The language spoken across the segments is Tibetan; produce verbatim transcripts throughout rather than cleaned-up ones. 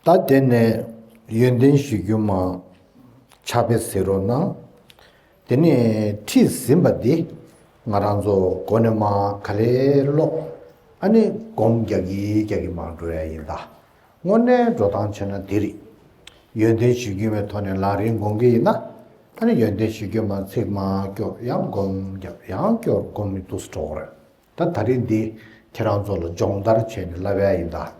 ད་དེ་ནས་ཡོན་ཏན་གཞིར་གྱུར་མ་ཕྱག་དཔེ་གཟིགས་རོགས་གནང་། དེ་ནས་ཁྲིད་ཟིན་པ་འདི་ང་རང་ཚོ་མགོ་ནས་མར་ག་ལེར་ཀློག་ཨ་ནི་སྒོམ་རྒྱག་གི་རྒྱག་གི་མར་འགྲོ་ཡ་ཡིན་ད། དངོས་གནས་འགྲོ་སྟངས་བྱས་ན་འདི་རེད། ཡོན་ཏན་གཞིར་གྱུར་མའི་ཐོག་ནས་ལམ་རིམ་སྒོམ་གྱི་ཡིན་ན། ཨ་ནི་ཡོན་ཏན་གཞིར་གྱུར་མ་ཚིག་མར་སྐྱོར་ཡང་སྒོམ་རྒྱབ་ཡང་སྐྱོར་སྒོམ་མི་འདུག་སེ་འགྲོ་གི་རེད། ད་ད་རིང་འདི་ཁྱེད་རང་ཚོ་ལ་སྦྱོང་བརྡར་བྱས་ནས་བསླབ་ཡ་ཡིན་ད།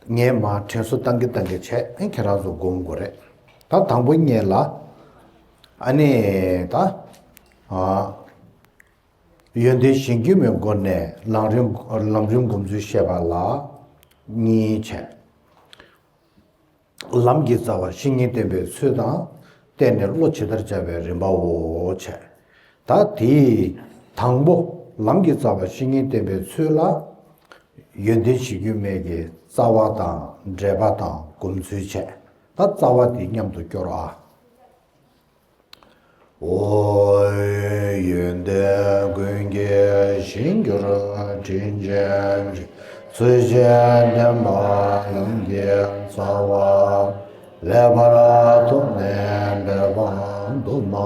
ངས་མར་དྲན་གསོ་བཏང་གི་བཏང་གི་བྱས་ཨ་ཁྱེད་རང་ཚོ་སྒོམ་དགོས་རེད། ད་དང་པོ་ཉིད་ལ་ཨ་ནི་ད་ཨ། ཡོན་ཏན་གཞིར་གྱུར་མའི་སྒོ་ནས་ལམ་རིམ་ལམ་རིམ་སྒོམ་ཚུལ་བཤད་པ་ལ་གཉིས་བྱས། ལམ་གྱི་རྩ་བ་བཤེས་གཉེན་བསྟེན་པའི་ཚུལ་དང་། བརྟེན་ནས་བློ་ཇི་ལྟར་སྦྱང་བའི་རིམ་པའོ་བྱས། ད་དེའི་དང་པོ་ལམ་གྱི་རྩ་བ་བཤེས་གཉེན་བསྟེན་པའི་ཚུལ་ལ། ཡོན་ཏན་གཞིར་གྱུར་མའི་གི་རྩ་བ་དང་འགྲེལ་པ་དང་སྒོམ་ཚུལ་བྱས། ད་རྩ་བ་དེ་མཉམ་དུ་སྐྱོར་ཨ། ཨོ། ཡོན་ཏན་ཀུན་གྱི་གཞིར་གྱུར་དྲིན་ཅན་གྱི། ཚུལ་བཞིན་བསྟེན་པ་ལམ་གྱི་རྩ་བ། ལེགས་པར་ཐོབ་ནས་འབད་པ་དུ་མ།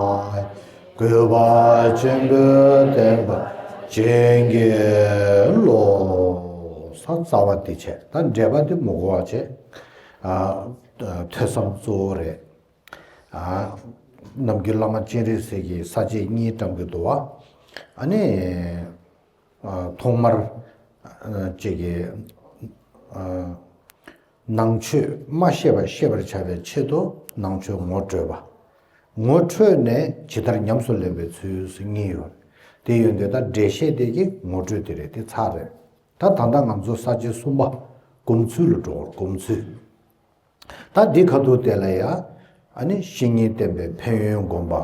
གུས་པ་ཆེན་པོས་བསྟེན་པ་བྱིན་གྱིས་རློབས། ས་རྩ་བ་དེ་བྱས། ད་འགྲེལ་པ་དེ་མི་གོ་བ་བྱས། ཨ། ཐོས་བསམ་གཙོ་བོ་རེད། ཨ། ནམ་རྒྱུན་བླ་མ་སྤྱན་རས་གཟིགས་ཀྱིས་ས་བཅད་གཉིས་བཀྲམ་གྱི་འདུག་བ། ཨ་ནི། ཨ། ཐོག་མར། ཨ། ཅིག་གི། ཨ། ནང་ཆོས་མ་ཤེས་པ་ཤེས་པར་བྱ་བའི་ཆེད་དུ་ནང་ཆོས་ངོ་སྤྲོད་པ། ངོ་འཕྲོད་ནས་ཇི་ལྟར་ཉམས་སུ་ལེན་པའི་ཚུལ་གཉིས་ཡོད། དེ་ཡོད་དུས་ད་འགྲེལ་བཤད་དེ་གི་ངོ་སྤྲོད་དེ་རེད། དེ་ཚར་རེད། ད་ད་ལྟ་ང་ཚོ་ས་བཅད་གསུམ་པ་སྒོམ་ཚུལ་ལ་འགྲོ། སྒོམ་ཚུལ། ད་འདི་ཁ་ཐུག་དེ་ལ་ཡ། ཨ་ནི་བཤེས་གཉེན་བསྟེན་པའི་ཕན་ཡོན་སྒོམ་པ།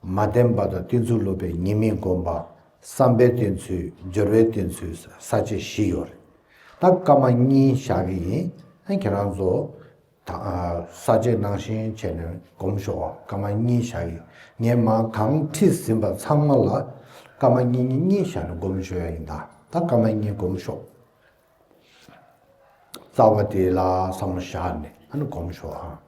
མ་བསྟེན་པ་དང་བསྟེན་ཚུལ་སློབ་པའི་ཉེས་དམིགས་སྒོམ་པ། བསམ་པས་བསྟེན་ཚུལ། སྦྱོར་བས་བསྟེན་ཚུལ། ས་བཅད་བཞི་ཡོད་རེད། ད་སྐར་མ་གཉིས་བཞག་གི་ཡིན། ཨ། ཁྱེད་རང་ཚོ་ད་ས་བཅད་ནང་བཞིན་བྱས་ནས་སྒོམ་ཤོག་སྐར་མ་གཉིས་བཞག་གི། ངས་མར་གང་ཁྲིད་ཟིན་པ་ཚང་མ་ལ་སྐར་མ་གཉིས་གཉིས་གཉིས་བཞག་ནས་སྒོམ་ཤོག་ཡ་ཡིན་ད། ད་སྐར་མ་གཉིས་སྒོམ་ཤོག་རྩ་བ་དེ་ལ་བསམ་བློ་བཞག་ནས་ཨ་ནི་སྒོམ་ཤོག་ཨ།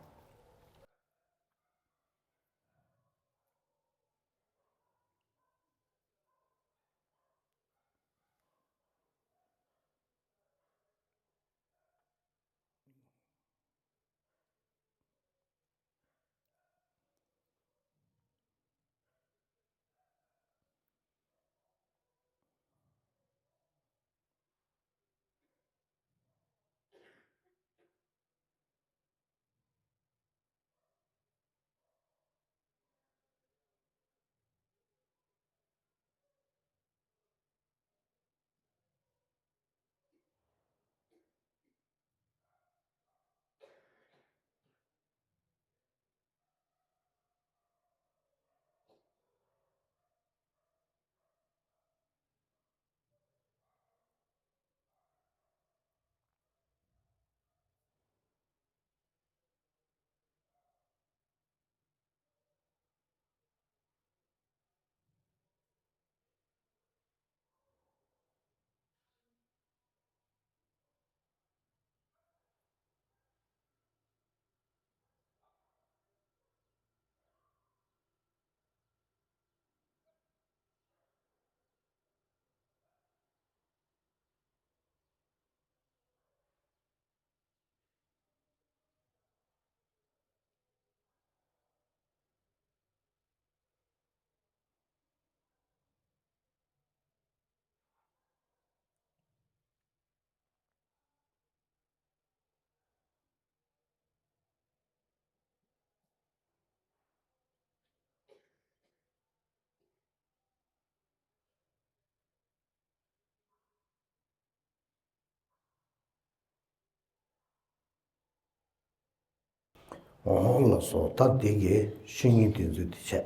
འོ་ལགས་སོ། ད་འདི་གི་བཤེས་གཉེན་བསྟེན་ཚུལ་འདི་བྱས།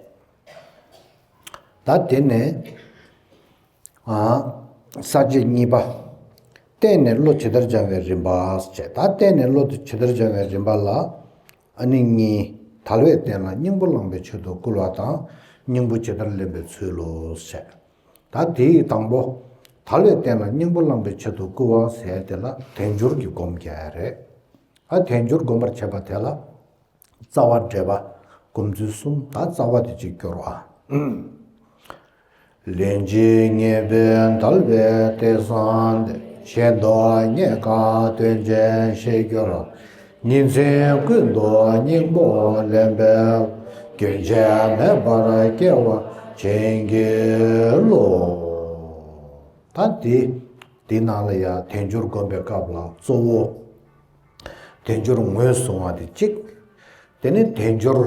ད་དེ་ནས་ཨ། ས་བཅད་གཉིས་པ། བརྟེན་ནས་བློ་ཇི་ལྟར་སྦྱང་བའི་རིམ་པ་བྱས། ད་བརྟེན་ནས་བློ་དེ་ཇི་ལྟར་སྦྱང་བའི་རིམ་པ་ལ་ཨ་ནི་གཉིས། དལ་བའི་རྟེན་ལ་སྙིང་པོ་བླང་བའི་ཆེད་དུ་བསྐུལ་བ་དང་། སྙིང་པོ་ཇི་ལྟར་ལེན་པའི་ཚུལ་ལོ་བྱས། ད་དེའི་དང་པོ། དལ་བའི་རྟེན་ལ་སྙིང་པོ་བླང་བའི་ཆེད་དུ་བསྐུལ་བ་ཟེར་དེ་ལ་དལ་འབྱོར་གྱི་སྒོམ་རྒྱག་རེད། ཨ་དལ་འབྱོར་སྒོམ་པར་བྱེད་པ་དེ་ལ། རྩ་བ་འགྲེལ་པ། སྒོམ་ཚུལ་གསུམ་དང་རྩ་བ་དེ་གཅིག་སྐྱོར་བ། ལན་གཅིག་ངེས་པའི་དལ་བའི་རྟེན་བསམ་སྟེ། གཞན་དུ་རྙེད་དཀའ་དོན་ཆེན་ཤེས་གྱུར། ཉིན་མཚན་ཀུན་ཏུ་སྙིང་པོ་ལེན་པའི། རྒྱུན་ཆད་མེད་པར་སྐྱེ་བ་བྱིན་གྱིས་རློབས། ད་དེ་དེའི་ནང་ལ་ཡང་དལ་འབྱོར་སྒོམ་པའི་སྐབས་ལ་གཙོ་བོ། དལ་འབྱོར་ངོས་བཟུང་བ་དེ་གཅིག་དེ་ནས་དལ་འབྱོར་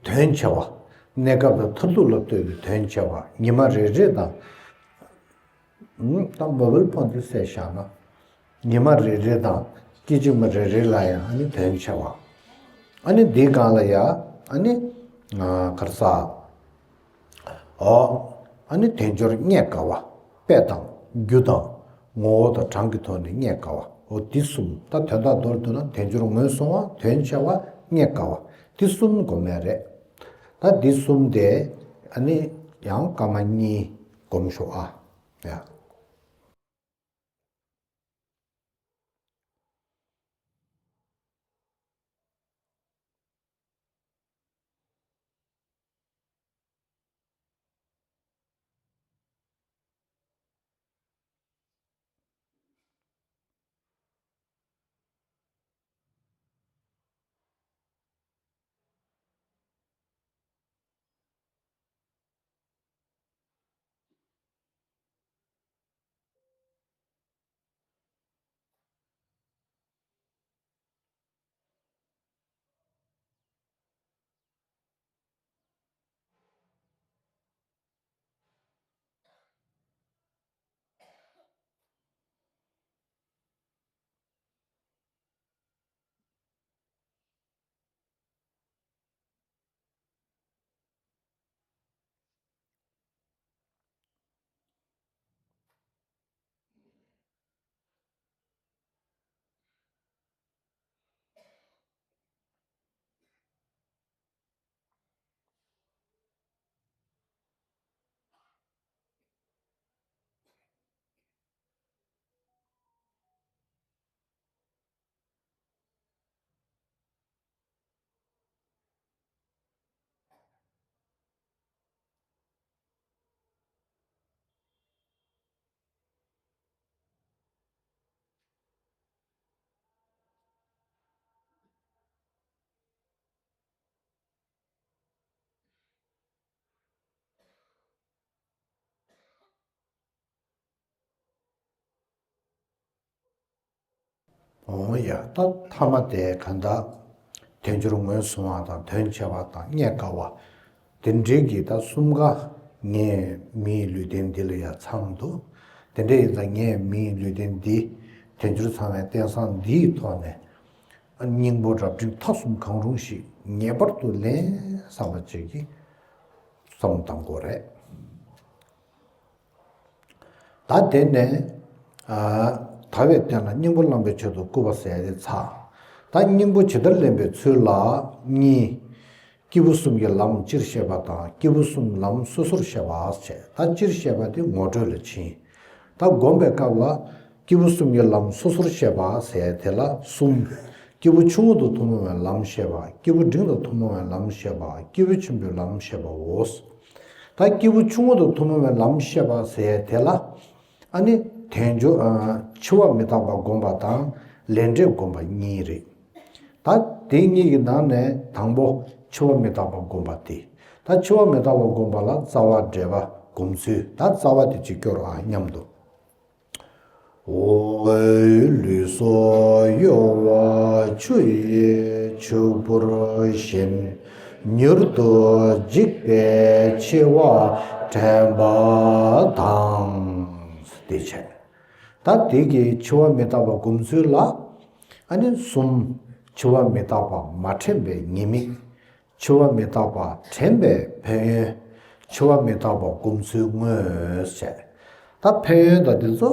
དོན་ཆེ་བ། གནས་སྐབས་དང་མཐར་ཐུག་ལ་ལྟོས་པའི་དོན་ཆེ་བ། ཉི་མ་རེ་རེ་དང་། ད་མོ་བལ་ཕོན་དེ་བསད་བཞག་ན། ཉི་མ་རེ་རེ་དང་སྐད་ཅིག་མ་རེ་རེ་ལ་ཡང་ཨ་ནི་དོན་ཆེ་བ། ཨ་ནི་འདིའི་སྒང་ལ་ཡང་ཨ་ནི་ག་རེ་ཟེར། ཨོ། ཨ་ནི་དལ་འབྱོར་རྙེད་དཀའ་བ། དཔེ་དང་རྒྱུ་དང་ངོ་བོ་དང་གྲངས་ཀྱི་ཐོག་ནས་རྙེད་དཀའ་བ། ཨོ་འདི་གསུམ། ད་དོན་དག་མདོར་བསྡུ་ན་དལ་འབྱོར་ངོས་བཟུང་བ། དོན་ཆེ་བ། རྙེད་དཀའ་བ། འདི་གསུམ་སྒོམ་ཡ་རེད། ད་འདི་གསུམ་དེ་ཨ་ནི་ཡང་སྐར་མ་གཉིས་སྒོམ་ཤོག་ཨ། ཡ། འོང་ཡ། ད་ཐ་མ་དེ་གང་ལྟར་དལ་འབྱོར་ངོས་བཟུང་བ་དང་དོན་ཆེ་བ་དང་རྙེད་དཀའ་བ། དེ་འདྲའི་གི་ད་གསུམ་ཀ་ངའི་མིའི་ལུས་རྟེན་འདི་ལ་ཡ་ཚང་འདུག་དེ་འདྲ་ཡིན་ཙང་ངའི་མིའི་ལུས་རྟེན་འདི་དལ་འབྱོར་ཚང་བའི་རྟེན་བཟང་འདིའི་ཐོག་ནས་སྙིང་པོ་རབ་འབྲིང་ཐ་གསུམ་གང་རུང་ཞིག་ངེས་པར་དུ་ལེན་བསམ་པ་ཅིག་གིས་བསམ་བློ་གཏང་དགོས་རེད། ད་དེ་ནས། ཨ། དལ་བའི་རྟེན་ལ་སྙིང་པོ་བླང་བའི་ཆེད་དུ་བསྐུལ་བ་ཟེར་ཡ་དེ་ཚར། ད་སྙིང་པོ་ཇི་ལྟར་ལེན་པའི་ཚུལ་ལ་གཉིས། སྐྱེས་བུ་གསུམ་གྱི་ལམ་སྤྱིར་བཤད་པ་དང་སྐྱེས་བུ་གསུམ་ལམ་སོ་སོར་བཤད་པ་བྱས། ད་སྤྱིར་བཤད་པ་དེ་ངོ་སྤྲོད་ལ་ཕྱིན། ད་སྒོམ་པའི་སྐབས་ལ་སྐྱེས་བུ་གསུམ་གྱི་ལམ་སོ་སོར་བཤད་པ་ཟེར་ཡ་དེ་ལ་གསུམ། སྐྱེས་བུ་ཆུང་ངུ་དང་ཐུན་མོང་བའི་ལམ་བཤད་པ། སྐྱེས་བུ་འབྲིང་དང་ཐུན་མོང་བའི་ལམ་བཤད་པ། སྐྱེས་བུ་ཆེན་པོའི་ལམ་བཤད་པའོ། ད་སྐྱེས་བུ་ཆུང་ངུ་དང་ཐུན་མོང་བའི་ལམ་བཤད་པ་ཟེར་ཡ་དེ་ལ། ཨ་ནི་དལ་འབྱོར། ཨ། འཆི་བ་མི་རྟག་པ་སྒོམ་པ་དང་ལས་འབྲས་སྒོམ་པ་གཉིས་རེད། ད་དེ་གཉིས་ཀྱི་ནང་ནས་དང་པོ་འཆི་བ་མི་རྟག་པ་སྒོམ་པ་དེ། ད་འཆི་བ་མི་རྟག་པ་སྒོམ་པ་ལ་རྩ་བ་འགྲེལ་པ་སྒོམ་ཚུལ། ད་རྩ་བ་དེ་གཅིག་སྐྱོར་ཨ་མཉམ་དུ། འོ། ལུས་སྲོག་གཡོ་བ་ཆུ་ཡི་ཆུ་བུར་བཞིན། མྱུར་དུ་འཇིག་པའི་འཆི་བ་དྲན་པ་དང་། དེ་བྱས། ད་དེ་གི་འཆི་བ་མི་རྟག་པ་སྒོམ་ཚུལ་ལ། ཨ་ནི་གསུམ། འཆི་བ་མི་རྟག་པ་མ་དྲན་པའི་ཉེས་དམིགས། འཆི་བ་མི་རྟག་པ་དྲན་པའི་ཕན་ཡོན། འཆི་བ་མི་རྟག་པ་སྒོམ་ཚུལ་དངོས་བྱས། ད་ཕན་ཡོན་དང་དེ་ཚོ་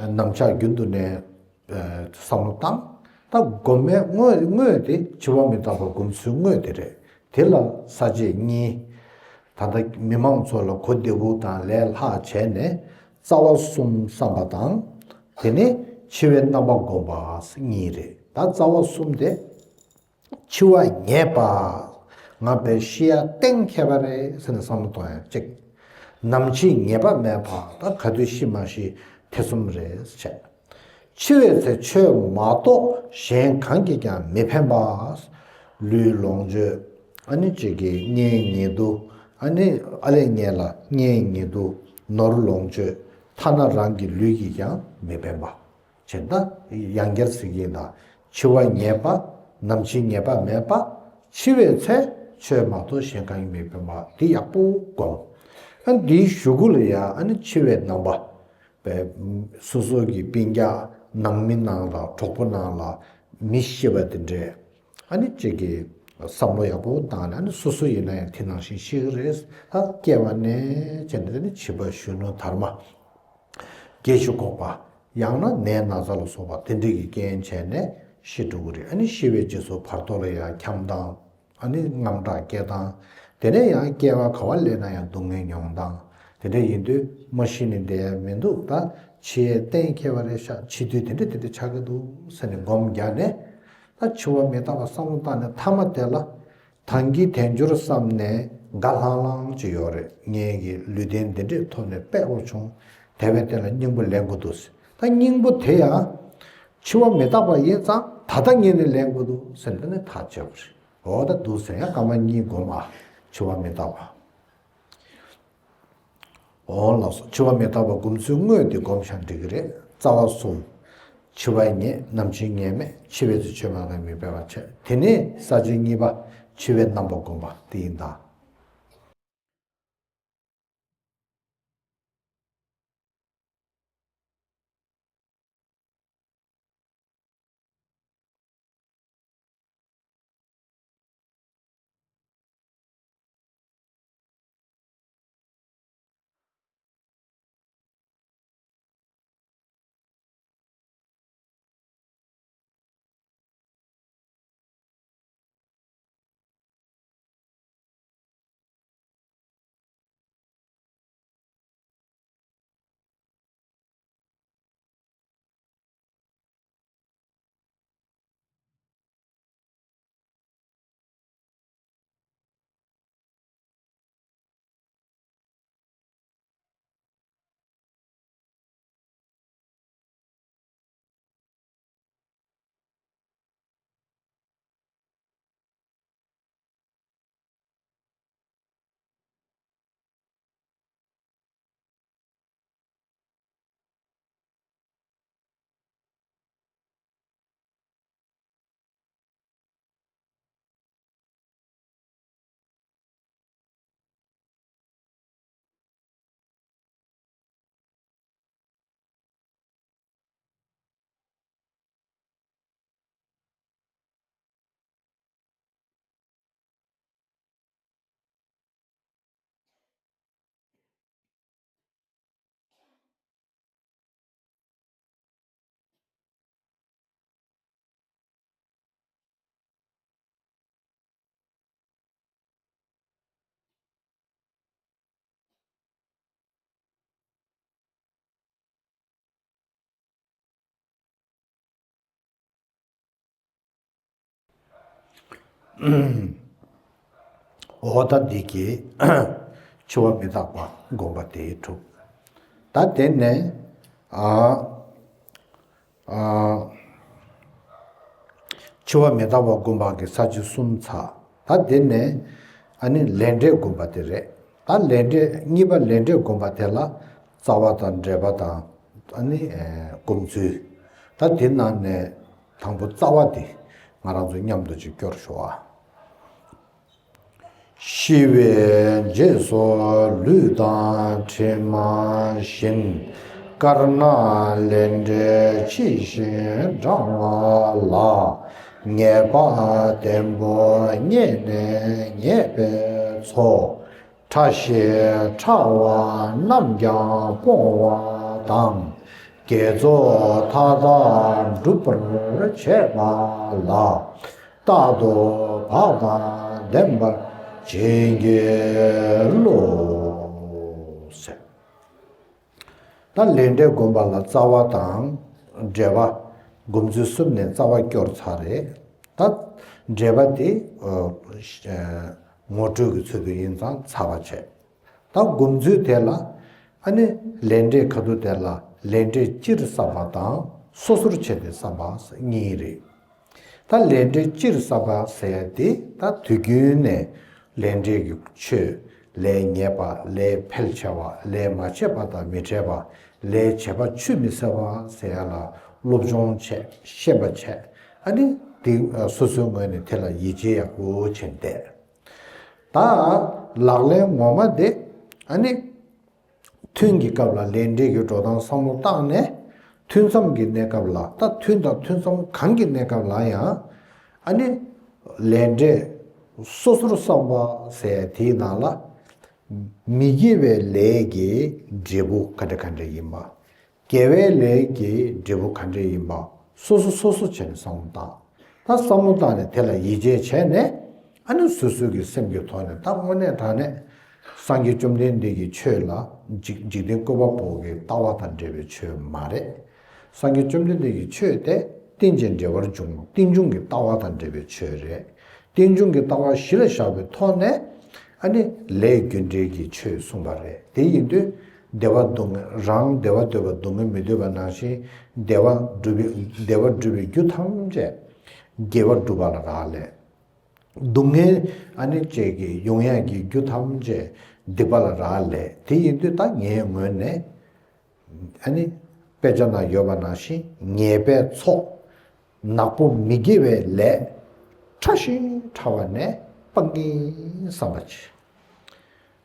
རྣམ་གཞག་རྒྱུན་དུ་ནས་བསམ་བློ་བཏང་། ད་སྒོམ་པའི་དངོས་དངོས་དེ་འཆི་བ་མི་རྟག་པ་སྒོམ་ཚུལ་དངོས་དེ་རེད། དེ་ལ་ས་བཅད་གཉིས། ད་ལྟ་མི་མང་ཚོ་ལ་གོ་བདེ་པོ་དང་ལས་སླ་བྱས་ནས། རྩ་བ་གསུམ་བསམ་པ་དང་། དེ་ནས་འཆི་བའི་རྣམ་པ་བསྒོམ་པ་གཉིས་རེད། ད་རྩ་བ་གསུམ་དེ། འཆི་བ་ངེས་པ། ང་བས་ཤི་ཡ་གཏན་འཁེལ་བ་རེད་ཟེར་ནས་བསམ་བློ་གཏོང་ཡ་གཅིག་ནམ་འཆི་ངེས་པ་མེད་པ། ད་ག་དུས་ཤི་མ་ཤི་དེ་གསུམ་རེད་བྱས། འཆི་བའི་ཚེ་ཆོས་མ་གཏོགས་གཞན་གང་གིས་ཀྱང་མི་ཕན་པ། ལུས་ལོངས་སྤྱོད། ཨ་ནི་གཅིག་གི་གཉེན་ཉེ་དུ། ཨ་ནི་ཨ་ལས་ངན་ལ་གཉེན་ཉེ་དུ། ནོར་ལོངས་སྤྱོད། ཐ་ན་རང་གི་ལུས་ཀྱིས་ཀྱང་མི་ཕན་པ། བྱས་ན་ཡང་བསྐྱར་ཟེར་གྱི་ཡིན་ད། འཆི་བ་ངེས་པ། ནམ་འཆི་ངེས་པ་མེད་པ། འཆི་བའི་ཚེ་ཆོས་མ་གཏོགས་གཞན་གང་ཡང་མི་ཕན་པ་དེ་ཡག་པོ་བསྒོམ། ཨ་ནི་དེའི་གཞུག་གུ་ལ་ཡང་ཨ་ནི་འཆི་བའི་རྣམ་པ། པའི་སོ་སོ་གི་སྤུན་ཀྱག་ནང་མི་ནང་ལ་གྲོགས་པོ་ནང་ལ་མི་ཤི་བ་དེ་འདྲས། ཨ་ནི་གཅིག་གི་བསམ་བློ་ཡག་པོ་བཏང་ནས། ཨ་ནི་སོ་སོ་ཡིན་ན་ཡང་དེ་ནང་བཞིན་ཤི་གི་རེད། ད་སྐྱེ་བ་ནས་བྱས་ནས་ནི་བྱིས་པ་གཞོན་ནུ་དར་མ། སྐྱེ་ཤི་འགོག་པ། ཡང་ན་ནད་ན་ཚ་ལ་སོགས་པ་དེ་འདྲས་ཀྱི་རྐྱེན་བྱས་ནས་ཤི་འགྲོ་གི་རེད། ཨ་ནི་ཤི་བའི་རྗེས་སུ་བར་དོ་ལ་ཡང་འཁྱམས་སྟངས། ཨ་ནི་དངངས་སྐྲག་སྐྱེ་སྟངས། དེ་ནས་ཡང་སྐྱེ་བ་ག་བ་སླེབས་ན་ཡང་སྡུག་བསྔལ་མྱོང་སྟངས། དེ་འདྲ་ཡིན་དུས་མ་ཤི་ནས་བསྡད་ཡ་མི་འདུག་ད་འཆི་ཡས་གཏན་འཁེལ་བ་རེད་ཤག་འཆི་དུས་དེ་འདྲ་དེ་འདྲ་ཆགས་ཀྱི་འདུག་ཟེར་ནས་སྒོམ་རྒྱག་ནས། ད་འཆི་བ་མི་རྟག་པ་བསམ་བློ་བཏང་ནས་མཐའ་མ་དེ་ལ། ད་གིན་དལ་འབྱོར་བསམ་ནས་དགའ་ལྷང་ལྷང་ཅིག་ཡོད་རེད། ངེད་ཀྱི་ལུས་རྟེན་འདི་འདྲས་ཐོབ་ནས་དཔེ་ཡག་པོ་བྱུང་། དེ་བས་དེ་ལ་སྙིང་པོ་ལེན་དགོས་འདུག་ཟེར། ད་སྙིང་པོ་དེ་ཡང་འཆི་བ་མི་རྟག་པ་ཡིན་ཙང་ད་ལྟ་ངས་ནི་ལེན་དགོས་འདུག་ཟེར་ནས་ཐག་བཅད་པ་རེད། འོ་ད་འདུག་ཟེར་ཡང་སྐར་མ་གཉིས་སྒོམ། ཨ། འཆི་བ་མི་རྟག་པ། འོ་ལགས་སོ། འཆི་བ་མི་རྟག་པ་སྒོམ་ཚུལ་དངོས་དེ་སྒོམ་བཞག་འགྲིག་གི་རེད། རྩ་བ་གསུམ། འཆི་བ་ངེས། ནམ་འཆི་ངེས་མེད། འཆི་བའི་ཚེ་ཆོས་མ་གཏོགས་མི་ཕན་པ་བྱས། དེ་ནས་ས་བཅད་གཉིས་པ། འཆི་བའི་རྣམ་པ་བསྒོམ་པ་དེ་ཡིན་ད། འོ་ད་འདི་གིས་འཆི་བ་མི་རྟག་པ་སྒོམ་པ་དེ་གྲུབ། ད་དེ་ནས་ཨ། ཨ། འཆི་བ་མི་རྟག་པ་སྒོམ་པ་གི་ས་བཅད་གསུམ་ཚར། ད་དེ་ནས་ཨ་ནི་ལས་འབྲས་སྒོམ་པ་དེ་རེད། ད་ལས་འབྲས་གཉིས་པ་ལས་འབྲས་སྒོམ་པ་དེ་ལ་རྩ་བ་དང་འབྲེལ་པ་དང་ཨ་ནི་ཨེ་སྒོམ་ཚུལ། ད་དེ་ནང་ནས་དང་པོ་རྩ་བ་དེ་ང་རང་ཚོ་མཉམ་དུ་ཅིག་སྐྱོར་ཞོག་ཨ། ཤི་བའི་རྗེས་སུ་ལུས་དང་གྲིབ་མ་བཞིན། དཀར་ནག་ལས་འབྲས་ཕྱི་བཞིན་འབྲང་བ་ལ། ངེས་པ་བརྟན་པོ་རྙེད་ནས་རྙེད་པའི་ཚོགས། ཕྲ་ཞིང་ཕྲ་བ་རྣམས་ཀྱང་སྤོང་བ་དང་། དགེ་ཚོགས་མཐའ་དག་འགྲུབ་པར་བྱེད་པ་ལ། རྟག་ཏུ་བག་དང་ལྡན་པར་བྱིན་གྱིས་རློབས། ཟེར། ད་ལས་འབྲས་སྒོམ་པ་ལ་རྩ་བ་དང་འབྲས་བུ། སྒོམ་ཚུལ་གསུམ་ནས་རྩ་བ་སྐྱོར་ཚར་རེད། ད་འབྲས་བུ་དེ་ཨ་ངོ་སྤྲོད་ཀྱི་ཚུལ་དུ་ཡིན་ཙང་ཚར་བ་བྱས། ད་སྒོམ་ཚུལ་དེ་ལ་ཨ་ནི་ལས་འབྲས་ཁ་ཐུག་དེ་ལ་ལས་འབྲས་སྤྱིར་བསམ་པ་དང་སོ་སོར་ཕྱེ་སྟེ་བསམ་པ་གཉིས་རེད། ད་ལས་འབྲས་སྤྱིར་བསམ་པ་ཟེར་ཡ་དེ་ད་དུས་རྒྱུན་ནས་ལས་འབྲས་ཀྱི་ཆོས། ལས་ངེས་པ། ལས་འཕེལ་ཆེ་བ། ལས་མ་ཆགས་པ་དང་མི་འཕྲད་པ། ལས་བྱས་པ་ཆུད་མི་ཟ་བ་ཟེར་ཡ་ལ་སློབ་སྦྱོང་བྱས། ཤེས་པ་བྱས། ཨ་ནི་དེ་སོ་སོའི་ངོས་ནས་དེ་ལ་ཡིད་ཆེས་ཡག་པོ་བྱས་བསྡད། ད་ལག་ལེན་ངོ་མ་དེ་ཨ་ནི། ཐུན་གྱི་སྐབས་ལ་ལས་འབྲས་ཀྱི་འགྲོ་སྟངས་བསམ་བློ་བཏང་ནས། ཐུན་མཚམས་ཀྱི་གནས་སྐབས་ལ། ད་ཐུན་དང་ཐུན་མཚམས་གང་གི་གནས་སྐབས་ལ་ཡང་། ཨ་ནི། ལས་འབྲས་སོ་སོར་བསམ་པ་ཟེར་དེའི་ནང་ལ། མི་དགེ་བའི་ལས་ཀྱི་འབྲས་བུ་ག་འདྲ་ག་འདྲ་ཡིན་པ། དགེ་བའི་ལས་ཀྱི་འབྲས་བུ་ག་འདྲ་ཡིན་པ། སོ་སོ་སོ་སོ་བྱས་ནས་བསམ་བློ་བཏང་། ད་བསམ་བློ་བཏང་ནས་དེ་ལ་ཡིད་ཆེས་བྱས་ནས། ཨ་ནི་སོ་སོ་གི་སེམས་ཀྱི་ཐོག་ནས། ད་དངོས་གནས་དྲང་གནས་སངས་རྒྱས་བཅོམ་ལྡན་འདས་ཀྱི་ཆོས་ལ་འཇིག་འཇིག་རྟེན་བཀོད་པ་པོ་གི་ལྟ་བ་དང་འབྲེལ་བའི་ཆོས་མ་རེད། སངས་རྒྱས་བཅོམ་ལྡན་འདས་ཀྱི་ཆོས་དེ་རྟེན་ཅིང་འབྲེལ་བར་འབྱུང་རྟེན་འབྱུང་གི་ལྟ་བ་དང་འབྲེལ་བའི་ཆོས་རེད། རྟེན་འབྱུང་གི་ལྟ་བ་གཞི་ལ་བཞག་པའི་ཐོག་ནས། ཨ་ནི་ལས་རྒྱུ་འབྲས་ཀྱི་ཆོས་གསུངས་པ་རེད། དེ་ཡིན་དུས་བདེ་བ་སྡུག་བསྔལ། རང་བདེ་བ་འདོད་པ་སྡུག་བསྔལ་མི་འདོད་པ་ནང་བཞིན། བདེ་བ་སྒྲུབ་པའི་བདེ་བ་སྒྲུབ་པའི་རྒྱུ་ཐམས་ཅད་དགེ་བ་སྒྲུབ་པ་ལ་རག་ལས། སྡུག་བསྔལ་ཨ་ནི་བཅས་ཀྱི་ཡོང་ཡག་གི་རྒྱུ་ཐམས་ཅད་སྡིག་པ་ལ་རག་ལས། དེ་ཡིན་དུས་ད་ངའི་ངོས་ནས། ཨ་ནི་དཔེ་ཆ་ནང་ཡོད་པ་ནང་བཞིན་ཉེས་པའི་ཚོགས་ནག་པོ་མི་དགེ་བའི་ལས་ཕྲ་ཞིང་ཕྲ་བ་ནས་སྤང་གི་བསམ་པ་བྱེད།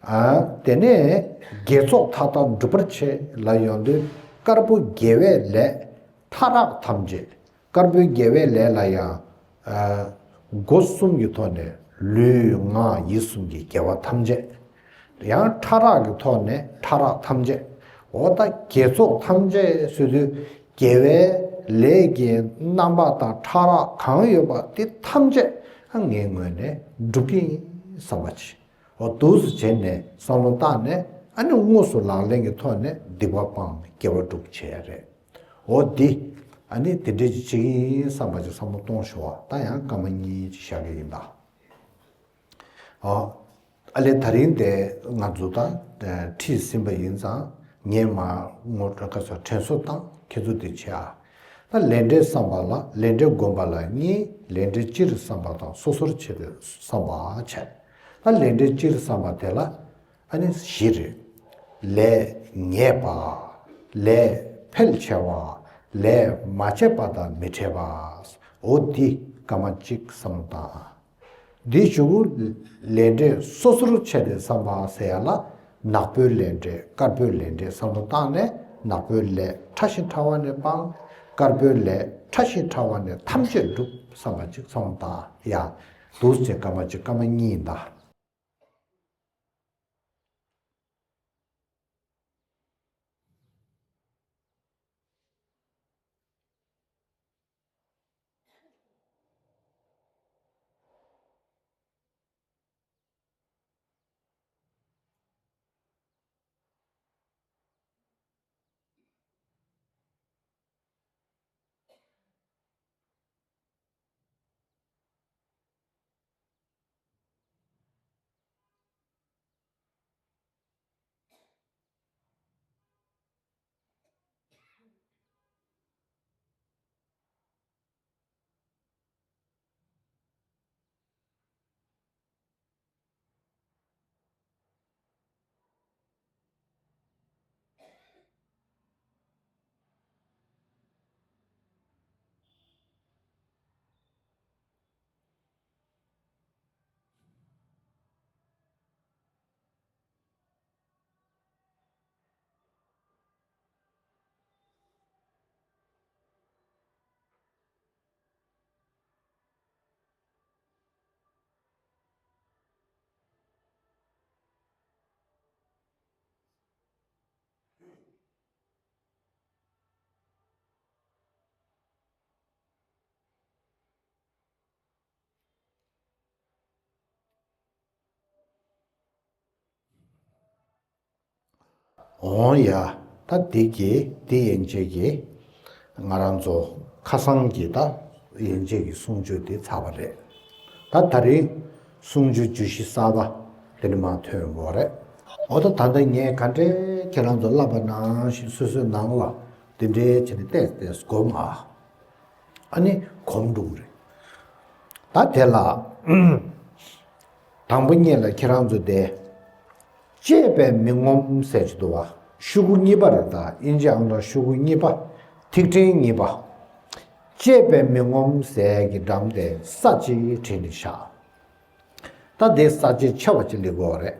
ཨ། དེ་ནས་དགེ་ཚོགས་མཐའ་དག་འགྲུབ་པར་བྱེད་ལ་ཡོང་དུས། དཀར་པོ་དགེ་བའི་ལས་ཕྲ་རགས་ཐམས་ཅད། དཀར་པོའི་དགེ་བའི་ལས་ལ་ཡང་། ཨ། སྒོ་གསུམ་གྱི་ཐོག་ནས་ལུས་ངག་ཡིད་གསུམ་གྱི་དགེ་བ་ཐམས་ཅད། ཡང་ཕྲ་རགས་ཀྱི་ཐོག་ནས་ཕྲ་རགས་ཐམས་ཅད། འོ་ད་དགེ་ཚོགས་ཐམས་ཅད་ཟེར་དུས། དགེ་བའི་ལས་ཀྱི་རྣམ་པ་དང་ཕྲ་རགས་གང་ཡོད་པ་དེ་ཐམས་ཅད་ངའི་ངོས་ནས་འགྲུབ་ཀྱི་ཡིན་བསམ་པ་བྱེད། འོ་འདུག་སེ་བྱས་ནས་བསམ་བློ་བཏང་ནས། ཨ་ནི་དངོས་སུ་ལག་ལེན་གྱི་ཐོག་ནས་སྡིག་པ་སྤང་དགེ་བ་སྒྲུབ་བྱས་རེད། འོ་འདི་ཨ་ནི་དེ་འདྲས་ཅིག་བྱེད་ཀྱི་ཡིན་བསམ་པ་ཅིག་བསམ་བློ་གཏོང་ཞོར་བ། ད་ཡང་སྐར་མ་གཉིས་ཅིག་བཞག་གི་ཡིན་ད། ཨ། ཨ་ལས་ད་རིང་དེ་ང་ཚོ་ད་ཁྲིད་ཟིན་པ་ཡིན་ཙང་། ངས་མར་ངོ་སྤྲོད་ཁ་སོ་དྲན་གསོ་བཏང་། ཁྱེད་ཚོ་དེ་བྱེད་ཨ། ད་ལས་འབྲས་བསམ་པ་ལ། ལས་འབྲས་སྒོམ་པ་ལ་གཉིས། ལས་འབྲས་སྤྱིར་བསམ་པ་དང་སོ་སོར་ཕྱེ་སྟེ་བསམ་པ་བྱས། ད་ལས་འབྲས་སྤྱིར་བསམ་པ་དེ་ལ་ཨ་ནི་བཞི་རེད། ལས་ངེས་པ། ལས་འཕེལ་ཆེ་བ། ལས་མ་བྱས་པ་དང་མི་འཕྲད་པ། འོ་འདི་སྐར་མ་གཅིག་བསམ་བློ་བཏང་། འདིའི་གཞུག་གུ་ལས་འབྲས་སོ་སོར་ཕྱེ་སྟེ་བསམ་པ་ཟེར་ཡ་ལ། ནག་པོའི་ལས་འབྲས་དཀར་པོའི་ལས་འབྲས་བསམ་བློ་བཏང་ནས། ནག་པོའི་ལས་ཕྲ་ཞིང་ཕྲ་བ་ནས་སྤང་། དཀར་པོའི་ལས་ཕྲ་ཞིང་ཕྲ་བ་ནས་ཐམས་ཅད་འགྲུབ་བསམ་པ་ཅིག་བསམ་བློ་བཏང་ཡ། འདུག་སེ་སྐར་མ་གཅིག་སྐར་མ་གཉིས་ཡིན་ད། འོང་ཡ། ད་དེ་གི་དེ་ཡན་ཆད་ཀྱི་ང་རང་ཚོ་ཁ་སང་གི་ད་ཡན་ཆད་ཀྱི་གསུང་ཆོས་དེ་ཚར་བ་རེད། ད་ད་རེས་གསུང་ཆོས་བརྗོད་གཞི་གསར་པ་དེ་ནི་མར་ཐོན་ཡོང་གི་རེད། འོ་ད་ད་ལྟ་ངས་ག་འདྲས་ཁྱེད་རང་ཚོ་བསླབ་པ་ནང་བཞིན་སོ་སོའི་ནང་ལ་དེ་འདྲའི་བྱས་ནས་ཏོག་ཙམ་སྒོམ་ཨ། ཨ་ནི་སྒོམ་འགྲོ་གི་རེད། ད་དེ་ལ་དང་པོ་ཉིད་ལ་ཁྱེད་རང་ཚོ་དེ་བཅད་པས་མི་ངོམས་ཟེར་གྱི་འདུག་བ། ཤོག་གུ་གཉིས་པ་རེད། ད་དབྱིན་ཇི་ཨང་ལ་ཤོག་གུ་གཉིས་པ། ཐིག་ཕྲེང་གཉིས་པ། བཅད་པས་མི་ངོམས་ཟེར་གྱི་འགྲམ་དེ་ས་གཅིག་བྲིས་ནས་བཞག་ད་དེ་ས་བཅད་ཆེ་བ་ཅིག་སླེབས་དགོས་པ་རེད།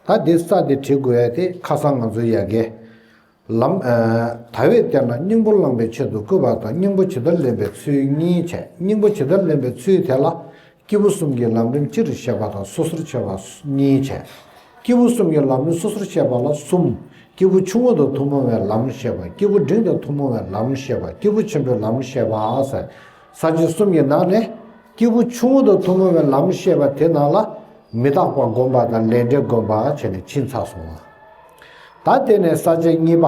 ད་དེ་ས་དེ་བྲི་དགོས་ཡ་དེ་ཁ་སང་ང་ཚོ་ཡ་གི་ལམ། ཨ། དལ་བའི་གཏེར་ལ་སྙིང་པོ་བླངས་པའི་ཆེད་དུ་བསྐུལ་བ་དང་། སྙིང་པོ་ཇི་ལྟར་ལེན་པའི་ཚུལ་གཉིས་བྱས། སྙིང་པོ་ཇི་ལྟར་ལེན་པའི་ཚུལ་དེ་ལ་སྐྱེས་བུ་གསུམ་གྱི་ལམ་རིམ་སྤྱིར་བཤད་པ་དང་སོ་སོར་བཤད་པ་གཉིས་བྱས། སྐྱེས་བུ་གསུམ་གྱི་ལམ་རིམ་སོ་སོར་བཤད་པ་ལ་གསུམ། སྐྱེས་བུ་ཆུང་ངུ་དང་ཐུན་མོང་བའི་ལམ་བཤད་པ། སྐྱེས་བུ་འབྲིང་དང་ཐུན་མོང་བའི་ལམ་བཤད་པ། སྐྱེས་བུ་ཆེན་པོའི་ལམ་བཤད་པ་ཟེར། ས་བཅད་གསུམ་གྱི་ནང་ནས་སྐྱེས་བུ་ཆུང་ངུ་དང་ཐུན་མོང་བའི་ལམ་བཤད་པ་དེ་ནང་ལ་མི་རྟག་པ་སྒོམ་པ་དང་ལས་འབྲས་སྒོམ་པ་བྱས་ནས་ཕྱིན་ཚར་སོང་བ། ད་དེ་ནས་ས་བཅད་གཉིས་པ།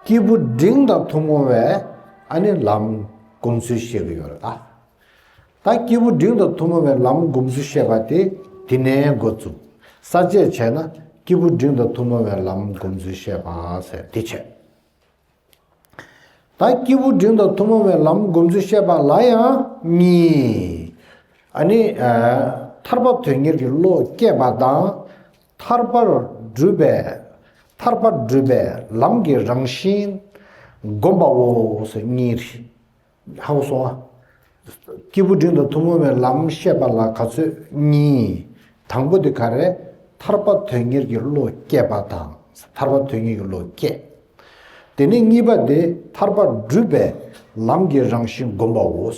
སྐྱེས་བུ་འབྲིང་དང་ཐུན་མོང་བའི་ཨ་ནི་ལམ་སྒོམ་ཚུལ་བཤད་ཀྱི་ཡོད་རེད་ད། ད་སྐྱེས་བུ་འབྲིང་དང་ཐུན་མོང་བའི་ལམ་སྒོམ་ཚུལ་བཤད་པ་དེ་དེ་ནས་འགོ་བཙུགས། ས་བཅད་བྱས་ན་སྐྱེས་བུ་འབྲིང་དང་ཐུན་མོང་བའི་ལམ་སྒོམ་ཚུལ་བཤད་པ་ཟེར་དེ་བྱས། ད་སྐྱེས་བུ་འབྲིང་དང་ཐུན་མོང་བའི་ལམ་སྒོམ་ཚུལ་བཤད་པ་ལ་ཡང་གཉིས། ཨ་ནི། ཨ། ཐར་པ་དོན་གཉེར་གྱི་བློ་སྐྱེས་པ་དང་། ཐར་པར་སྒྲུབ་པའི། ཐར་པར་སྒྲུབ་པའི་ལམ་གྱི་རང་བཞིན་བསྒོམ་པའོ་ཟེར་གཉིས་རེད། ཧ་གོ་སོང་ཨ། སྐྱེས་བུ་འབྲིང་དང་ཐུན་མོང་བའི་ལམ་བཤད་པ་ལ་ག་ཚོད་གཉིས། དང་པོ་དེ་ག་རེ། ཐར་པ་དོན་གཉེར་གྱི་བློ་སྐྱེས་པ་དང་། ཐར་པ་དོན་གཉེར་གྱི་བློ་སྐྱེས། དེ་ནས་གཉིས་པ་དེ་ཐར་པ་སྒྲུབ་པའི་ལམ་གྱི་རང་བཞིན་བསྒོམ་པའོ།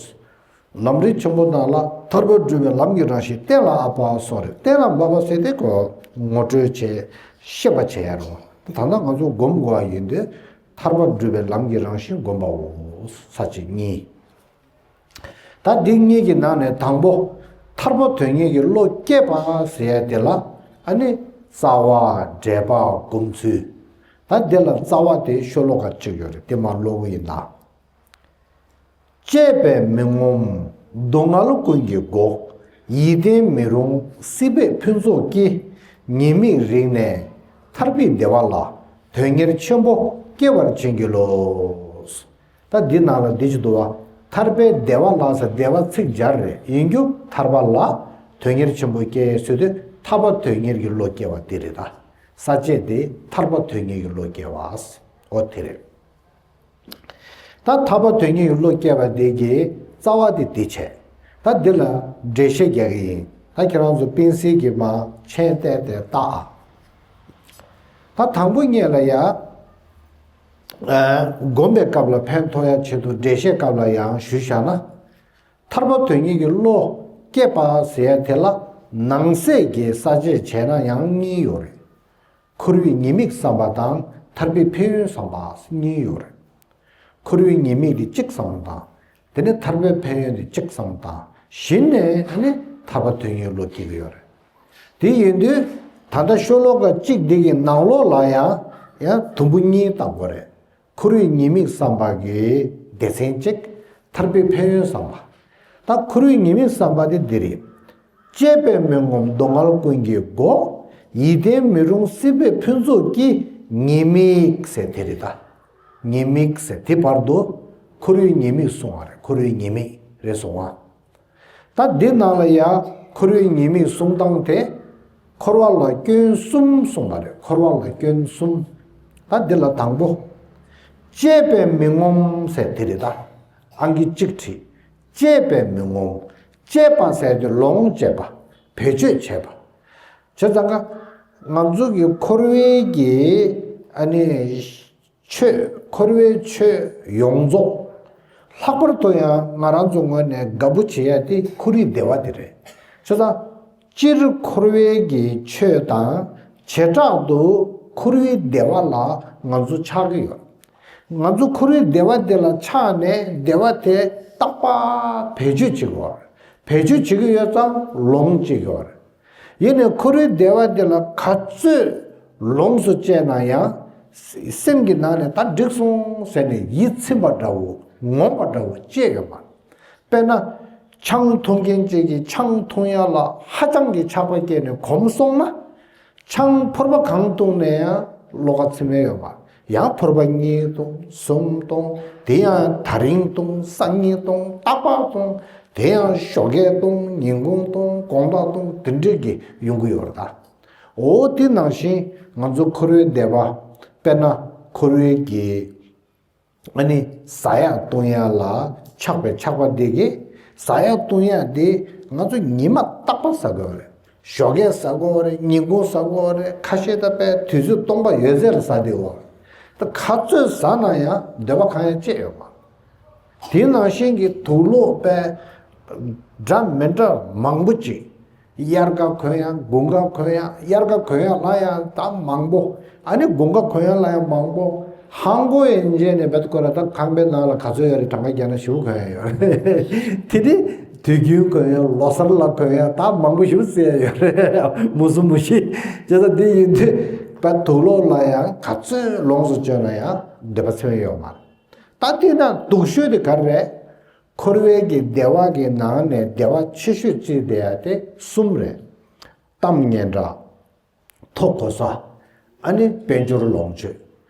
ལམ་རིམ་ཆེན་པོ་ནང་ལ་ཐར་པ་སྒྲུབ་པའི་ལམ་གྱི་རང་བཞིན་གཏན་ལ་དབབ་པ་སོགས་རེད། གཏན་ལ་དབབ་པ་ཟེར་དེ་ཁོ་ངོ་སྤྲོད་བྱེད། ཤེས་པ་བྱེད་ཡ་རེད། ད་ལྟ་ང་ཚོ་སྒོམ་དགོས་པ་ཡིན་དུས་ཐར་པ་སྒྲུབ་པའི་ལམ་གྱི་རང་བཞིན་བསྒོམ་པའོ། ས་བཅད་གཉིས། ད་འདི་གཉིས་ཀྱི་ནང་ནས་དང་པོ་ཐར་པ་དོན་གཉེར་གྱི་བློ་སྐྱེས་པ་ཟེར་ཡ་དེ་ལ་ཨ་ནི་རྩ་བ། འགྲེལ་པ། སྒོམ་ཚུལ། ད་འདི་ལ་རྩ་བ་དེ་ཤོ་ལོ་ཀ་གཅིག་ཡོད་རེད། དེ་མར་ཀློག་གི་ཡིན་ད། བཅད་པས་མི་ངོམས་སྡུག་བསྔལ་ཀུན་གྱི་སྒོ། ཡིད་བརྟན་མི་རུང་སྲིད་པའི་ཕུན་ཚོགས་ཀྱིས། ཉེས་དམིགས་རིག་ནས་ཐར་པའི་བདེ་བ་ལ། དོན་གཉེར་ཆེན་པོ་སྐྱེ་བར་བྱིན་གྱིས་རློབས། ད་འདི་ནང་ལ་འདི་ཅི་འདུག་བ། ཐར་པའི་བདེ་བ་ལ་ཟེར་བདེ་བ་ཚིག་སྦྱར་རེད། ཡིན་རྒྱུ་ཐར་པ་ལ་དོན་གཉེར་ཆེན་པོ་སྐྱེ་ཟེར་དུས་ཐར་པ་དོན་གཉེར་གྱི་བློ་སྐྱེ་བ་དེ་རེད་ད། ས་བཅད་དེ་ཐར་པ་དོན་གཉེར་གྱི་བློ་སྐྱེ་བ། འོ་དེ་རེད། ད་ཐར་པ་དོན་གཉེར་གྱི་བློ་སྐྱེ་བ་དེ་གི་རྩ་བ་དེ་དེ་བྱས། ད་འདི་ལ་འགྲེལ་བཤད་རྒྱག་གི་ཡིན། ད་ཁྱེད་རང་ཚོ་པིན་སིལ་གྱི་མ་མཆན་བལྟས་ཏེ་ལྟ་ཨ། ད་དང་པོ་ཉིད་ལ་ཡ། ཨ། སྒོམ་པའི་སྐབས་ལ་ཕན་ཐོགས་ཡ་ཆེད་དུ་འགྲེལ་བཤད་སྐབས་ལ་ཡང་ཞུས་བཞག་ན། ཐར་པ་དོན་གཉེར་གྱི་བློ་སྐྱེས་པ་ཟེར་ཡ་དེ་ལ་ནང་གསེས་ཀྱི་ས་བཅད་བྱས་ན་ཡང་གཉིས་ཡོད་རེད། འཁོར་བའི་ཉེས་དམིགས་བསམ་པ་དང་ཐར་པའི་ཕན་ཡོན་བསམ་པ་གཉིས་ཡོད་རེད། འཁོར་བའི་ཉེས་དམིགས་དེ་གཅིག་བསམ་བློ་བཏང་། དེ་ནས་ཐར་པའི་ཕན་ཡོན་དེ་གཅིག་བསམ་བློ་བཏང་། གཞི་ནས་ཨ་ནི་ཐར་པ་དོན་གཉེར་བློ་སྐྱེ་གི་ཡོད་རེད། དེ་ཡིན་དུས་ད་ལྟ་ཤོ་ལོ་ཀ་གཅིག་འདི་གི་ནང་ལོགས་ལ་ཡང་ཡང་དུམ་བུ་གཉིས་བཏང་དགོས་རེད། འཁོར་བའི་ཉེས་དམིགས་བསམ་པ་གི་སྡེ་ཚན་གཅིག་ཐར་པའི་ཕན་ཡོན་བསམ་པ། ད་འཁོར་བའི་ཉེས་དམིགས་བསམ་པ་དེ་འདི་རེད། བཅད་པས་མི་ངོམས་སྡུག་བསྔལ་ཀུན་གྱི་སྒོ། ཡིད་བརྟན་མི་རུང་སྲིད་པའི་ཕུན་ཚོགས་ཀྱི། ཉེས་དམིགས་ཟེར་དེ་རེད་ད། ཉེས་དམིགས་ཟེར་དེ་བར་དུ་འཁོར་བའི་ཉེས་དམིགས་གསུངས་པ་རེད། འཁོར་བའི་ཉེས་དམིགས་རེད་གསུངས་པ། ད་འདི་ནང་ལ་ཡང་འཁོར་བའི་ཉེས་དམིགས་གསུང་སྟངས་དེ་འཁོར་བ་ལ་སྐྱོན་གསུམ་གསུངས་པ་རེད། འཁོར་བ་ལ་སྐྱོན་གསུམ། ད་འདི་ལ་དང་པོ། བཅད་པས་མི་ངོམས་ཟེར་དེ་རེད་ད། ཨང་ཀི་གཅིག་བྲིས། བཅད་པས་མི་ངོམས། བཅད་པ་ཟེར་དེ་ལོངས་སྤྱད་པ། བེད་སྤྱོད་བྱེད་པ། བྱས་ཙང་ཀ་ང་ཚོ་གི་འཁོར་བའི་གི་ཨ་ནི། ཆོས། འཁོར་བའི་ཆོས་ཡོངས་རྫོགས། ལྷག་པར་དུ་ཡང་ང་རང་ཚོ་ངོས་ནས་དགའ་པོ་བྱེད་ཡ་དེ་འཁོར་བའི་བདེ་བ་དེ་རེད། བྱས་ཙང་། སྤྱིར་འཁོར་བའི་གི་ཆོས་དང་བྱེ་བྲག་ཏུ་འཁོར་བའི་བདེ་བ་ལ་ང་ཚོ་ཆགས་ཀྱི་ཡོད། ང་ཚོ་འཁོར་བའི་བདེ་བ་དེ་ལ་ཆགས་ནས་བདེ་བ་དེ་རྟག་པ་བེད་སྤྱོད་བྱེད་ཀྱི་ཡོད་རེད། བེད་སྤྱོད་བྱེད་ཀྱི་ཡོད་ཙང་ལོངས་སྤྱད་ཀྱི་ཡོད་རེད། ཡིན་ནའི་འཁོར་བའི་བདེ་བ་དེ་ལ་ག་ཚོད་ལོངས་སུ་སྤྱད་ན་ཡང་ སེམས་ཀྱི་ནང་ནས་ད་འགྲིག་སོང་ཟེར་ནས་ཡིད་ཚིམ་པ་འདྲ་བོ་ངོམས་པ་འདྲ་བོ་ཅི་ཡོད་མ་རེད། དཔེར་ན། ཆང་འཐུང་མཁན་གཅིག་གིས་ཆང་འཐུང་ཡ་ལ་ཧ་ཅང་གི་ཆགས་པ་སྐྱེས་ནས་གོམས་སོང་ན། ཆང་ཕོར་པ་གང་བཏུང་ནས་ཡང་བློ་ཁ་ཚིམ་ཡ་ཡོད་མ་རེད། ཡང་ཕོར་པ་གཉིས་བཏུང་གསུམ་བཏུང་། དེ་ཡང་དེ་རིང་བཏུང་སང་ཉིན་བཏུང་རྟག་པར་བཏུང་། དེ་ཡང་ཞོགས་ཀས་བཏུང་ཉིན་གུང་བཏུང་དགོང་དག་བཏུང་དེ་འདྲས་ཀྱི་ཡོང་གི་ཡོད་རེད་ད། འོ་དེ་ནང་བཞིན་ང་ཚོ་འཁོར་བའི་བདེ་བ། དཔེར་ན་འཁོར་བའི་གི་ཨ་ནི་ཟ་ཡག་བཏུང་ཡག་ལ་ཆགས་པའི་ཆགས་པ་འདི་གིས་ཟ་ཡག་བཏུང་ཡག་འདི་ང་ཚོ་ཉི་མ་རྟག་པར་ཟ་དགོས་རེད། ཞོགས་ཀས་ཟ་དགོས་རེད། ཉིན་གུང་ཟ་དགོས་རེད། ཁ་ཤས་ད་དཔེ་དུས་ཚོད་སྟོང་པ་ཡོད་ཚད་ལ་ཟ་བསྡད་ཡོད་རེད། ད་ག་ཚོད་ཟ་ན་ཡང་འདོད་པ་ཁེངས་ཡག་ཅི་ཡོད་མ་རེད། དེ་ནང་བཞིན་གྱི་དུག་ལོག་པའི་འདྲ་མི་འདྲ་མང་པོ་ཅིག་དབྱར་ཁ་གོན་ཡག་དགུན་ཁ་གོན་ཡག་དབྱར་ཁ་གོན་ཡག་ལ་ཡང་ད་མང་པོ། ཨ་ནི་དགུན་ཁ་གོན་ཡག་ལ་ཡང་མང་པོ། ཧང་གོ་ཡན་ཇེ་ནས་བེད་ཁོ་ར་ད་ཁང་པའི་ནང་ལ་ག་ཚོད་ཡོད་རེད། གྲངས་ཀ་རྒྱག་ན་ཞེ་པོ་གོན་ཡག་ཡོད་རེད། དེ་དེ་དུས་རྒྱུན་གོན་ཡག་ལོ་གསར་ལ་གོན་ཡག་ད་མང་པོ་ཞེ་པོ་བསྲེས་ཡག་ཡོད་རེད། མུ་སུ་མུ་ཤི་བྱས་ཙང་དེ་ཡིན་དུས་ད་དུག་ལོག་ལ་ཡང་ག་ཚོད་ལོངས་སུ་སྤྱོད་ན་ཡང་འདོད་པ་ཚིམ་ཡག་ཡོད་མ་རེད། ད་དེ་ན་སྡུག་ཤོས་དེ་ག་རེ་རེད། འཁོར་བའི་གི་བདེ་བ་གི་ནང་ནས་བདེ་བ་ཆེ་ཤོས་བརྩིས་བསྡད་ཡ་དེ་གསུམ་རེད། གཏམ་སྙན་གྲགས། ཐོབ་གོ་ས། ཨ་ནི་དཔལ་འབྱོར་ལོངས་སྤྱོད།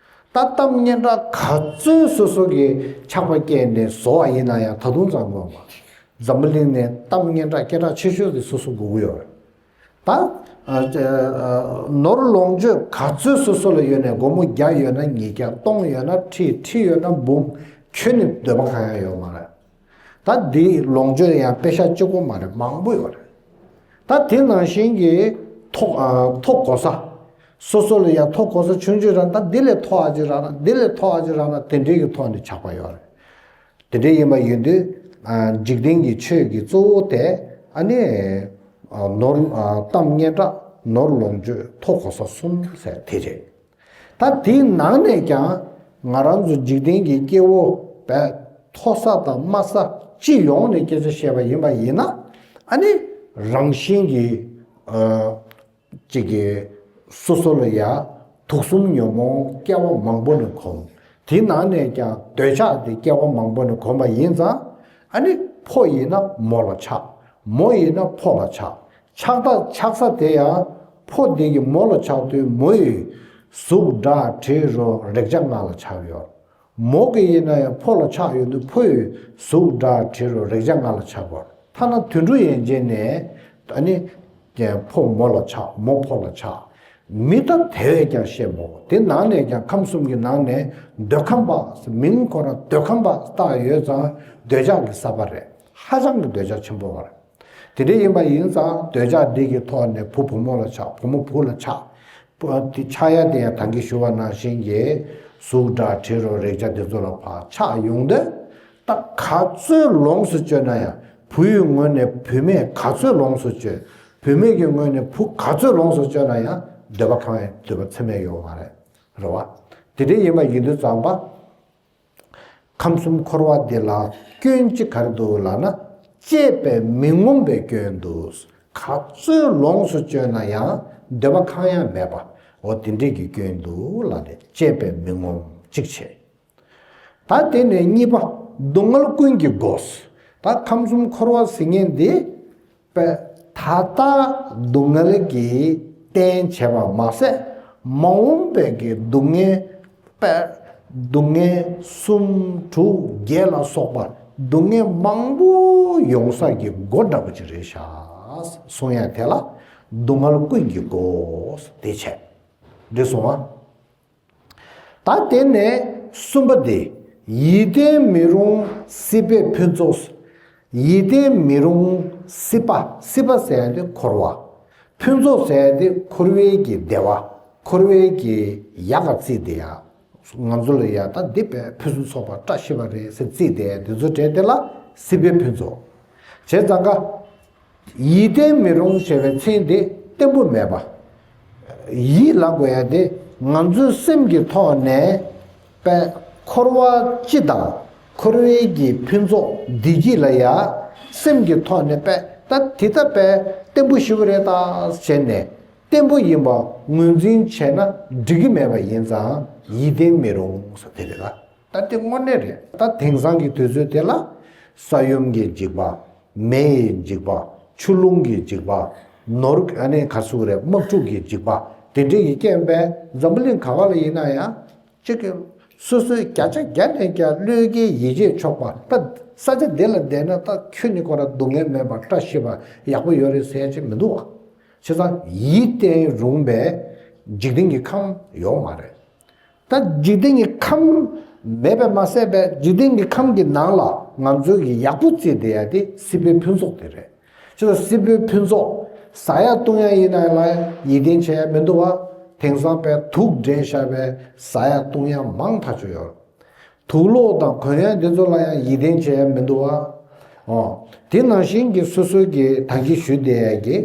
ད་གཏམ་སྙན་གྲགས་ག་ཚོད་སོ་སོ་གི་ཆགས་པ་སྐྱེས་ནས་བཟོ་བ་ཡིན་ན་ཡང་ད་དུང་གཙང་མ་མ། འཛམ་བུ་གླིང་ནས་གཏམ་སྙན་གྲགས་སྐད་གྲགས་ཆེ་ཤོས་དེ་སོ་སོ་དགོས་ཀྱི་ཡོད་རེད། ད། ནོར་ལོངས་སྤྱོད་ག་ཚོད་སོ་སོ་ལ་ཡོད་ནས་སྒོར་མོ་བརྒྱ་ཡོད་ན་ཉིས་བརྒྱ། སྟོང་ཡོད་ན་ཁྲི། ཁྲི་ཡོད་ན་འབུམ། ཁྱོན་ནས་འདོད་པ་གང་ཡང་ཡོད་མ་རེད། ད་འདི་ལོངས་སྤྱོད་ཡང་པེ་ཤ་གཅིག་པོ་མ་རེད། མང་པོ་ཡོད་རེད། ད་དེ་ནང་བཞིན་གྱི་ཐོབ་ཐོབ་གོ་ས། སོ་སོ་ལ་ཡང་ཐོབ་གོ་ས་ཆུང་ཆུང་རང་ད་འདི་ལས་མཐོ་བ་ཅིག་རག་ན། འདི་ལས་མཐོ་བ་ཅིག་རག་ན་དེ་འདྲའི་གི་ཐོག་ནས་ཆགས་པ་ཡོད་རེད། དེ་འདྲ་ཡིན་པ་ཡིན་དུས། འཇིག་རྟེན་གྱི་ཆོས་ཀྱི་གཙོ་བོ་དེ་ཨ་ནི་ནོར་གཏམ་སྙན་གྲགས། ནོར་ལོངས་སྤྱོད། ཐོབ་གོ་ས་གསུམ་ཟེར་དེ་རེད། ད་དེའི་ནང་ནས་ཀྱང་ང་རང་ཚོ་འཇིག་རྟེན་གྱི་སྐྱེ་བོ་བས་མཐོ་ས་དང་དམའ་ས་སྤྱི་ཡོངས་ནས་སྐད་ཆ་བཤད་པ་ཡིན་པ་ཡིན་ན། ཨ་ནི་རང་བཞིན་གྱིས། གཅིག་གིས་སོ་སོ་ལ་ཡ་དུག་གསུམ་ཉོན་མོངས་སྐྱེ་བ་མང་པོ་ནས་གོམས། དེ་ནང་ནས་ཀྱང་འདོད་ཆགས་དེ་སྐྱེ་བ་མང་པོ་ནས་གོམས་པ་ཡིན་ཙང་། ཨ་ནི་ཕོ་ཡིན་ན་མོ་ལ་ཆགས། མོ་ཡིན་ན་ཕོ་ལ་ཆགས། ཆགས་ད་ཆགས་ས་དེ་ཡང་ཕོ་དེ་གི་མོ་ལ་ཆགས་དུས་མོ་ཡི་གཟུགས་སྒྲ་དྲི་རོ་རེག་བྱ་ལྔ་ལ་ཆགས་ཡོད། མོ་གི་ཡིན་ན་ཡང་ཕོ་ལ་ཆགས་ཡོང་དུས་ཕོ་ཡི་གཟུགས་སྒྲ་དྲི་རོ་རེག་བྱ་ལྔ་ལ་ཆགས་པ། ཐ་ན་དུད་འགྲོ་ཡན་ཆད་ནས་ཨ་ནི་ཕོ་མོ་ལ་ཆགས། མོ་ཕོ་ལ་ཆགས། མི་ད་དེ་བས་ཀྱང་ཤེས་མོ། དེ་ནང་ནས་ཀྱང་ཁམས་གསུམ་གྱི་ནང་ནས་འདོད་ཁམས་པ། མིང་ཁོ་རང་འདོད་ཁམས་པ་བཏགས་ཡོད་ཙང་འདོད་ཆགས་ཀྱི་ས་པ་རེད། ཧ་ཅང་གི་འདོད་ཆགས་ཆེན་པོ་བ་རེད། དེ་འདྲ་ཡིན་པ་ཡིན་ཙང་འདོད་ཆགས་འདི་གི་ཐོག་ནས་བུ་བུ་མོ་ལ་ཆགས། བུ་མོ་བུ་ལ་ཆགས། པོ་དེ་ཆགས་ཡ་དེ་ཡང་ད་གིན་ཞུ་བ་ནང་བཞིན་གྱི་གཟུགས་སྒྲ་དྲི་རོ་རེག་བྱ་དེ་ཚོ་ལ་ཕར་ཆགས་ཡོང་དུས། ད་ག་ཚོད་ལོངས་སུ་སྤྱོད་ན་ཡང་། བུ་ཡི་ངོས་ནས་བུད་མེད་ག་ཚོད་ལོངས་སུ་སྤྱོད། བུད་མེད་ཀྱི་ངོས་ནས་བུ་ག་ཚོད་ལོངས་སུ་སྤྱོད་ན་ཡང་འདོད་པ་གང་ཡང་འདོད་པ་ཚིམ་ཡ་ཡོད་མ་རེད། རེད་བ། དེ་འདྲ་ཡིན་པ་ཡིན་དུས་ཙམ་པ། ཁམས་གསུམ་འཁོར་བ་འདི་ལ་སྐྱོན་གཅིག་ག་རེ་འདུག་ལབ་ན། སྤྱད་པས་མི་ངོམས་པའི་སྐྱོན་འདུག་ག་ཚོད་ལོངས་སུ་སྤྱོད་ན་ཡང་འདོད་པ་གང་ཡང་མེད་པ། འོ་དེ་འདྲས་ཀྱི་སྐྱོན་འདུག་ལབ་ནས་སྤྱད་པས་མི་ངོམས་གཅིག་བྱས། ད་དེ་ནས་གཉིས་པ། སྡུག་བསྔལ་ཀུན་གྱི་སྒོ། ད་ཁམས་གསུམ་འཁོར་བ་ཟེར་མཁན་འདི། པས་ད་ལྟ་སྡུག་བསྔལ་གྱི་རྟེན་བྱས་པ་མ་ཟད། མ་འོངས་པའི་གི་སྡུག་བསྔལ། པས་སྡུག་བསྔལ་གསུམ་དྲུག་བརྒྱད་ལ་སོགས་པ་སྡུག་བསྔལ་མང་པོ་ཡོང་ས་གི་སྒོ་འདྲ་པོ་ཅིག་རེད་ཤག་གསུང་ཡ་དེ་ལ་སྡུག་བསྔལ་ཀུན་གྱི་སྒོ་དེ་བྱས། འགྲིག་སོང་ཨ། ད་དེ་ནས་གསུམ་པ་དེ། ཡིད་བརྟན་མི་རུང་སྲིད་པས་ཕུན་ཚོགས། ཡིད་བརྟན་མི་རུང་སྲིད་པ། སྲིད་པ་ཟེར་ཡ་དེ་འཁོར་བ། ཕུན་ཚོགས་ཟེར་ཡ་དེ་འཁོར་བའི་གི་བདེ་བ། འཁོར་བའི་གི་ཡག་ག་རྩིས་དེ་ཡ། ང་ཚོ་ལ་ཡ་ད་འདི་པས་ཕུན་སུམ་ཚོགས་པ་བཀྲ་ཤིས་པ་རེད་ཟེར་རྩིས་དེ་ཡ་དེ་ཚོ་གྲས་དེ་ལ་སྲིད་པའི་ཕུན་ཚོགས། བྱས་ཙང་ཀ། ཡིད་བརྟན་མི་རུང་ཞེས་པའི་མཚན་དེ་བརྟན་པོ་མེད་པ། ཡིད་ལ་དགོས་ཡ་དེ་ང་ཚོའི་སེམས་ཀྱི་ཐོག་ནས་པས་འཁོར་བ་སྤྱི་དང་འཁོར་བའི་གི་ཕུན་ཚོགས་བདེ་སྐྱིད་ལ་ཡ་སེམས་ཀྱི་ཐོག་ནས་པས་ད་དེ་ལྟ་པས་བརྟན་པོ་ཞེ་པོ་རེད་ད་བྱས་ནས་ བརྟན་པོ་ཡིན་པ་ངོས་འཛིན་བྱས་ན་འགྲིག་གི་མེད་པ་ཡིན་ཙང་ཡིད་བརྟན་མི་རུང་ཟེར་དེ་རེད་ལ། ད་དེ་དངོས་གནས་རེད། ད་དེང་སང་གི་དུས་ཚོད་དེ་ལ་ས་ཡོམ་གྱི་འཇིགས་པ། མེ་ཡི་འཇིགས་པ། ཆུ་རླུང་གི་འཇིགས་པ། ནོར་ཨ་ནི་ག་ཚོད་རེད། དམག་འཁྲུག་གི་འཇིགས་པ། དེ་འདྲ་ཡི་རྐྱེན་པས་འཛམ་བུ་གླིང་ག་བ་ལ་ཡིན་ན་ཡང་གཅིག་གི་སོ་སོའི་བརྒྱ་ཆ་བརྒྱ་ནས་བརྒྱ་བློས་འགེལ་ཡིད་ཆེས་ཆོག་པ། ད་ས་ཆ་དེ་ལ་བསྡད་ན་ད་ཁྱོད་ནི་ཁོ་ར་སྡུག་བསྔལ་མེད་པ་བཀྲ་ཤིས་པ་ཡག་པོ་ཡོད་རེད་ཟེར་ཡ་ཅིག་མི་འདུག་བ། བྱས་ཙང་ཡིད་བརྟན་རུང་བའི་འཇིག་རྟེན་གྱི་ཁམས་ཡོད་མ་རེད། ད་འཇིག་རྟེན་གྱི་ཁམས་མེད་པས་མ་ཟད་པའི་འཇིག་རྟེན་གྱི་ཁམས་ཀྱི་ནང་ལ་ང་ཚོའི་གི་ཡག་པོ་བརྩིས་བསྡད་ཡ་དེ་སྲིད་པའི་ཕུན་ཚོགས་དེ་རེད། ཅེས་སྲིད་པའི་ཕུན་ཚོགས་ཟ་ཡ་བཏུང་ཡ་ཡིན་ན་ལ་ཡིད་བརྟན་བྱེད་ཡ་མི་འདུག་བ། དེང་སང་པའི་དུག་འདྲེས་བཞག་པའི་ཟ་ཡ་བཏུང་ཡ་མང་ཐག་ཆོད་ཡོད། དུག་སློག་དང་གོན་ཡ་འདི་ཚོ་ལ་ཡང་ཡིད་བརྟན་བྱེད་ཡ་མི་འདུག་བ། ཨོ། དེ་ནང་བཞིན་གྱི་སོ་སོའི་གི་ད་གིན་ཞུས་བསྡད་ཡ་གི་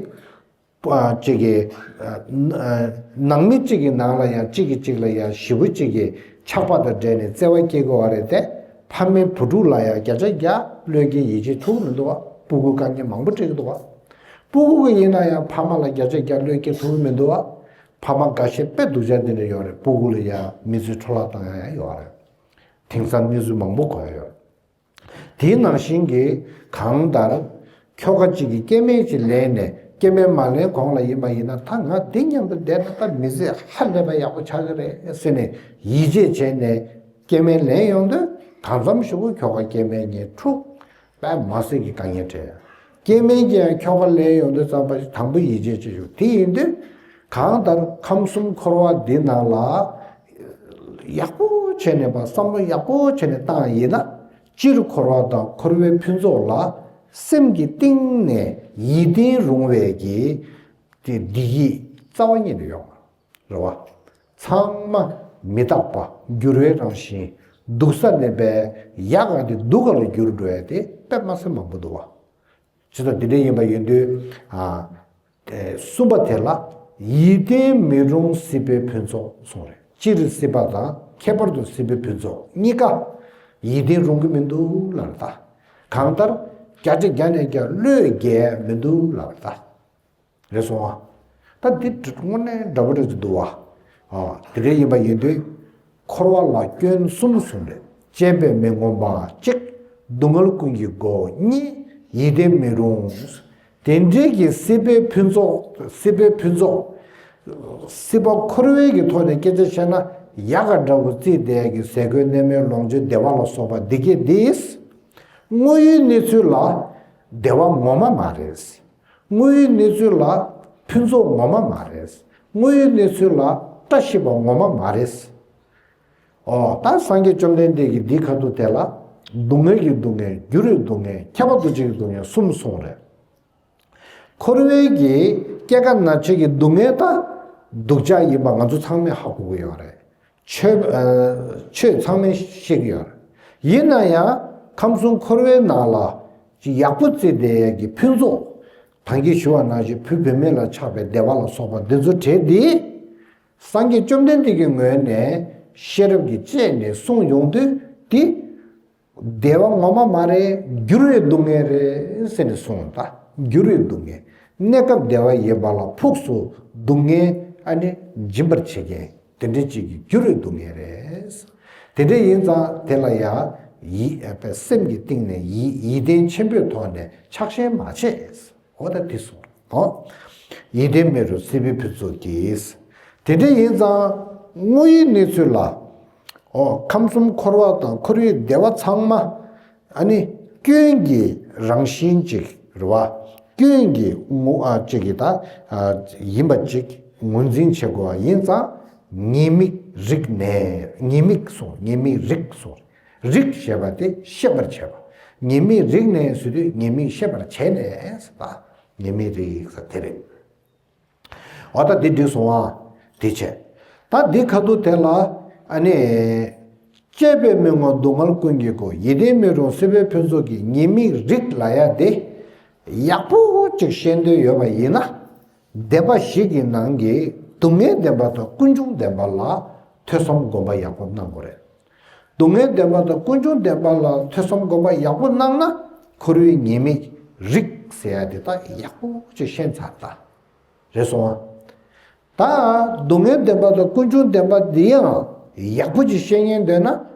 པ་གཅིག་གི་ཨ་ཨ་ནང་མི་གཅིག་གི་ནང་ལ་ཡང་གཅིག་གིས་གཅིག་ལ་ཡང་ཞེ་པོ་གཅིག་གི་ཆགས་པ་དང་འབྲེལ་ནས་བརྩེ་བ་སྐྱེ་དགོས་པ་རེད་དེ། ཕ་མའི་བུ་ཕྲུག་ལ་ཡང་བརྒྱ་ཆ་བརྒྱ་བློས་འགེལ་ཡིད་ཆེས་ཐུབ་མི་འདུག་བ། སྤུ་གུ་དཀའ་ངལ་མང་པོ་འཕྲད་ཀྱི་འདུག་བ། སྤུ་གུ་གི་ཡིན་ན་ཡང་ཕ་མ་ལ་བརྒྱ་ཆ་བརྒྱ་བློས་འགེལ་ཐུབ་མི་འདུག་བ། ཕ་མ་འགའ་ཤས་དཔེ་སྡུག་ཅག་འདི་འདྲ་ཡོད་རེད། སྤུ་གུ་ལ་ཡང་མི་ཚེ་འཕྲོ་བརླག་བཏང་ཡ་ཡང་ཡོད་རེད། དེང་སང་གནས་ཚུལ་མང་པོ་གོ་ཡ་ཡོད། དེའི་ནང་བཞིན་གྱི་གང་ལྟར་ཁྱོ་ག་གཅིག་གིས་སྐྱེ་དམན་ཅིག་ལེན་ནས་སྐྱེ་དམན་མ་ལེན་གོང་ལ་ཡིན་པ་ཡིན་ན་ད་ང་འདི་མཉམ་དུ་བསྡད་ན་ད་མི་ཚེ་ཧ་ལས་པ་ཡག་པོ་ཆགས་ཀྱི་རེད་ཟེར་ནས་ཡིད་ཆེས་བྱས་ནས་སྐྱེ་དམན་ལེན་ཡོང་དུས་གང་འཚམ་ཞིག་གི་ཁྱོ་ག་སྐྱེ་དམན་གཉིས་འཁྲུག་པས་མ་སྲིད་ཀྱི་དཀའ་ངལ་འཕྲད། སྐྱེ་དམན་གྱིས་ཡང་ཁྱོ་ག་ལེན་ཡོང་དུས་ཙམ་པ་ཞིག་དང་པོ་ཡིད་ཆེས་བྱེད་ཆོག་དེ་ཡིན་དུས་གང་ལྟར་ཁམས་གསུམ་འཁོར་བ་འདི་ནང་ལ་ཡག་པོ་བྱས་ནས་པ་བསམ་བློ་ཡག་པོ་བྱས་ནས་བཏང་ཡིན་ན། སྤྱིར་འཁོར་བ་དང་འཁོར་བའི་ཕུན་ཚོགས་ལ་སེམས་ཀྱི་གཏིང་ནས་ཡིད་བརྟན་རུང་བའི་གི་དེ་བདེ་སྐྱིད་རྩ་བ་ཉིད་ནས་ཡོང་བ་རེད་བ། ཚང་མ་མི་རྟག་པ་འགྱུར་བའི་རང་བཞིན། སྡུག་ས་ནས་པའི་ཡག་ག་དེ་སྡུག་ག་ལ་འགྱུར་འགྲོ་ཡ་དེ་དཔེ་མ་སྲིད་མང་པོ་འདུག་བ། ཇི་ལྟར་འདི་འདྲ་ཡིན་པ་ཡིན་དུས། ཨ། གསུམ་པ་དེ་ལ་ཡིད་བརྟན་མི་རུང་སྲིད་པའི་ཕུན་ཚོགས་གསུངས་རེད། སྤྱིར་སྲིད་པ་དང་ཁྱད་པར་དུ་སྲིད་པའི་ཕུན་ཚོགས་གཉིས་ཀ་ཡིད་བརྟན་རུང་གི་མི་འདུག་ལབ་རེད་ད། གང་ལྟར་བརྒྱ་ཆ་བརྒྱ་ནས་བརྒྱ་བློས་འགེལ་མི་འདུག་ལབ་རེད་ད། རེད་སོང་ཨ། ད་འདི་དངོས་གནས་འདྲ་པོ་འདྲ་ཅིག་འདུག་བ། ཨ། དེ་འདྲ་ཡིན་པ་ཡིན་དུས། འཁོར་བ་ལ་སྐྱོན་གསུམ་གསུངས་རེད། སྤྱད་པས་མི་ངོམས་པ་གཅིག་སྡུག་བསྔལ་ཀུན་གྱི་སྒོ་གཉིས། ཡིད་བརྟན་མི་རུང་། དེ་འདྲའི་གི་སྲིད་པའི་ཕུན་ཚོགས། སྲིད་པའི་ཕུན་ཚོགས། སྲིད་པ་འཁོར་བའི་གི་ཐོག་ནས་སྐད་ཆ་བཤད་ན་ཡག་ག་འདྲ་པོ་བརྩིས་བསྡད་ཀྱི་ཟས་གོས་གནས་མལ་ལོངས་སྤྱོད་བདེ་བ་ལ་སོགས་པ་འདི་གས་འདིས། དངོས་ཡོད་གནས་ཚུལ་ལ་བདེ་བ་ངོ་མ་མ་རེད། དངོས་ཡོད་གནས་ཚུལ་ལ་ཕུན་ཚོགས་ངོ་མ་མ་རེད། དངོས་ཡོད་གནས་ཚུལ་ལ་བཀྲ་ཤིས་པ་ངོ་མ་མ་རེད། ཨོ། ད་སངས་རྒྱས་བཅོམ་ལྡན་འདས་ཀྱིས་འདིའི་ཁ་ཐུག་དེ་ལ། སྡུག་བསྔལ་གྱི་སྡུག་བསྔལ། འགྱུར་བའི་སྡུག་བསྔལ། ཁྱབ་པ་འདུ་བྱེད་ཀྱི་སྡུག་བསྔལ་གསུམ་གསུངས་རེད། འཁོར་བའི་གི་སྐྱེ་རྒ་ན་འཆི་གི་སྡུག་བསྔལ་ད་སྡུག་ཅག་ཡིན་པ་ང་ཚོ་ཚང་མས་ཧ་གོ་གི་ཡོད་རེད། ཆོས། ཨ། ཆོས་ཚང་མས་ཤེས་ཀྱི་ཡོད་རེད། ཡིན་ན་ཡང་ཁམས་གསུམ་འཁོར་བའི་ནང་ལ་ཅིག་ཡག་པོ་བརྩིས་བསྡད་ཡས་ཀྱི་ཕུན་ཚོགས། ད་གིན་ཞུ་བ་ནང་བཞིན་བུ་བུད་མེད་ལ་ཆགས་པའི་བདེ་བ་ལ་སོགས་པ་འདི་ཚོ་བྲལ་ཏེ། སངས་རྒྱས་བཅོམ་ལྡན་འདས་ཀྱི་ངོས་ནས་ཤེས་རབ་ཀྱི་དཔྱད་ནས་གསུངས་ཡོང་དུས་འདི། བདེ་བ་ངོ་མ་མ་རེད། འགྱུར་བའི་སྡུག་བསྔལ་རེད་ཟེར་ནས་གསུངས། ད་འགྱུར་བའི་སྡུག་བསྔལ། གནས་སྐབས་བདེ་བ་ཡིན་པ་ལ་ཕུགས་སུ་སྡུག་བསྔལ་ཨ་ནི་འབྱིན་པར་བྱེད་མཁན་དེ་འདྲ་ཅིག་གི་འགྱུར་བའི་སྡུག་བསྔལ་རེད། དེ་འདྲ་ཡིན་ཙང་དེ་ལ་ཡང་ཡིད། སེམས་ཀྱི་གཏིང་ནས་ཡིད། ཡིད་བརྟན་ཆེན་པོའི་ཐོག་ནས་ཆགས་ཞེན་མ་བྱེད། འོ་ད་དེ་གསུངས། ཨོ། ཡིད་བརྟན་མི་རུང་སྲིད་པའི་ཕུན་ཚོགས་ཀྱིས། དེ་འདྲ་ཡིན་ཙང་དངོས་ཡོད་གནས་ཚུལ་ལ། ཨོ། ཁམས་གསུམ་འཁོར་བ་དང་འཁོར་བའི་བདེ་བ་ཚང་མ། ཨ་ནི་སྐྱོན་གྱི་རང་བཞིན་ཅིག་རེད་བ། སྐྱོན་གྱི་ངོ་། ཨ། ཅིག་གི་ད། ཨ། ཡིན་པ་ཅིག་ངོས་འཛིན་བྱེད་དགོས་པ་ཡིན་ཙང་ཉེས་དམིགས་རིག་ནས། ཉེས་དམིགས་གསུངས། ཉེས་དམིགས་རིག་གསུངས། རིག་ཞེས་པ་དེ་ཤེས་པར་བྱེད་པ། ཉེས་དམིགས་རིག་ནས་ཟེར་དུས་ཉེས་དམིགས་ཤེས་པར་བྱས་ནས་ཟེར་བ། ཉེས་དམིགས་རིག་ཟེར་དེ་རེད། འོ་ད་འདི་འགྲིག་སོང་ཨ། དེ་བྱས། ད་འདི་ཁ་ཐུག་དེ་ལ་ཨ་ནི། སྤྱད་པས་མི་ངོམས་སྡུག་བསྔལ་ཀུན་གྱི་སྒོ། ཡིད་བརྟན་མི་རུང་སྲིད་པའི་ཕུན་ཚོགས་ཀྱི། ཉེས་དམིགས་རིག་ལབ་ཡ་དེ། ཡག་པོ་ཅིག་ཤེས་འདོད་ཡོད་པ་ཡིན་ན། བདེན་པ་བཞི་གི་ནང་གི་སྡུག་བསྔལ་བདེན་པ་དང་ཀུན་འབྱུང་བདེན་པ་ལ་ཐོས་བསམ་སྒོམ་པ་ཡག་པོ་གནང་དགོས་རེད། སྡུག་བསྔལ་བདེན་པ་དང་ཀུན་འབྱུང་བདེན་པ་ལ་ཐོས་བསམ་སྒོམ་པ་ཡག་པོ་གནང་ན། འཁོར་བའི་ཉེས་དམིགས་རིག་ཟེར་ཡ་དེ་དག་ཡག་པོ་ཅིག་ཤེས་ཚར་ད། རེད་སོང་ཨ། ད་སྡུག་བསྔལ་བདེན་པ་དང་ཀུན་འབྱུང་བདེན་པ་འདི་ཡང་ཡག་པོ་ཅིག་ཤེས་ཉན་འདོད་ན།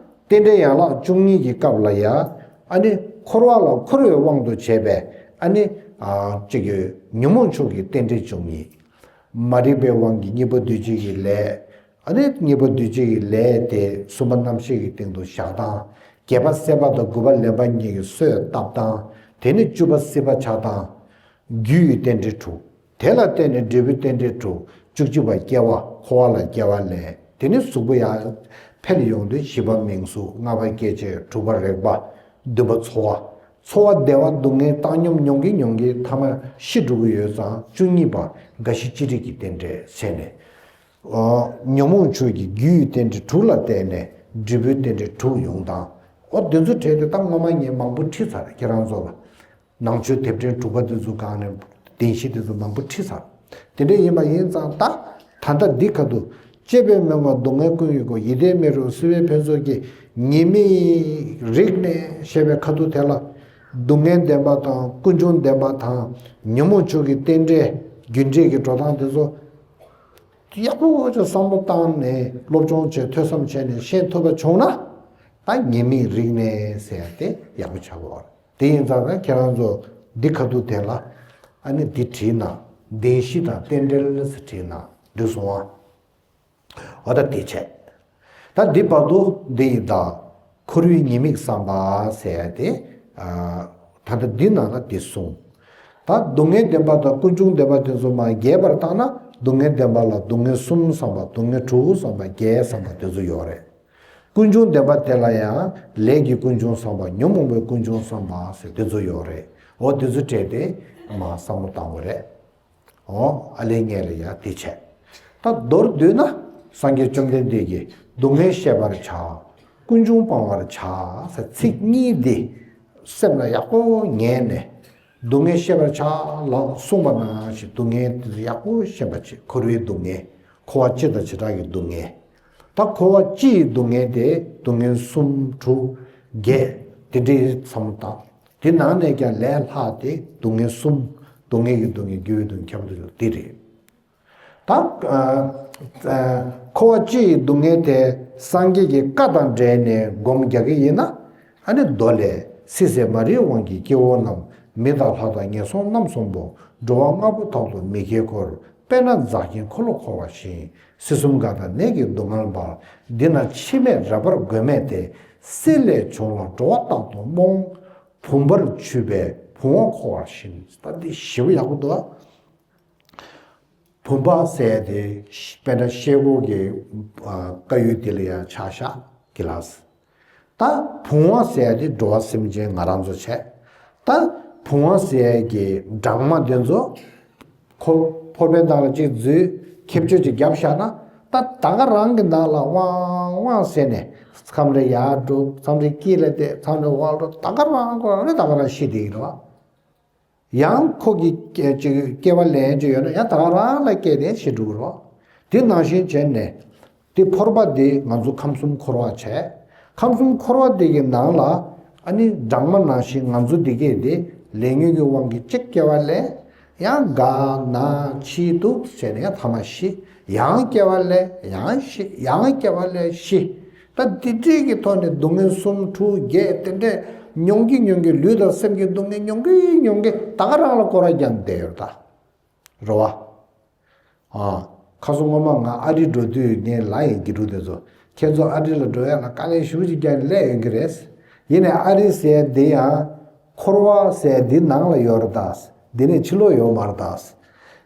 རྟེན་འབྲེལ་ཡན་ལག་བཅུ་གཉིས་ཀྱི་སྐབས་ལ་ཡང་ཨ་ནི་འཁོར་བ་ལ་འཁོར་བའི་དབང་དུ་བྱས་པའི་ཨ་ནི་ཨ་ཅིག་གི་ཉོན་མོངས་ཕྱོགས་ཀྱི་རྟེན་འབྲེལ་བཅུ་གཉིས། མ་རིག་པའི་དབང་གིས་གཉིས་པོ་འདུས་བྱས་ཀྱི་ལས། ཨ་ནི་གཉིས་པོ་འདུས་བྱས་ཀྱི་ལས་དེ་གསུམ་པ་རྣམ་ཤེས་ཀྱི་སྟེང་དུ་བཞག་སྟངས། བརྒྱད་པ་སྲེད་པ་དང་དགུ་པ་ལེན་པ་གཉིས་ཀྱི་སྲོད་བཏབ་སྟངས། དེ་ནས་བཅུ་པ་སྲིད་པ་ཆགས་སྟངས། རྒྱུ་ཡི་རྟེན་འབྲེལ་དྲུག། དེ་ལ་བརྟེན་ནས་འབྲས་བུའི་རྟེན་འབྲེལ་དྲུག། བཅུ་གཅིག་པ་སྐྱེ་བ། འཁོར་བ་ལ་སྐྱེ་བ་ལེན། དེ་ནས་གཟུགས་པོ་ཡང་འཕེལ་ཡོང་དུས་བཞི་པ་མིང་གཟུགས། ལྔ་པ་སྐྱེ་མཆེད། དྲུག་པ་རེག་པ། བདུན་པ་ཚོར་བ། ཚོར་བ་བདེ་བ་སྡུག་བསྔལ་བཏང་སྙོམས་མྱོང་གིན་མྱོང་གིན་ཐ་མ་ཤི་འགྲོ་གི་ཡོད་ཙང་བཅུ་གཉིས་པ་རྒ་ཤི་ཅི་རིགས་ཀྱི་རྟེན་འབྲེལ་བྱས་ནས། ཨོ། ཉོན་མོངས་ཕྱོགས་ཀྱི་རྒྱུ་ཡི་རྟེན་འབྲེལ་དྲུག་ལ་བརྟེན་ནས་འབྲས་བུའི་རྟེན་འབྲེལ་དྲུག་ཡོང་སྟངས། ཨོ་དེ་ཚོ་གྲས་དེ་ད་སྔོན་མ་ངས་མང་པོ་ཁྲིད་ཚར་ཁྱེད་རང་ཚོ་ལ། ནང་ཆོས་དེབ་ཕྲེང་དྲུག་པ་དེ་ཚོ་སྒང་ནས་བདེན་བཞི་དེ་ཚོ་མང་པོ་ཁྲིད་ཚར། དེ་འདྲ་ཡིན་པ་ཡིན་ཙང་ད་ད་ལྟ་འདི་ཁ་ཐུག་སྐྱེས་པས་མི་ངོམས་སྡུག་བསྔལ་ཀུན་གྱི་སྒོ། ཡིད་བརྟན་མི་རུང་སྲིད་པའི་ཕན་ཚུན་གྱི། ཉེས་དམིགས་རིག་ནས་ཞེས་པའི་ཁ་ཐུག་དེ་ལ། སྡུག་བསྔལ་བདེན་པ་དང་ཀུན་འབྱུང་བདེན་པ་དང་ཉོན་མོངས་ཕྱོགས་ཀྱི་རྟེན་འབྲེལ་རྒྱུ་འབྲས་ཀྱི་འགྲོ་སྟངས་དེ་ཚོ། ཡག་པོ་ཅིག་བསམ་བློ་བཏང་ནས་སློབ་སྦྱོང་བྱས་ཐོས་བསམ་བྱས་ནས་ཤེས་ཐུབ་པ་བྱུང་ན། ད་ཉེས་དམིགས་རིག་ནས་ཟེར་ཡ་དེ་ཡག་པོ་ཆགས་པ་རེད། དེ་ཡིན་ཙང་ན་ཁྱེད་རང་ཚོ་འདི་ཁ་ཐུག་དེ་ལ་ཨ་ནི་འདི་བྲིས་ན། བདེན་བཞི་དང་རྟེན་འབྲེལ་ཟེར་བྲིས་ན་འགྲིག་སོང་ཨ། འོ་ད་དེ་བྱས། ད་འདི་བར་དུ་འདི་ཡིན་ད། འཁོར་བའི་ཉེས་དམིགས་བསམ་པ་ཟེར་ཡ་དེ། ཨ། ད་ལྟ་འདི་ནང་ལ་འདི་གསུངས། ད་སྡུག་བསྔལ་བདེན་པ་དང་ཀུན་འབྱུང་བདེན་པ་དེ་ཚོ་མར་རྒྱས་པར་བཏང་ན། སྡུག་བསྔལ་བདེན་པ་ལ་སྡུག་བསྔལ་གསུམ་བསམ་པ། སྡུག་བསྔལ་དྲུག་བསམ་པ། བརྒྱད་བསམ་པ་དེ་ཚོ་ཡོད་རེད། ཀུན་འབྱུང་བདེན་པ་དེ་ལ་ཡང་ལས་ཀྱི་ཀུན་འབྱུང་བསམ་པ། ཉོན་མོངས་པའི་ཀུན་འབྱུང་བསམ་པ་ཟེར་དེ་ཚོ་ཡོད་རེད། འོ་དེ་ཚོ་བྲལ་ཏེ་མར་བསམ་བློ་བཏང་དགོས་རེད། འོ་ཨ་ལས་ངས་ལ་ཡ་དེ་བྱས། ད་མདོར་བསྡུས་ན་སངས་རྒྱས་བཅོམ་ལྡན་འདས་ཀྱིས་སྡུག་བསྔལ་ཤེས་པར་བྱ། ཀུན་འབྱུང་སྤང་བར་བྱ་ཟེར་ཚིག་གཉིས་འདི་སེམས་ལ་ཡག་པོ་ངེས་ནས། སྡུག་བསྔལ་ཤེས་པར་བྱ་ལ་གསུངས་པ་ནང་བཞིན་སྡུག་བསྔལ་དེ་ཚོ་ཡག་པོ་ཤེས་པ་བྱེད། འཁོར་བའི་སྡུག་བསྔལ། འཁོར་བ་སྤྱི་དང་བྱེ་བྲག་གི་སྡུག་བསྔལ། ད་འཁོར་བ་སྤྱི་ཡི་སྡུག་བསྔལ་དེ་སྡུག་བསྔལ་གསུམ་དྲུག་བརྒྱད་དེ་འདྲའི་བསམ་བློ་བཏང་། དེ་ནང་ནས་ཀྱང་ལས་སླ་དེ་སྡུག་བསྔལ་གསུམ། སྡུག་བསྔལ་གྱི་སྡུག་བསྔལ། འགྱུར་བའི་སྡུག་བསྔལ། ཁྱབ་པ་སྡུག་བསྔལ་དེ་རེད། ད་ཨ་ཨ་འཁོར་བ་སྤྱི་ཡི་སྡུག་བསྔལ་དེ་སངས་རྒྱས་ཀྱི་བཀའ་དང་འབྲེལ་ནས་སྒོམ་རྒྱག་གི་ཡིན་ན། ཨ་ནི་མདོ་ལས། སྲིད་ཟད་མ་རིག་དབང་གིས་སྐྱེ་བོ་རྣམས། མི་དང་ལྷ་དང་ངན་སོང་རྣམ་གསུམ་པོ། འགྲོ་བ་ལྔ་པོ་ཐོག་ཏུ་མི་སྐྱེ་འཁོར། དཔེར་ན་འཛག་ཆེན་འཁོར་ལོ་འཁོར་བ་བཞིན། སྲིད་གསུམ་རྒ་དང་ནད་ཀྱི་སྡུག་བསྔལ་འབར། འདི་ན་འཆི་མེད་རབ་དཔལ་མགོན་མེད་དེ། སྲིད་ལས་བྱུང་ལ་འགྲོ་བ་རྟག་ཏུ་རྨོངས། བུམ་པར་ཆུད་པས་བུང་བ་འཁོར་བར་ཤིན། ད་འདི་ཞེ་པོ་ཡག་པོ་འདུག་ཨ། བུམ་པ་ཟེར་ཡ་དེ་དཔེར་ན་ཤེལ་སྒོ་གི་ཨ་དཀར་ཡོལ་དེ་ལ་ཡང་ཆ་བཞག་གི་ལ། ད་བུང་བ་ཟེར་ཡ་དེ་འགྲོ་བ་སེམས་ཅན་ང་རང་ཚོ་བྱས། ད་བུང་བ་ཟེར་ཡ་གི་སྦྲང་མ་དེ་ཚོ་ཁོ་ཕོར་པའི་ནང་ལ་གཅིག་འཛུལ། ཁེབས་གཅོད་ཅིག་བརྒྱབ་བཞག་ན། ད་ད་ག་རང་གི་ནང་ལ་ཝང་ཝང་ཟེར་ནས་མཚམས་རེ་ཡར་འགྲོ། མཚམས་རེ་དཀྱིལ་ལ་བསྡད། མཚམས་རེ་འོག་འགྲོ། ད་ག་རང་ཁོ་རང་ནས་ད་ག་རང་ཤི་བསྡད་ཀྱི་རེད་བ། ཡང་ཁོ་གི་སྐྱེ་ཅིག་སྐྱེ་བ་ལེན་རྒྱུ་ཡོད་ན་ཡང་ད་ག་རང་ལ་སྐྱེས་ཏེ་ཤི་འགྲོ་གི་རེད། དེ་ནང་བཞིན་བྱས་ནས་དེ་ཕོར་པ་དེ་ང་ཚོ་ཁམས་གསུམ་འཁོར་བ་བྱས། ཁམས་གསུམ་འཁོར་བ་དེ་གི་ནང་ལ་ཨ་ནི་སྦྲང་མ་ནང་བཞིན་ང་ཚོ་འདི་གས་དེ་ལས་ཉོན་གྱི་དབང་གིས་གཅིག་སྐྱེ་བ་ལེན། ཡང་རྒ་ན་འཆི་སྡུག་བྱས་ནས་ཡང་ཐ་མ་ཤི། ཡང་སྐྱེ་བ་ལེན། ཡང་ཤི། ཡང་སྐྱེ་བ་ལེན། ཤི། ད་འདི་འདྲའི་གི་ཐོག་ནས་སྡུག་བསྔལ་གསུམ་དྲུག་བརྒྱད་དེ་འདྲས་མྱོང་གི་མྱོང་གི། ལུས་དང་སེམས་ཀྱི་སྡུག་བསྔལ་མྱོང་གི་མྱོང་གི། ད་ག་རང་ལ་སྐོར་ར་རྒྱབ་བསྡད་ཡོད་ད། རེད་བ། ཨ། ཁ་སང་སྔོན་མ་ང་ཨ་རི་འགྲོ་དུས་ངའི་ལ་ཡི་དགེ་ཕྲུག་དེ་ཚོ། ཁྱེད་ཚོ་ཨ་རི་ལ་འགྲོ་ཡ་ལ་དཀའ་ལས་ཞེ་པོ་ཅིག་བརྒྱབ་ནས་སླེབས་ཡོང་གི་རེད། ཡིན་ནའི་ཨ་རི་ཟེར་ཡ་འདི་ཡང་འཁོར་བ་ཟེར་ཡ་འདི་ནང་ལ་ཡོད་རེད་ད། འདི་ནས་ཕྱི་ལོགས་ཡོད་མ་རེད་ད།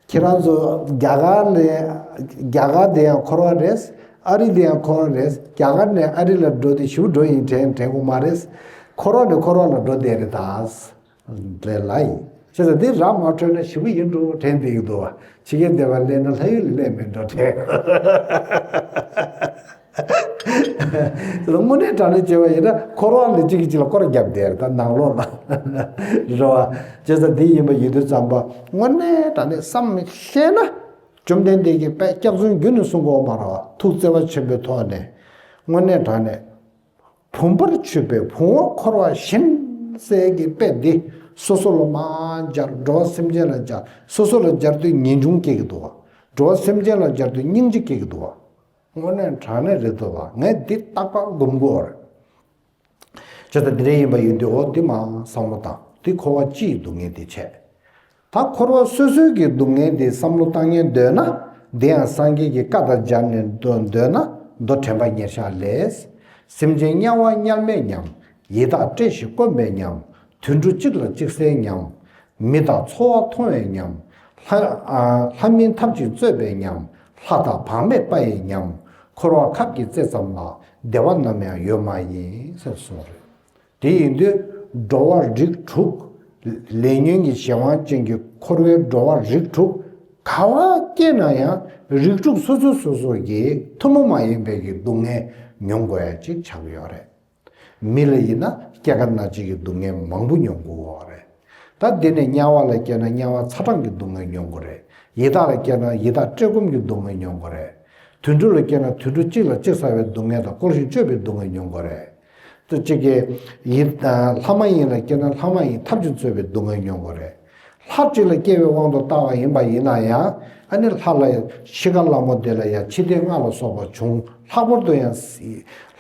ཁྱེད་རང་ཚོ་རྒྱ་གར་ནས། རྒྱ་གར་དེ་ཡང་འཁོར་བ་རེད། ཨ་རི་དེ་ཡང་འཁོར་བ་རེད། རྒྱ་གར་ནས་ཨ་རི་ལ་འགྲོ་དུས་ཞེ་པོ་འགྲོ་ཡིན་དྲན་དྲན་དགོས་མ་རེད། འཁོར་བ་ནས་འཁོར་བ་ལ་འགྲོ་བསྡད་རེད་ད། ལས་ལ་ཡིན། བྱས་ཙང་འདི་ར་མ་འཕྲོད་ན་ཞེ་པོ་ཡིན་འགྲོ་དྲན་བསྡད་ཀྱི་འདུག་བ། ཕྱི་རྒྱལ་སྡེ་བ་སླེབས་ན་ལྷ་ཡུལ་ལ་སླེབས་མེད་འགྲོ་དྲན། དངོས་གནས་དྲང་གནས་བྱས་པ་ཡིན་ན་འཁོར་བ་ལ་གཅིག་གིས་གཅིག་ལ་སྐོར་རྒྱབ་བསྡད་རེད་ད་ནང་ལོགས་ལ། རེད་བ། བྱས་ཙང་འདི་ཡིན་པ་ཡིན་དུས་ཙམ་པ་དངོས་གནས་དྲང་གནས་བསམ་བློ་བཤད་ན། བཅོམ་ལྡན་འདས་ཀྱིས་དཔེ་སྐྱག་རྫུན་རྒྱུན་ནས་གསུང་གི་ཡོད་མ་རེད་བ། ཐུགས་བརྩེ་བ་ཆེན་པོའི་ཐོག་ནས། དངོས་གནས་དྲང་གནས། བུམ་པར་ཆུད་པས་བུང་བ་འཁོར་བ་བཞིན་ཟེར་གྱི་དཔེ་འདི་སོ་སོ་ལ་མར་སྦྱར། འགྲོ་བ་སེམས་ཅན་ལ་སྦྱར། སོ་སོ་ལ་སྦྱར་དུས་ངེས་འབྱུང་སྐྱེ་གི་འདུག་བ། འགྲོ་བ་སེམས་ཅན་ལ་སྦྱར་དུས་སྙིང་རྗེ་སྐྱེ་གི་འདུག་བ། དངོས་གནས་དྲང་གནས་རེད་འདུག་བ། ངས་འདི་རྟག་པར་སྒོམ་དགོས་པ་རེད། བྱས་ཙང་འདི་འདྲ་ཡིན་པ་ཡིན་དུས་འོ་འདི་མ་བསམ་བློ་བཏང་། འདི་འཁོར་བ་སྤྱིའི་སྡུག་བསྔལ་འདི་བྱས། ད་འཁོར་བ་སོ་སོའི་གི་སྡུག་བསྔལ་འདི་བསམ་བློ་བཏང་ཉན་འདོད་ན། འདི་ཡང་སངས་རྒྱས་ཀྱི་བཀའ་དང་སྦྱར་ནས་འདོད་འདོད་ན། མདོ་དྲན་པ་ཉེར་བཞག་ལས། སེམས་ཅན་དམྱལ་བ་དམྱལ་མེ་མཉམ། ཡི་དྭགས་བཀྲེས་ཤིང་སྐོམ་པའི་ཉམས། དུད་འགྲོ་གཅིག་ལ་གཅིག་བསད་ཉམས། མི་དང་འཚོ་བ་ཐུང་བའི་ཉམས། ལྷ་ཨ་ལྷ་མིན་ཐབས་ཀྱིས་གཙོས་པའི་ཉམས། ལྷ་དང་བག་མེད་པ་ཡི་ཉམས། འཁོར་བ་ཁབ་ཀྱི་རྩེ་ཙམ་ལ། བདེ་བ་ནམ་ཡང་ཡོད་མ་ཡིན་ཟེར་གསུངས་རེད། དེ་ཡིན་དུས་འགྲོ་བ་རིགས་དྲུག་ལས་ཉོན་གྱི་གཞན་དབང་ཅན་གྱི་འཁོར་བའི་འགྲོ་བ་རིགས་དྲུག་ག་བ་སྐྱེས་ན་ཡང་རིགས་དྲུག་སོ་སོ་སོ་སོ་གི་ཐུན་མོང་མ་ཡིན་པའི་གི་སྡུག་བསྔལ་མྱོང་དགོས་ཡ་ཅིག་ཆགས་ཀྱི་ཡོད་རེད། མི་ལ་ཡིན་ན་སྐྱེ་རྒ་ན་འཆི་གི་སྡུག་བསྔལ་མང་པོ་མྱོང་དགོས་པ་རེད། ད་འདི་ནས་དམྱལ་བ་ལ་སྐྱེས་ན་དམྱལ་བ་ཚ་གྲང་གི་སྡུག་བསྔལ་མྱོང་དགོས་རེད། ཡི་དྭགས་ལ་སྐྱེས་ན་ཡི་དྭགས་བཀྲེས་སྐོམ་གྱི་སྡུག་བསྔལ་མྱོང་དགོས་རེད། དུད་འགྲོ་ལ་སྐྱེས་ན་དུད་འགྲོ་གཅིག་ལ་གཅིག་ཟ་བའི་སྡུག་བསྔལ་དང་བཀོལ་ཞིང་སྤྱོད་པའི་སྡུག་བསྔལ་མྱོང་དགོས་རེད། དེ་གཅིག་གིས་ཡི་ལྷ་མ་ཡིན་ལ་སྐྱེས་ན་ལྷ་མ་ཡིན་ཐབས་ཀྱིས་གཙོས་པའི་སྡུག་བསྔལ་མྱོང་དགོས་རེད། ལྷ་གཅིག་ལ་སྐྱེ་བའི་དབང་དུ་བཏང་བ་ཡིན་པ་ཡིན་ན་ཡང་ཨ་ནི་ལྷ་ལ་ཤི་ཁ་ལ་མོ་དེ་ལ་ཡང་འཆི་ལྟས་ལྔ་ལ་སོགས་པ་བྱུང་། ལྷག་པར་དུ་ཡང་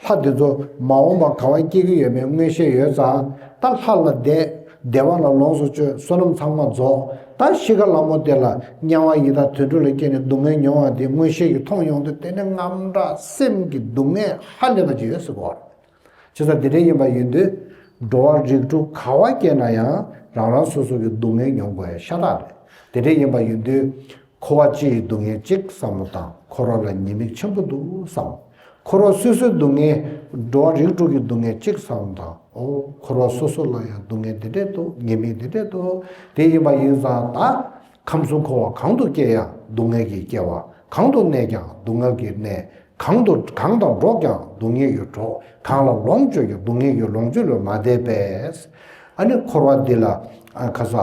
ལྷ་དེ་ཚོ་མ་འོངས་པ་ག་བ་སྐྱེ་གི་ཡོད་མེད་མངོན་ཤེས་ཡོད་ཙང་ད་ལྷ་ལ་བསྡད། བདེ་བ་ལ་ལོངས་སུ་སྤྱོད། བསོད་ནམས་ཚང་མ་རྫོགས། ད་ཤི་ཁ་ལ་མོ་དེ་ལ་དམྱལ་བ་ཡི་དྭགས་དུད་འགྲོ་ལ་སྐྱེས་ནས་སྡུག་བསྔལ་མྱོང་བ་དེ་མངོན་ཤེས་ཀྱིས་མཐོང་ཡོང་དུས་དེ་ནི་དངངས་སྐྲག་སེམས་ཀྱི་སྡུག་བསྔལ་ཧ་ལས་པ་ཅིག་ཡོད་ཟེར་གོ། བྱས་ཙང་དེ་འདྲ་ཡིན་པ་ཡིན་དུས་འགྲོ་བ་རིགས་དྲུག་ག་བ་སྐྱེས་ན་ཡང་རང་རང་སོ་སོ་གི་སྡུག་བསྔལ་མྱོང་དགོས་ཡ་ཤ་སྟག་རེད། དེ་འདྲ་ཡིན་པ་ཡིན་དུས་འཁོར་བ་སྤྱི་ཡི་སྡུག་བསྔལ་གཅིག་བསམ་བློ་བཏང་། འཁོར་བ་ལ་ཉེས་དམིགས་ཆེན་པོ་འདུག་བསམ། འཁོར་བ་སོ་སོའི་སྡུག་བསྔལ། འགྲོ་བ་རིགས་དྲུག་གི་སྡུག་བསྔལ་གཅིག་བསམ་བློ་བཏང་། ཨོ་འཁོར་བ་སོ་སོ་ལ་ཡང་སྡུག་བསྔལ་འདི་འདྲས་འདུག་ཉེས་དམིགས་འདི་འདྲས་འདུག་དེ་ཡིན་པ་ཡིན་ཙང་ད་ཁམས་གསུམ་འཁོར་བ་གང་དུ་སྐྱེ་ཡང་སྡུག་བསྔལ་གྱི་སྐྱེ་བ། གང་དུ་གནས་ཀྱང་སྡུག་བསྔལ་གྱི་གནས། གང་དུ་གང་དང་འགྲོགས་ཀྱང་སྡུག་བསྔལ་གྱི་གྲོགས། གང་ལ་ལོངས་སྤྱོད་ཀྱང་སྡུག་བསྔལ་གྱི་ལོངས་སྤྱོད་ལས་མ་འདས་པས། ཨ་ནི་འཁོར་བ་འདི་ལ་ཨ་ཁ་ས་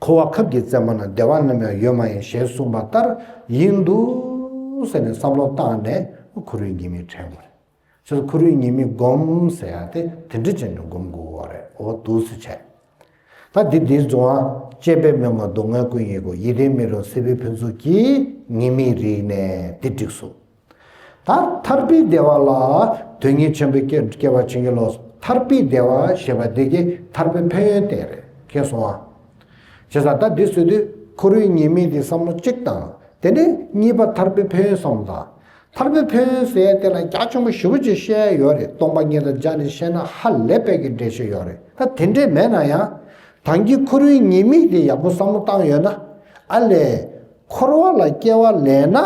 འཁོར་བ་ཁབ་ཀྱི་རྩེ་མོ་ན་བདེ་བ་ནམ་ཡང་ཡོད་མ་ཡིན་ཞེས་གསུངས་པ་ལྟར་ཡིན་འདུག་ཟེར་ནས་བསམ་བློ་བཏང་ནས་འཁོར་བའི་ཉེས་དམིགས་དྲན་དགོས་རེད། ཁྱེད་ཚོ་འཁོར་བའི་ཉེས་དམིགས་སྒོམ་ཟེར་ཡ་དེ་དེ་འདྲ་བྱས་ནས་སྒོམ་དགོས་པ་རེད། འོ་འདུག་སེ་བྱས། ད་འདི་འདིའི་རྫོང་བ་བཅས་པའི་མི་མངོན་སྡུག་བསྔལ་ཀུན་ཡི་གུ། ཡིད་བརྟན་མི་རུང་སྲིད་པའི་ཕུན་ཚོགས་ཀྱིས། ཉེས་དམིགས་རིག་ནས་འདི་བསྒྲིགས་སོ། ད་ཐར་པའི་བདེ་བ་ལ་དོན་གཉེར་ཆེན་པོའི་སྐྱེ་སྐྱེ་བ་བྱིན་གྱིས་རློབས། ཐར་པའི་བདེ་བ་ཞེས་པ་འདི་གི་ཐར་པའི་ཕན་ཡོན་བསྟན་རེད། མཁྱེན་སོང་ཨ། བྱས་ཙང་ད་འདི་ཟེར་དུས་འཁོར་བའི་ཉེས་དམིགས་འདི་བསམ་བློ་གཅིག་དང་། དེ་ནས་གཉིས་པ་ཐར་པའི་ཕན་ཡོན་བསམ་བློ་དང་། ཐར་པའི་ཕན་ཡོན་ཟེར་ཡ་དེ་ལ་རྒྱ་ཆེན་པོ་ཞེ་པོ་ཅིག་བཤད་ཡ་ཡོད་རེད། སྟོང་པ་ཉིད་དང་སྦྱར་ནས་བཤད་ན་ཧ་ལས་པའི་གི་འགྲེལ་བཤད་ཡོད་རེད། ད་དེ་འདྲས་མེད་ན་ཡང་། ད་གིན་འཁོར་བའི་ཉེས་དམིགས་དེ་ཡག་པོ་བསམ་བློ་བཏང་ཡོད་ན། ཨ་ལས། འཁོར་བ་ལ་སྐྱེ་བ་ལེན་ན།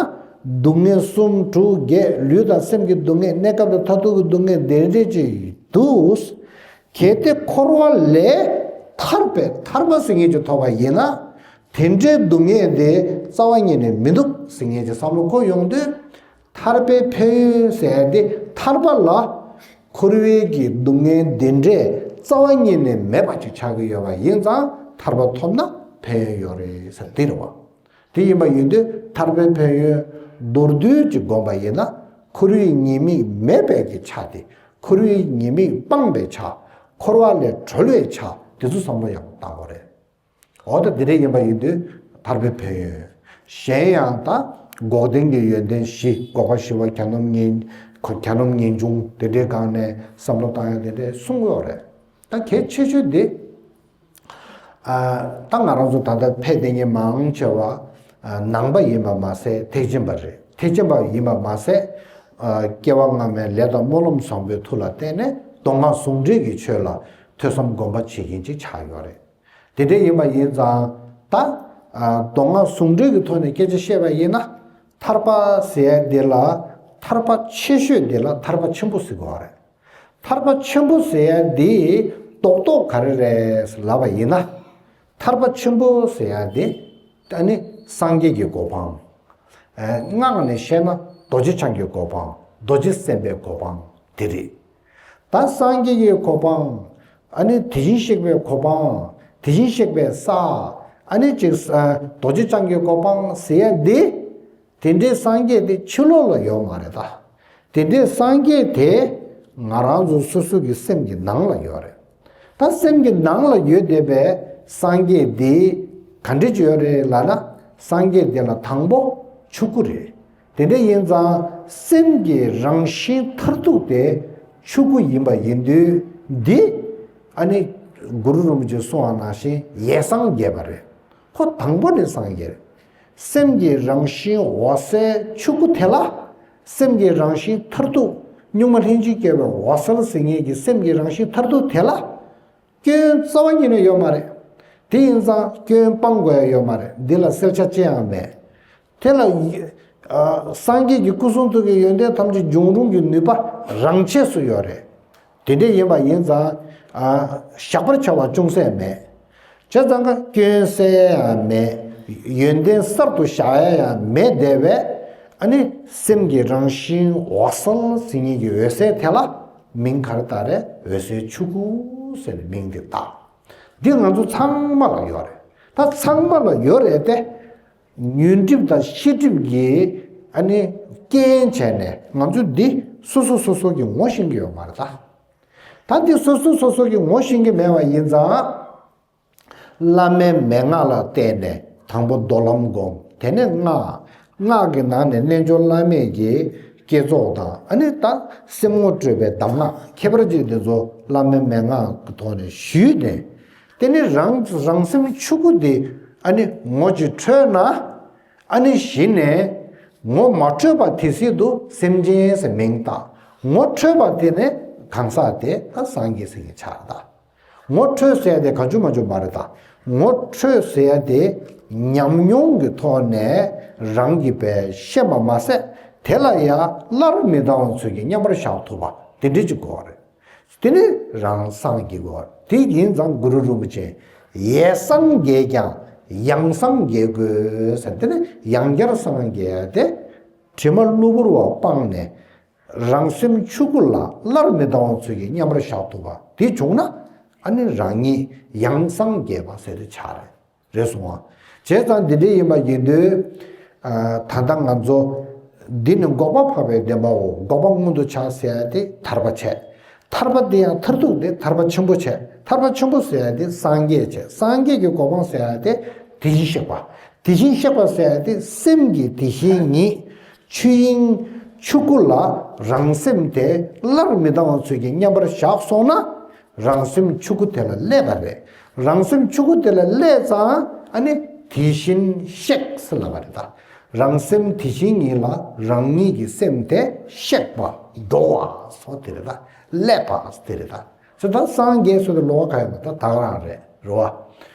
སྡུག་བསྔལ་གསུམ་དྲུག་བརྒྱད་ལུས་དང་སེམས་ཀྱི་སྡུག་བསྔལ་གནས་སྐབས་དང་མཐར་ཐུག་གི་སྡུག་བསྔལ་དེ་འདྲས་ཅིག་འདུག་གལ་ཏེ་འཁོར་བ་ལས་ཐར་པའི་ཐར་པ་ཟེར་མཁན་ཅིག་ཐོབ་པ་ཡིན་ན། དེ་འདྲའི་སྡུག་བསྔལ་དེ་རྩ་བ་ཉིད་ནས་མི་འདུག་ཟེར་མཁན་ཅིག་བསམ་བློ་འཁོར་ཡོང་དུས། ཐར་པའི་ཕན་ཡོན་ཟེར་ཡ་དེ་ཐར་པ་ལ་འཁོར་བའི་གི་སྡུག་བསྔལ་འདི་འདྲས་རྩ་བ་ཉིད་ནས་མེད་པ་ཅིག་ཆགས་ཀྱི་ཡོད་པ་ཡིན་ཙང་ཐར་པ་ཐོབ་ན་ཕན་ཡོན་ཡོད་རེད་ཟེར་འདི་རེད་བ། དེ་ཡིན་པ་ཡིན་དུས་ཐར་པའི་ཕན་ཡོན་མདོར་བསྡུས་ཀྱིས་བསྒོམས་པ་ཡིན་ན། འཁོར་བའི་ཉེས་དམིགས་མེད་པའི་གི་ཆ་དེ། འཁོར་བའི་ཉེས་དམིགས་སྤངས་པའི་ཆ། འཁོར་བ་ལས་གྲོལ་བའི་ཆ་དེ་ཚོ་བསམ་བློ་ཡག་པོ་བཏང་དགོས་རེད། འོ་ད་འདི་འདྲ་ཡིན་པ་ཡིན་དུས་ཐར་པའི་ཕན་ཡོན། གཞན་ཡང་ད་འགོག་བདེན་གྱི་ཡོན་ཏན་བཞི། འགོག་པ་ཞི་བ་གྱ་ནོམ་ངེས་གྱ་ནོམ་ངེས་འབྱུང་དེ་འདྲའི་སྒང་ནས་བསམ་བློ་བཏང་ཡ་དེ་འདྲ་གསུང་གི་ཡོད་རེད། ད་གལ་ཆེ་ཤོས་འདི། ཨ། ད་ང་རང་ཚོ་ད་ལྟ་ཕེབས་བསྡད་མཁན་མང་ཆེ་བ། ཨ། ནང་པ་ཡིན་པ་མ་ཟད་ཐེག་ཆེན་པ་རེད། ཐེག་ཆེན་པ་ཡིན་པ་མ་ཟད། ཨ། སྐྱེ་བ་སྔ་མའི་ལས་དང་སྨོན་ལམ་བཟང་པོའི་མཐུ་ལ་བརྟེན་ནས་མདོ་སྔགས་ཟུང་འབྲེལ་གྱི་ཆོས་ལ་ཐོས་བསམ་སྒོམ་པ་བྱེད་མཁན་ཅིག་ཆགས་ཡོད་རེད། དེ་འདྲ་ཡིན་པ་ཡིན་ཙང་ད། ཨ། མདོ་སྔགས་ཟུང་འབྲེལ་གྱི་ཐོག་ནས་སྐད་ཆ་བཤད་པ་ཡིན་ན། ཐར་པ་ཟེར་ཡ་འདི་ལ་ཐར་པ་ཆེ་ཤོས་འདི་ལ་ཐར་པ་ཆེན་པོ་ཟེར་དགོས་པ་རེད། ཐར་པ་ཆེན་པོ་ཟེར་ཡ་འདི་རྡོག་རྡོག་ག་རེ་རེད་ལབ་པ་ཡིན་ན། ཐར་པ་ཆེན་པོ་ཟེར་ཡ་འདི་ད་ནི་སངས་རྒྱས་ཀྱི་གོ་འཕང་། ཨ། སྔགས་ནས་བཤད་ན་རྡོ་རྗེ་འཆང་གི་གོ་འཕང་། རྡོ་རྗེ་སེམས་དཔའི་གོ་འཕང་དེ་རེད། ད་སངས་རྒྱས་ཀྱི་གོ་འཕང་། ཨ་ནི་དེ་བཞིན་གཤེགས་པའི་གོ་འཕང་། དེ་བཞིན་གཤེགས་པའི་ས། ཨ་ནི་ཅིག་ཨ། རྡོ་རྗེ་འཆང་གི་གོ་འཕང་ཟེར་ཡ་འདི། དེ་འདྲའི་སངས་རྒྱས་དེ་ཕྱི་ལོགས་ལ་ཡོད་མ་རེད་ད། དེ་འདྲའི་སངས་རྒྱས་དེ་ང་རང་ཚོ་སོ་སོ་གི་སེམས་ཀྱི་ནང་ལ་ཡོད་རེད། ད་སེམས་ཀྱི་ནང་ལ་ཡོད་བསྡད་པའི་སངས་རྒྱས་དེ་ག་འདྲ་ཅིག་ཡོད་རེད་ལབ་ན། སངས་རྒྱས་དེ་ལ་དང་པོ་ཆོས་སྐུ་རེད། དེ་འདྲ་ཡིན་ཙང་སེམས་ཀྱི་རང་བཞིན་མཐར་ཐུག་དེ་ཆོས་སྐུ་ཡིན་པ་ཡིན་དུས་འདི་ཨ་ནི་གུ་རུ་རིན་པོ་ཆེས་གསུངས་པ་ནང་བཞིན་ཡེ་སངས་རྒྱས་པ་རེད། ཁོ་དང་པོ་ནས་སངས་རྒྱས་རེད། སེམས་ཀྱི་རང་བཞིན་འོད་གསལ་ཆོས་སྐུ་དེ་ལ། སེམས་ཀྱི་རང་བཞིན་མཐར་ཐུག་གཉུག་མ་ལྷན་ཅིག་སྐྱེས་པའི་འོད་གསལ་ཟེར་མཁན་གྱི་སེམས་ཀྱི་རང་བཞིན་མཐར་ཐུག་དེ་ལ། སྐྱོན་རྩ་བ་ཉིད་ནས་ཡོད་མ་རེད། དེ་ཡིན་ཙང་སྐྱོན་སྤང་དགོས་ཡ་ཡོད་མ་རེད། འདི་ལ་སེལ་ཆ་ཅི་ཡང་མེད། དེ་ལ་ཡི་ཨ་སངས་རྒྱས་ཀྱི་སྐུ་གསུང་ཐུགས་ཀྱི་ཡོན་ཏན་ཐམས་ཅད་འབྱུང་རུང་གི་ནུས་པ་རང་ཆས་སུ་ཡོད་རེད། དེ་འདྲ་ཡིན་པ་ཡིན་ཙང་ཨ་བཞག་པར་བྱ་བ་ཅུང་ཟད་མེད། བྱས་ཙང་ཀ་སྐྱོན་སེལ་ཡ་ཡང་མེད། ཡོན་ཏན་གསར་དུ་བཞག་ཡ་ཡང་མེད་བསྡད་པས། ཨ་ནི་སེམས་ཀྱི་རང་བཞིན་འོད་གསལ་ཟེར་མཁན་གྱི་འོད་གསལ་དེ་ལ་མིང་ག་རེ་བཏགས་རེད། འོད་གསལ་ཆོས་སྐུ་ཟེར་ནས་མིང་དེ་བཏགས། འདི་ང་ཚོ་ཚང་མ་ལ་ཡོད་རེད། ད་ཚང་མ་ལ་ཡོད་རེད་དེ། ཉོན་སྒྲིབ་དང་ཤེས་སྒྲིབ་ཀྱིས་ཨ་ནི་རྐྱེན་བྱས་ནས་ང་ཚོ་འདི་སོ་སོ་སོ་སོ་གི་ངོ་ཤེས་ཀྱི་ཡོད་མ་རེད་ད། ད་འདི་སོ་སོ་སོ་སོ་གི་ངོ་ཤེས་ཀྱི་མེད་པ་ཡིན་ཙང་། བླ་མའི་མན་ངག་ལ་བརྟེན་ནས་དང་པོ་མདོ་ལམ་བསྒོམ། དེ་ནས་སྔགས། སྔགས་ཀྱི་ནང་ནས་རྣལ་འབྱོར་བླ་མེད་ཀྱི་བསྐྱེད་རྫོགས་དང་། ཨ་ནི་ད་སེམས་ངོ་སྤྲོད་པའི་གདམས་ངག་ཁྱད་པར་ཅན་དེ་ཚོ་བླ་མའི་མན་ངག་གི་ཐོག་ནས་ཞུས་ནས། དེ་ནི་རང་རང་སེམས་ཆོས་སྐུ་དེ་ཨ་ནི་ངོ་ཅིག་འཕྲོད་ན། ཨ་ནི་གཞི་ནས་ངོ་མ་འཕྲོད་པ་དེ་སྲིད་དུ་སེམས་ཅན་ཟེར་མིང་བཏགས། ངོ་འཕྲོད་པ་དེ་ནི་གང་ཟག་དེ་ད་སངས་རྒྱས་ཟེར་མཁན་ཆགས་ད། ངོ་འཕྲོད་ཟེར་ཡ་དེ་གང་བྱུང་མང་བྱུང་མ་རེད་ད། ངོ་འཕྲོད་ཟེར་ཡ་དེ་ཉམས་མྱོང་གི་ཐོག་ནས་རང་གིས་བས་ཤེས་པ་མ་ཟད། དེ་ལ་ཡང་སླར་མི་ལྡང་བ་ཚུལ་གྱིས་མཉམ་པར་བཞག་ཐུབ་པ་དེ་འདྲ་ཅིག་དགོས་པ་རེད། དེ་ནི་རང་སངས་རྒྱས་དགོས་པ་རེད། དེ་ཡིན་ཙང་གུ་རུ་རིན་པོ་ཆེ་ཡེ་སངས་རྒྱས་ཀྱང་ཡང་སངས་རྒྱས་དགོས་ཟེར། དེ་ནི་ཡང་བསྐྱར་སངས་རྒྱས་ཏེ། དྲི་མ་གློ་བུར་བ་སྤངས་ནས། རང་སེམས་ཆོས་སྐུ་ལ་སླར་མི་ལྡང་བ་ཚུལ་གྱིས་མཉམ་པར་བཞག་ཐུབ་པ་དེ་བྱུང་ན། ཨ་ནི་རང་ཉིད་ཡང་སངས་རྒྱས་པ་ཟེར་དེ་ཆགས་རེད། རེད་སོང་ང་། བྱས་ཙང་འདི་འདྲ་ཡིན་པ་ཡིན་དུས། ཨ་ད་ལྟ་ང་ཚོ་འདི་ནི་འགོག་པ་འཕགས་པའི་བདེན་པའོ། འགོག་པ་མངོན་དུ་བྱ་ཟེར་ཡ་དེ་ཐར་པ་བྱས། ཐར་པ་དེ་ཡང་མཐར་ཐུག་དེ་ཐར་པ་ཆེན་པོ་བྱས། ཐར་པ་ཆེན་པོ་ཟེར་ཡ་དེ་སངས་རྒྱས་བྱས། སངས་རྒྱས་ཀྱི་གོ་འཕང་ཟེར་ཡ་དེ་དེ་བཞིན་གཤེགས་པ། དེ་བཞིན་གཤེགས་པ་ཟེར་ཡ་དེ་སེམས་ཀྱི་དེ་བཞིན་ཉིད། ཆོས་དབྱིངས་ཆོས་སྐུ་ལ་རང་སེམས་དེ་སླར་མི་ལྡང་བ་ཚུལ་གྱིས་མཉམ་པར་བཞག་སོང་ན། རང་སེམས་ཆོས་སྐུ་དེ་ལ་སླེབས་པ་རེད། རང་སེམས་ཆོས་སྐུ་དེ་ལ་སླེབས་ཙང་ཨ་ནི་དེ་བཞིན་གཤེགས་ཟེར་ལབ་པ་རེད་ད། རང་སེམས་དེ་བཞིན་ཉིད་ལ་རང་ཉིད་ཀྱི་སེམས་དེ་གཤེགས་པ། འགྲོ་བ་སོགས་དེ་རེད་ད། སླེབས་པ་དེ་རེད་ད། ཚེ་ད་སངས་རྒྱས་སོགས་དེ་ལོགས་ཀ་ཡོད་མ་ད་ད་ག་རང་རེད་རེད་བ།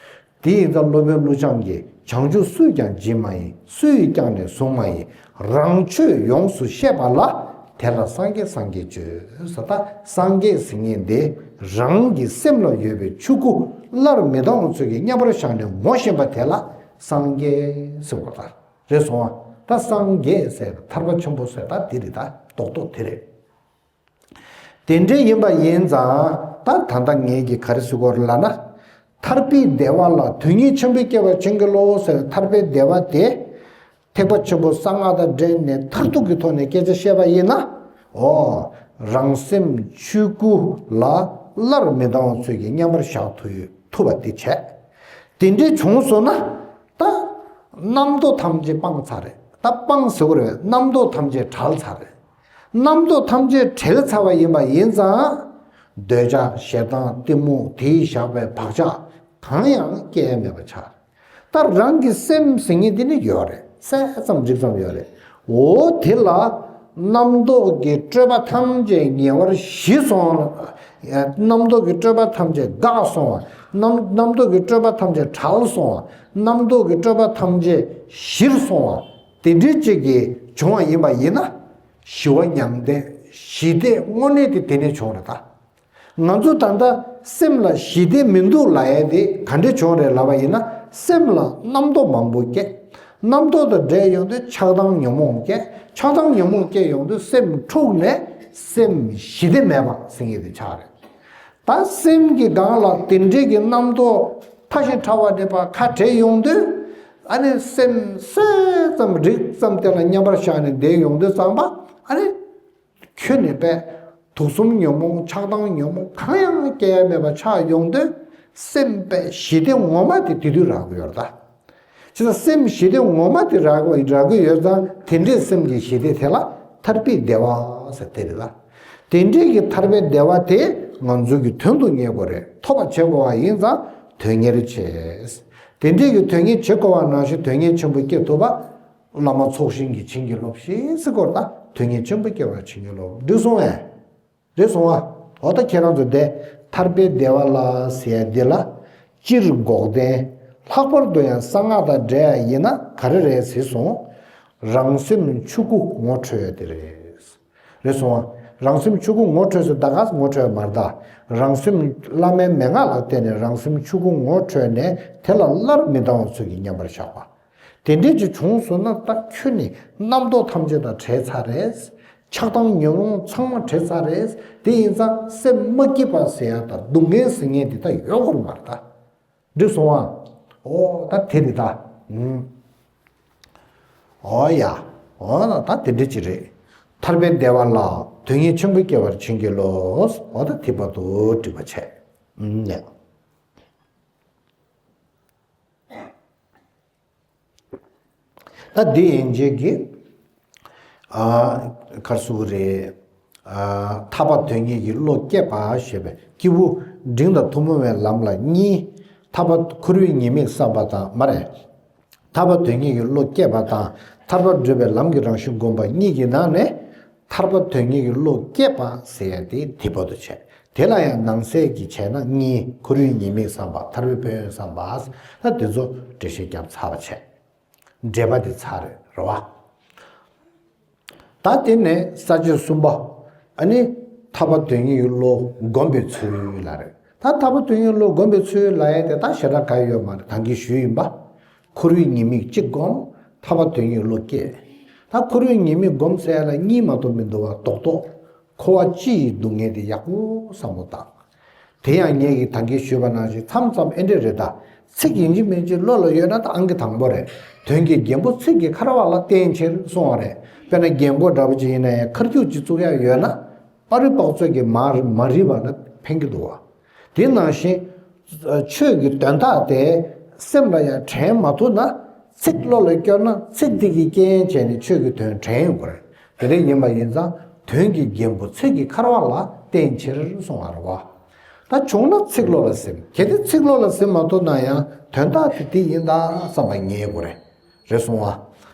དེ་ཡིན་ཙང་སློབ་དཔོན་ཀླུ་བྱང་གིས་བྱང་ཆུབ་སུས་ཀྱང་སྦྱིན་མ་ཡིན། སུ་ཡིས་ཀྱང་ནི་བཟུང་མ་ཡིན། རང་ཆོས་ཡོངས་སུ་ཤེས་པ་ལ། དེ་ལ་སངས་རྒྱས་སངས་རྒྱས་བརྗོད་ཟེར། ད་སངས་རྒྱས་ཟེར་མཁན་དེ་རང་གི་སེམས་ལ་ཡོད་པའི་ཆོས་སྐུ་སླར་མི་ལྡང་བ་ཚུལ་གྱིས་མཉམ་པར་བཞག་ནས་ངོ་ཤེས་པ་དེ་ལ་སངས་རྒྱས་ཟེར་བ་ད་རེད་སོང་ང་། ད་སངས་རྒྱས་ཟེར་ཐར་པ་ཆེན་པོ་ཟེར་ད་དེ་རེད་ད། རྡོག་རྡོག་དེ་རེད། དེ་འདྲ་ཡིན་པ་ཡིན་ཙང་ད་ད་ལྟ་ངེད་ཀྱིས་ག་རེ་ཟེར་དགོས་རེད་ལབ་ན། ཐར་པའི་བདེ་བ་ལ་དོན་གཉིས་ཆེན་པོས་སྐྱེ་བར་བྱིན་གྱིས་རློབས་ཟེར་བའི་ཐར་པའི་བདེ་བ་དེ། ཐེག་པ་ཆེན་པོ་གསང་སྔགས་དང་འབྲེལ་ནས་མཐར་ཐུག་གི་ཐོག་ནས་སྐད་ཆ་བཤད་པ་ཡིན་ན། འོ། རང་སེམས་ཆོས་སྐུ་ལ་སླར་མི་ལྡང་བ་ཚུལ་གྱིས་མཉམ་པར་བཞག་ཐུབ་ཐུབ་པ་དེ་བྱས། དེ་འདྲ་བྱུང་སོང་ན། ད་རྣམ་རྟོག་ཐམས་ཅད་སྤངས་ཚར་རེད། ད་སྤངས་ཟེར་བ་རེད། རྣམ་རྟོག་ཐམས་ཅད་བྲལ་ཚར་རེད། རྣམ་རྟོག་ཐམས་ཅད་བྲལ་ཚར་བ་ཡིན་པ་ཡིན་ཙང་། འདོད་ཆགས་ཞེ་སྡང་གཏི་མུག་དེས་བཞག་པའི་བག་ཆགས་གང་ཡང་སྐྱེ་ཡ་མེད་པ་ཆགས། ད་རང་གི་སེམས་ཟེར་མཁན་དེ་ནི་ཡོད་རེད། གསལ་ཙམ་འགྲིག་ཙམ་ཡོད་རེད། འོ་དེ་ལ་རྣམ་རྟོག་གི་སྤྲོས་པ་ཐམས་ཅད་ཉེ་བར་ཞི་སོང་། རྣམ་རྟོག་གི་སྤྲོས་པ་ཐམས་ཅད་འགག་སོང་བ། རྣམ་རྣམ་རྟོག་གི་སྤྲོས་པ་ཐམས་ཅད་བྲལ་སོང་བ། རྣམ་རྟོག་གི་སྤྲོས་པ་ཐམས་ཅད་ཞིར་སོང་བ། དེ་འདྲའི་ཅིག་གི་བྱུང་བ་ཡིན་པ་ཡིན་ན། ཞི་བ་མྱང་འདས་ཞི་བདེ་དངོས་གནས་དེ་དེ་ནས་བྱུང་རེད་ད། ང་ཚོ་ད་ལྟ་སེམས་ལ་ཞི་བདེ་མི་འདུག་ལབ་ཡ་དེ་ག་འདྲ་བྱུང་རེད་ལབ་པ་ཡིན་ན། སེམས་ལ་རྣམ་རྟོག་མང་པོ་སྐྱེ། རྣམ་རྟོག་དང་འདྲེས་ཡོང་དུས་ཆགས་སྡང་ཉོན་མོངས་སྐྱེ། ཆགས་སྡང་ཉོན་མོངས་སྐྱེ་ཡོང་དུས་སེམས་འཁྲུགས་ནས་སེམས་ཞི་བདེ་མེད་པ་ཟེར་མཁན་དེ་ཆགས་རེད། ད་སེམས་ཀྱི་སྒང་ལ་དེ་འདྲའི་གི་རྣམ་རྟོག་ཕྲ་ཞིང་ཕྲ་བ་འདྲེས་པ་ཁ་བྲལ་ཡོང་དུས། ཨ་ནི་སེམས་སོས་ཙམ་རིག་ཙམ་དེ་ལ་མཉམ་པར་བཞག་ནས་བསྡད་ཡོང་དུས་ཙམ་པ། ཨ་ནི། ཁྱོད་ནི་པས་དུག་གསུམ་ཉོན་མོངས་ཆགས་སྡང་ཉོན་མོངས་གང་ཡང་སྐྱེ་ཡ་མེད་པ་ཆགས་ཡོང་དུས། སེམས་པས་ཞི་བདེ་ངོ་མ་དེ་དེ་དུས་རག་གི་ཡོད་རེད་ད། བྱས་ཙང་སེམས་ཞི་བདེ་ངོ་མ་དེ་རག་རག་གི་ཡོད་ཙང་དེ་འདྲའི་སེམས་ཀྱི་ཞི་བདེ་དེ་ལ་ཐར་པའི་བདེ་བ་ཟེར་དེ་རེད་ལ། དེ་འདྲའི་གི་ཐར་པའི་བདེ་བ་དེ་ང་ཚོ་གི་དོན་དུ་གཉེར་དགོས་རེད། ཐོབ་པ་བྱེད་དགོས་པ་ཡིན་ཙང་དོན་གཉེར་བྱེད། དེ་འདྲའི་གི་དོན་གཉེར་བྱེད་དགོས་པ་ནང་བཞིན་དོན་གཉེར་ཆེན་པོ་སྐྱེ་ཐུབ་པ། བླ་མ་ཚོགས་ཞིང་གི་བྱིན་གྱིས་རློབས་ཤིག་ཟེར་སྐོར་ད་དོན་གཉེར་ཆེན་པོ་སྐྱེ་བར་བྱིན་གྱིས་རློབས། འགྲིག་སོང་ངས། རེད་སོང་ཨ། འོ་ད་ཁྱེད་རང་ཚོ་དེ་ཐར་པའི་བདེ་བ་ལ་ཟེར་ཡ་འདི་ལ་སྤྱིར་འགོག་བདེན། ལྷག་པར་དུ་ཡང་གསང་སྔགས་དང་འབྲེལ་ཡ་ཡིན་ན་ག་རེ་རེད་ཟེར་སོང་། རང་སེམས་ཆོས་སྐུ་ངོ་འཕྲོད་ཡ་དེ་རེད། རེད་སོང་ཨ། རང་སེམས་ཆོས་སྐུ་ངོ་འཕྲོད་ཟེར་ད་ག་ངོ་འཕྲོད་མ་རེད་ད། རང་སེམས་བླ་མའི་མན་ངག་ལ་བརྟེན་ནས་རང་སེམས་ཆོས་སྐུ་ངོ་འཕྲོད་ནས་དེ་ལ་སླར་མི་ལྡང་བ་ཚུལ་གྱིས་མཉམ་པར་བཞག་པ། དེ་འདྲས་ཅིག་བྱུང་སོང་ན་ད་ཁྱོད་ནི་རྣམ་རྟོག་ཐམས་ཅད་དང་བྲལ་ཚར་རེད། ཆགས་སྡང་ཉོན་མོངས་ཚང་མ་བྲལ་ཚར་རེད། དེ་ཡིན་ཙང་སེམས་མ་སྐྱིད་པ་ཟེར་ཡ་དང་སྡུག་བསྔལ་ཟེར་མཁན་དེ་ད་ཡོད་དགོས་མ་རེད་ད། འགྲིག་སོང་ཨ། ཨོ་ད་དེ་རེད་ད། ཨུམ། ཨོ་ཡ། ཨོ་ད་དེ་འདྲས་ཅིག་རེད། ཐར་པའི་བདེ་བ་ལ་དོན་གཉེར་ཆེན་པོ་སྐྱེ་བར་བྱིན་གྱིས་རློབས། ཨོ་ད་དེ་བར་དུ་འགྲིག་པ་བྱས། ཨུམ་ཡ། ད་འདི་ཡན་ཆད་ཀྱི། ཨ། ག་རེ་ཟེར་དགོས་རེད། ཨ། ཐར་པ་དོན་གཉེར་གྱི་བློ་སྐྱེས་པ་ཞེས་པའི་སྐྱེས་བུ་འབྲིང་དང་ཐུན་མོང་བའི་ལམ་ལ་གཉིས། ཐར་པ་འཁོར་བའི་ཉེས་དམིགས་བསམ་པ་དང་མ་རེད། ཐར་པ་དོན་གཉེར་གྱི་བློ་སྐྱེས་པ་དང་ཐར་པར་བགྲོད་པའི་ལམ་གྱི་རང་བཞིན་བསྒོམ་པ་གཉིས་ཀྱི་ནང་ནས། ཐར་པ་དོན་གཉེར་གྱི་བློ་སྐྱེས་པ་ཟེར་ཡ་དེ་དེ་བར་དུ་བྱས། དེ་ལ་ཡང་ནང་གསེས་ཀྱི་བྱས་ན་གཉིས། འཁོར་བའི་ཉེས་དམིགས་བསམ་པ། ཐར་པའི་ཕན་ཡོན་བསམ་པ། ད་དེ་ཚོ་འགྲེལ་བཤད་བརྒྱབ་ཚར་བ་བྱས། འགྲེལ་པ་དེ་ཚར་རེད་རེད་བ། ད་དེ་ནས་ས་བཅད་གསུམ་པ། ཨ་ནི་ཐར་པ་དོན་གཉེར་གྱི་བློ་བསྒོམ་པའི་ཚུལ་ལ་རེད། ད་ཐར་པ་དོན་གཉེར་གྱི་བློ་བསྒོམ་པའི་ཚུལ་ལ་ཡ་དེ་ད་ཞེ་དྲག་ག་ཡོད་མ་རེད། ད་གིན་ཞུས་ཡིན་པ། འཁོར་བའི་ཉེས་དམིགས་གཅིག་བསྒོམ། ཐར་པ་དོན་གཉེར་གྱི་བློ་སྐྱེ། ད་འཁོར་བའི་ཉེས་དམིགས་བསྒོམ་ཟེར་ཡ་ལ་གཉིས་མ་གཏོགས་མི་འདུག་བ། རྡོག་རྡོག་འཁོར་བ་སྤྱི་ཡི་སྡུག་བསྔལ་དེ་ཡག་པོ་བསམ་བློ་བཏང་། དེ་ཡང་ངེད་ཀྱིས་ད་གིན་ཞུས་པ་ནང་བཞིན་མཚམས་མཚམས་ཨེ་འདྲས་རེད་ད། ཚིག་ཡིན་གཅིག་མིན་གཅིག་བློ་ལ་ཡོད་ན་ད་ཨང་ཀི་དང་པོ་རེད། དོན་གྱི་རྒན་པོ་ཚིག་གི་ཁ་ར་བ་ལ་བརྟེན་ཕྱིར་གསུང་བ་རེད། དཔེར་ན་རྒན་གོག་འདྲ་པོ་ཅིག་ཡིན་ན་ཡང་ཁ་རྒྱུག་ཅིག་བཙུགས་ཡ་ཡོད་ན། པ་རི་པག་ཚོད་ཀྱིས་མ་མ་རིག་པ་ལ་ཕན་གྱི་འདུག་བ། དེ་ནང་བཞིན། ཆོས་ཀྱི་དོན་དག་དེ་སེམས་ལ་ཡང་དྲན་མ་ཐུབ་ན། ཚིག་བློ་ལ་སྐྱོར་ན་ཚིག་དེ་གི་རྐྱེན་བྱས་ནས་ཆོས་ཀྱི་དོན་དྲན་ཡོང་གི་རེད། དེ་འདྲ་ཡིན་པ་ཡིན་ཙང་དོན་གྱི་རྒན་པོ་ཚིག་གི་ཁ་ར་བ་ལ་བརྟེན་ཕྱིར་གསུང་བ་རེད་བ། ད་བྱུང་ན་ཚིག་བློ་ལ་ཟིན། གལ་ཏེ་ཚིག་བློ་ལ་ཟིན་མ་ཐུབ་ན་ཡང་དོན་དག་དེ་དེ་ཡིན་ད་བསམ་པ་ངེས་དགོས་རེད། རེད་སོང་བ།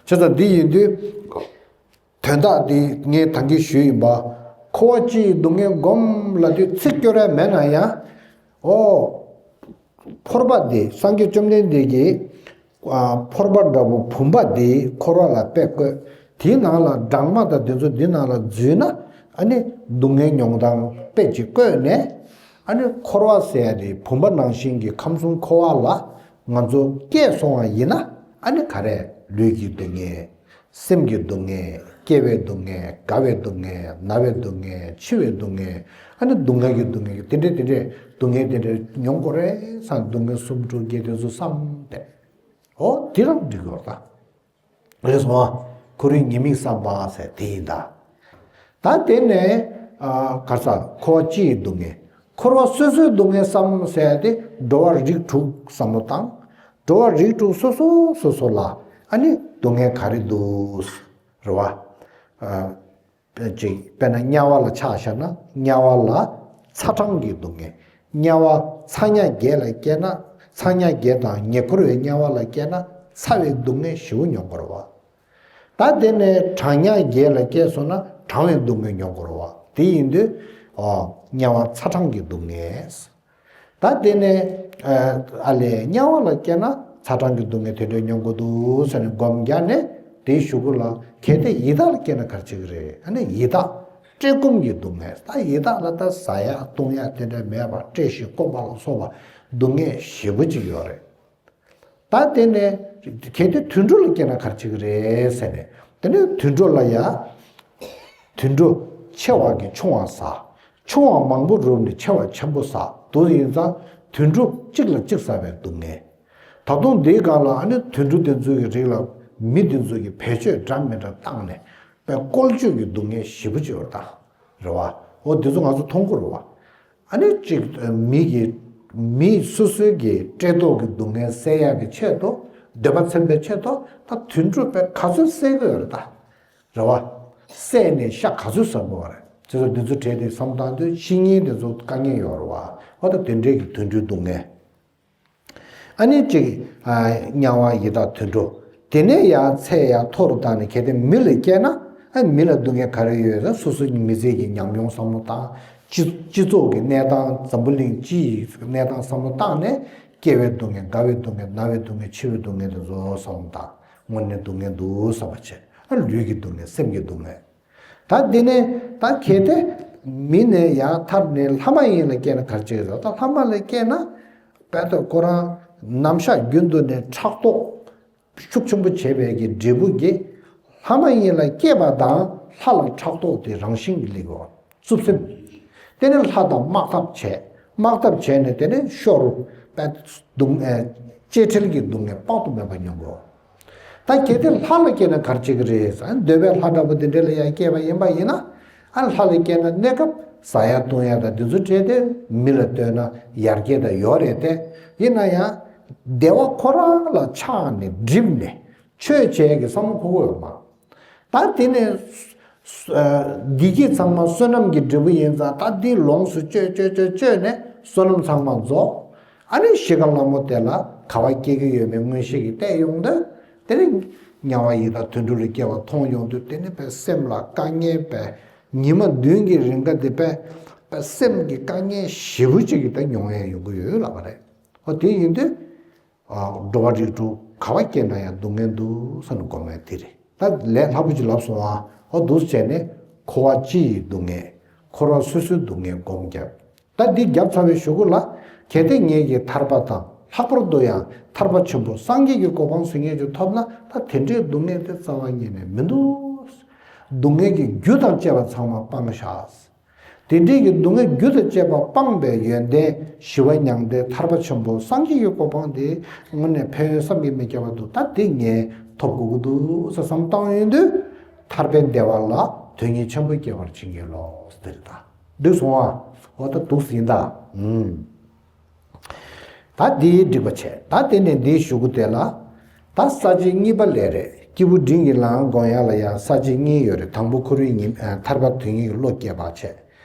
བྱས་ཙང་འདི་ཡིན་དུས། དོན་དག་འདི་ངས་ད་གིན་ཞུས་ཡིན་པ། འཁོར་བ་སྤྱི་ཡི་སྡུག་བསྔལ་བསྒོམ་ལབ་དུས་ཚིག་སྐྱོར་ཡ་མེད་ན་ཡང་། ཨོ། ཕོར་པ་འདི་སངས་རྒྱས་བཅོམ་ལྡན་འདས་ཀྱིས། ཨ། ཕོར་པ་འདྲ་པོ་བུམ་པ་འདི་འཁོར་བ་ལ་དཔེ་བཀོད། དེའི་ནང་ལ་སྦྲང་མ་དང་དེ་ཚོ་འདི་ནང་ལ་འཛུལ་ན། ཨ་ནི་སྡུག་བསྔལ་མྱོང་སྟངས་དཔེ་ཅིག་བཀོད་ནས། ཨ་ནི་འཁོར་བ་ཟེར་ཡ་དེ་བུམ་པ་ནང་བཞིན་གྱི་ཁམས་གསུམ་འཁོར་བ་ལ་ང་ཚོ་སྐྱེས་སོང་བ་ཡིན་ན། ཨ་ནི་ག་རེ། ལུས་ཀྱི་སྡུག་བསྔལ། སེམས་ཀྱི་སྡུག་བསྔལ། སྐྱེ་བའི་སྡུག་བསྔལ། རྒ་བའི་སྡུག་བསྔལ། ན་བའི་སྡུག་བསྔལ། འཆི་བའི་སྡུག་བསྔལ། ཨ་ནི་སྡུག་བསྔལ་གྱི་སྡུག་བསྔལ་གྱི་དེ་འདྲས་དེ་འདྲས་སྡུག་བསྔལ་དེ་འདྲས་མྱོང་དགོས་རེད་བསམ། སྡུག་བསྔལ་གསུམ་དྲུག་བརྒྱད་དེ་ཚོ་བསམ་སྟེ། ཨོ་དེ་རང་འགྲིག་ཡོད་ད། རེད་སོང་ཨ། འཁོར་བའི་ཉེས་དམིགས་བསམ་པ་ཟེར་དེ་ཡིན་ད། ད་དེ་ནས། ཨ། ག་རེ་ཟ། འཁོར་བ་སྤྱི་ཡི་སྡུག་བསྔལ། འཁོར་བ་སོ་སོའི་སྡུག་བསྔལ་བསམ་ཟེར་ཏེ་འགྲོ་བ་རིགས་དྲུག་བསམ་བློ་བཏང་། འགྲོ་བ་རིགས་དྲུག་སོ་སོ་སོ་སོ་ལ་ཨ་ནི་སྡུག་བསྔལ་ག་རེ་འདུག་རེད་བ། ཨ། ཅིག་དཔེར་ན་དམྱལ་བ་ལ་ཆ་བཞག་ན་དམྱལ་བ་ལ་ཚ་གྲང་གི་སྡུག་བསྔལ། དམྱལ་བ་ཚ་དམྱལ་བརྒྱད་ལ་སྐྱེས་ན། ཚ་དམྱལ་བརྒྱད་དང་ཉེ་འཁོར་བའི་དམྱལ་བ་ལ་སྐྱེས་ན་ཚ་བའི་སྡུག་བསྔལ་ཞེ་པོ་མྱོང་དགོས་རེད་བ། ད་དེ་ནས་གྲང་དམྱལ་བརྒྱད་ལ་སྐྱེས་སོང་ན་གྲང་བའི་སྡུག་བསྔལ་མྱོང་དགོས་རེད་བ། དེ་ཡིན་དུས། ཨོ། དམྱལ་བ་ཚ་གྲང་གི་སྡུག་བསྔལ། ད་དེ་ནས། ཨ་ལས་དམྱལ་བ་ལ་སྐྱེས་ན་ཚ་གྲང་གི་སྡུག་བསྔལ་དེ་འདྲ་མྱོང་དགོས་འདུག་ཟེར་ནས་སྒོམ་རྒྱག་ནས་དེའི་གཞུག་གུ་ལ་གལ་ཏེ་ཡི་དྭགས་ལ་སྐྱེས་ན་ག་རེ་བྱེད་ཀྱི་རེད། ཨ་ནི་ཡི་དྭགས་བཀྲེས་སྐོམ་གྱི་སྡུག་བསྔལ། ད་ཡི་དྭགས་ལ་ད་ཟ་ཡག་བཏུང་ཡག་དེ་འདྲ་མེད་པར་བཀྲེས་ཤིང་སྐོམ་པ་ལ་སོགས་པ་སྡུག་བསྔལ་ཞེ་པོ་ཅིག་ཡོད་རེད། ད་དེ་ནས་གལ་ཏེ་དུད་འགྲོ་ལ་སྐྱེས་ན་ག་རེ་བྱེད་ཀྱི་རེད་ཟེར་ནས། དེ་ནས་དུད་འགྲོ་ལ་ཡ། དུད་འགྲོ་ཆེ་བ་གིས་ཆུང་བ་ཟ། ཆུང་བ་མང་པོ་རུབ་ནས་ཆེ་བ་ཆེན་པོ་ཟ། དེ་ཡིན་ཙང་དུད་འགྲོ་གཅིག་ལ་གཅིག་ཟ་བའི་སྡུག་བསྔལ། ད་དུང་འདིའི་སྒང་ལ་ཨ་ནི་དུད་འགྲོ་དེ་ཚོ་གི་རིགས་ལ་མི་དེ་ཚོ་གིས་བེད་སྤྱོད་འདྲ་མི་འདྲ་བཏང་ནས་དཔེ་བཀོལ་སྤྱོད་ཀྱི་སྡུག་བསྔལ་ཞེ་པོ་ཅིག་ཡོད་ད། རེད་བ། འོ་དེ་ཚོ་ང་ཚོ་མཐོང་གི་རེད་བ། ཨ་ནི་གཅིག་མི་གི། མི་སོ་སོའི་གི་བཀྲེས་ལྟོགས་ཀྱི་སྡུག་བསྔལ་སེལ་ཡག་གི་ཆེད་དུ་ འདོད་པ་ཚིམ་པའི་ཆེད་དུ་ད་དུད་འགྲོ་དཔེ་ག་ཚོད་བསད་ཀྱི་ཡོད་རེད་ད། རེད་བ། བསད་ནས་ཤ་ག་ཚོད་ཟ་དགོས་པ་རེད། དེ་ཚོ་འདི་ཚོ་བྲལ་ཏེ་བསམ་བཏང་དུས་ཤི་ཉེན་དེ་ཚོ་དཀའ་ངལ་ཡོད་རེད་བ། འོ་ད་དེ་འདྲའི་གི་དུད་འགྲོའི་སྡུག་བསྔལ། ཨ་ནི་གཅིག་ཨ། དམྱལ་བ་ཡི་དྭགས་དུད་འགྲོ། དེ་ནས་ཡང་ཚད་ཡང་མཐོ་རུ་བཏང་ནས་གལ་ཏེ་མི་ལ་སྐྱེས་ན། ཨ། མི་ལ་སྡུག་བསྔལ་ག་རེ་ཡོད་ཟེར། སོ་སོའི་མི་ཚེ་གི་ཉམས་མྱོང་བསམ་བློ་བཏང་། སྤྱི་སྤྱི་ཚོགས་ཀྱི་གནས་སྟངས། འཛམ་བུ་གླིང་སྤྱི་ཡི་གནས་སྟངས་བསམ་བློ་བཏང་ནས། སྐྱེ་བའི་སྡུག་བསྔལ། རྒ་བའི་སྡུག་བསྔལ། ན་བའི་སྡུག་བསྔལ། འཆི་བའི་སྡུག་བསྔལ་དེ་ཚོ་བསམ་བློ་བཏང་། དངོས་གནས་སྡུག་བསྔལ་འདུག་བསམ་པ་བྱས། ཨ། ལུས་ཀྱི་སྡུག་བསྔལ། སེམས་ཀྱི་སྡུག་བསྔལ། ད་འདི་ནས་ད་གལ་ཏེ་མི་ནས་ཡར་ཐར་ནས་ལྷ་མ་ཡིན་ལ་སྐྱེས་ན་ག་རེ་བྱེད་ཀྱི་རེད། ད་ལྷ་མ་ལ་སྐྱེས་ན་དཔེ་ད་ཁོ་རང་ནམ་ཞག་རྒྱུན་དུ་ནས་ཕྲག་དོག་ཤུགས་ཆེན་པོ་བྱས་པའི་གི་འབྲས་བུ་གིས་ལྷ་མ་ཡིན་ལ་སྐྱེས་པ་དང་ལྷ་ལ་ཕྲག་དོག་དེ་རང་བཞིན་གྱིས་སླེབས་ཀྱི་ཡོད། རྩུབ་སེམས། དེ་ནས་ལྷ་དང་དམག་འཐབ་བྱས། དམག་འཐབ་བྱས་ནས་དེ་ནས་ཤོར། དཔེ་སྡུག་བསྔལ། གཅེས་སྤྲས་ཀྱི་སྡུག་བསྔལ་དཔག་ཏུ་མེད་པ་མྱོང་དགོས། ད་གལ་ཏེ་ལྷ་ལ་སྐྱེས་ན་ག་རེ་བྱེད་ཀྱི་རེད་ཟེར། འདོད་པའི་ལྷ་འདྲ་པོ་དེ་འདྲ་ལ་ཡང་སྐྱེས་པ་ཡིན་པ་ཡིན་ན། ཨ། ལྷ་ལ་སྐྱེས་ན་གནས་སྐབས་ཟ་ཡ་བཏུང་ཡ་དང་དེ་ཚོ་བྲལ་ཏེ་མི་ལ་ལྟོས་ན་ཡར་རྒྱས་དང་ཡོད་རེད་དེ། ཡིན་ན་ཡང་བདེ་བ་ཁོ་རང་ལ་ཆགས་ནས་སྒྲིབ་ནས་ཆོས་བྱེད་ཀྱི་བསམ་བློ་འཁོར་གྱི་ཡོད་མ། ད་དེ་ནས་བདེ་སྐྱིད་ཚང་མ་བསོད་ནམས་ཀྱི་འབྲས་བུ་ཡིན་ཙང་། ད་འདི་ལོངས་སུ་སྤྱོད་སྤྱོད་སྤྱོད་སྤྱོད་ནས་བསོད་ནམས་ཚང་མ་རྫོགས། ཨ་ནི་གཞིས་ཀ་ལྷ་མོ་དེ་ལ་ག་བ་སྐྱེ་གི་ཡོད་མེད་མངོན་ཤེས་ཀྱིས་བལྟས་ཡོང་དུས། དེ་ནི་དམྱལ་བ་ཡི་དྭགས་དུད་འགྲོ་ལ་སྐྱེ་བ་མཐོང་ཡོང་དུས། དེ་ནི་དཔེ་སེམས་ལ་དཀའ་ངལ་དཔེ་ཉི་མ་བདུན་གྱི་རིང་ག་དེ་དཔེ་དཔེ་སེམས་ཀྱི་དཀའ་ངལ་ཞེ་པོ་ཅིག་གི་ད་མྱོང་ཡ་ཡོང་གི་ཡོད་ལབ་པ་རེད། ཨོ། དེ་ཡིན་དུས། ཨ། འགྲོ་བ་རིགས་དྲུག་ག་བ་སྐྱེས་ན་ཡང་སྡུག་བསྔལ་འདུག་ཟེར་ནས་སྒོམ་ཡ་དེ་རེད། ད་ལས་སླ་པོ་ཅིག་ལབ་སོང་ཨ། ཨོ། འདུག་སེ་བྱས་ནས་འཁོར་བ་སྤྱི་ཡི་སྡུག་བསྔལ། འཁོར་བ་སོ་སོའི་སྡུག་བསྔལ་སྒོམ་རྒྱབ། ད་འདི་རྒྱབ་ཚར་བའི་གཞུག་གུ་ལ། གལ་ཏེ་ངེད་ཀྱིས་ཐར་པ་དང་། ལྷག་པར་དུ་ཡང་ཐར་པ་ཆེན་པོ་སངས་རྒྱས་ཀྱི་གོ་འཕང་ཟེར་མཁན་ཅིག་ཐོབ་ན། ད་དེ་འདྲའི་སྡུག་བསྔལ་དེ་རྩ་བ་ཉིད་ནས་མི་འདུག། སྡུག་བསྔལ་གྱི་རྒྱུ་དང་བཅས་པ་ཚང་མ་སྤངས་བཞག། དེ་འདྲའི་གི་སྡུག་བསྔལ་རྒྱུ་དང་བཅས་པ་སྤངས་པའི་ཡོན་ཏན་ཞི་བ་མྱང་འདས་ཐར་པ་ཆེན་པོ་སངས་རྒྱས་ཀྱི་གོ་འཕང་དེ་དངོས་གནས་ཕན་ཡོན་བསམ་གྱིས་མི་ཁྱབ་པ་འདུག། ད་དེ་ངས་ཐོབ་དགོས་ཀྱི་འདུག་ཟེར་བསམ་བཏང་ཡོང་དུས། ཐར་པའི་བདེ་བ་ལ་དོན་སྙིང་ཆེན་པོ་སྐྱེ་བར་བྱིན་གྱིས་རློབས་ཟེར་ད། འགྲིག་སོང་ཨ། འོ་ད་འདུག་ཟིན་ད། ཨུམ། ད་འདི་འགྲིག་པ་བྱས། ད་དེ་ནས་འདིའི་གཞུག་གུ་དེ་ལ། ད་ས་བཅད་གཉིས་པ་ལས་རེད། སྐྱེས་བུ་འབྲིང་གི་ལམ་སྒོམ་ཡག་ལ་ཡང་ས་བཅད་གཉིས་ཡོད་རེད། དང་པོ་འཁོར་བའི་ཉི་མ། ཨ། ཐར་པ་དོན་གཉེར་གྱི་བློ་སྐྱེད་པ་བྱས།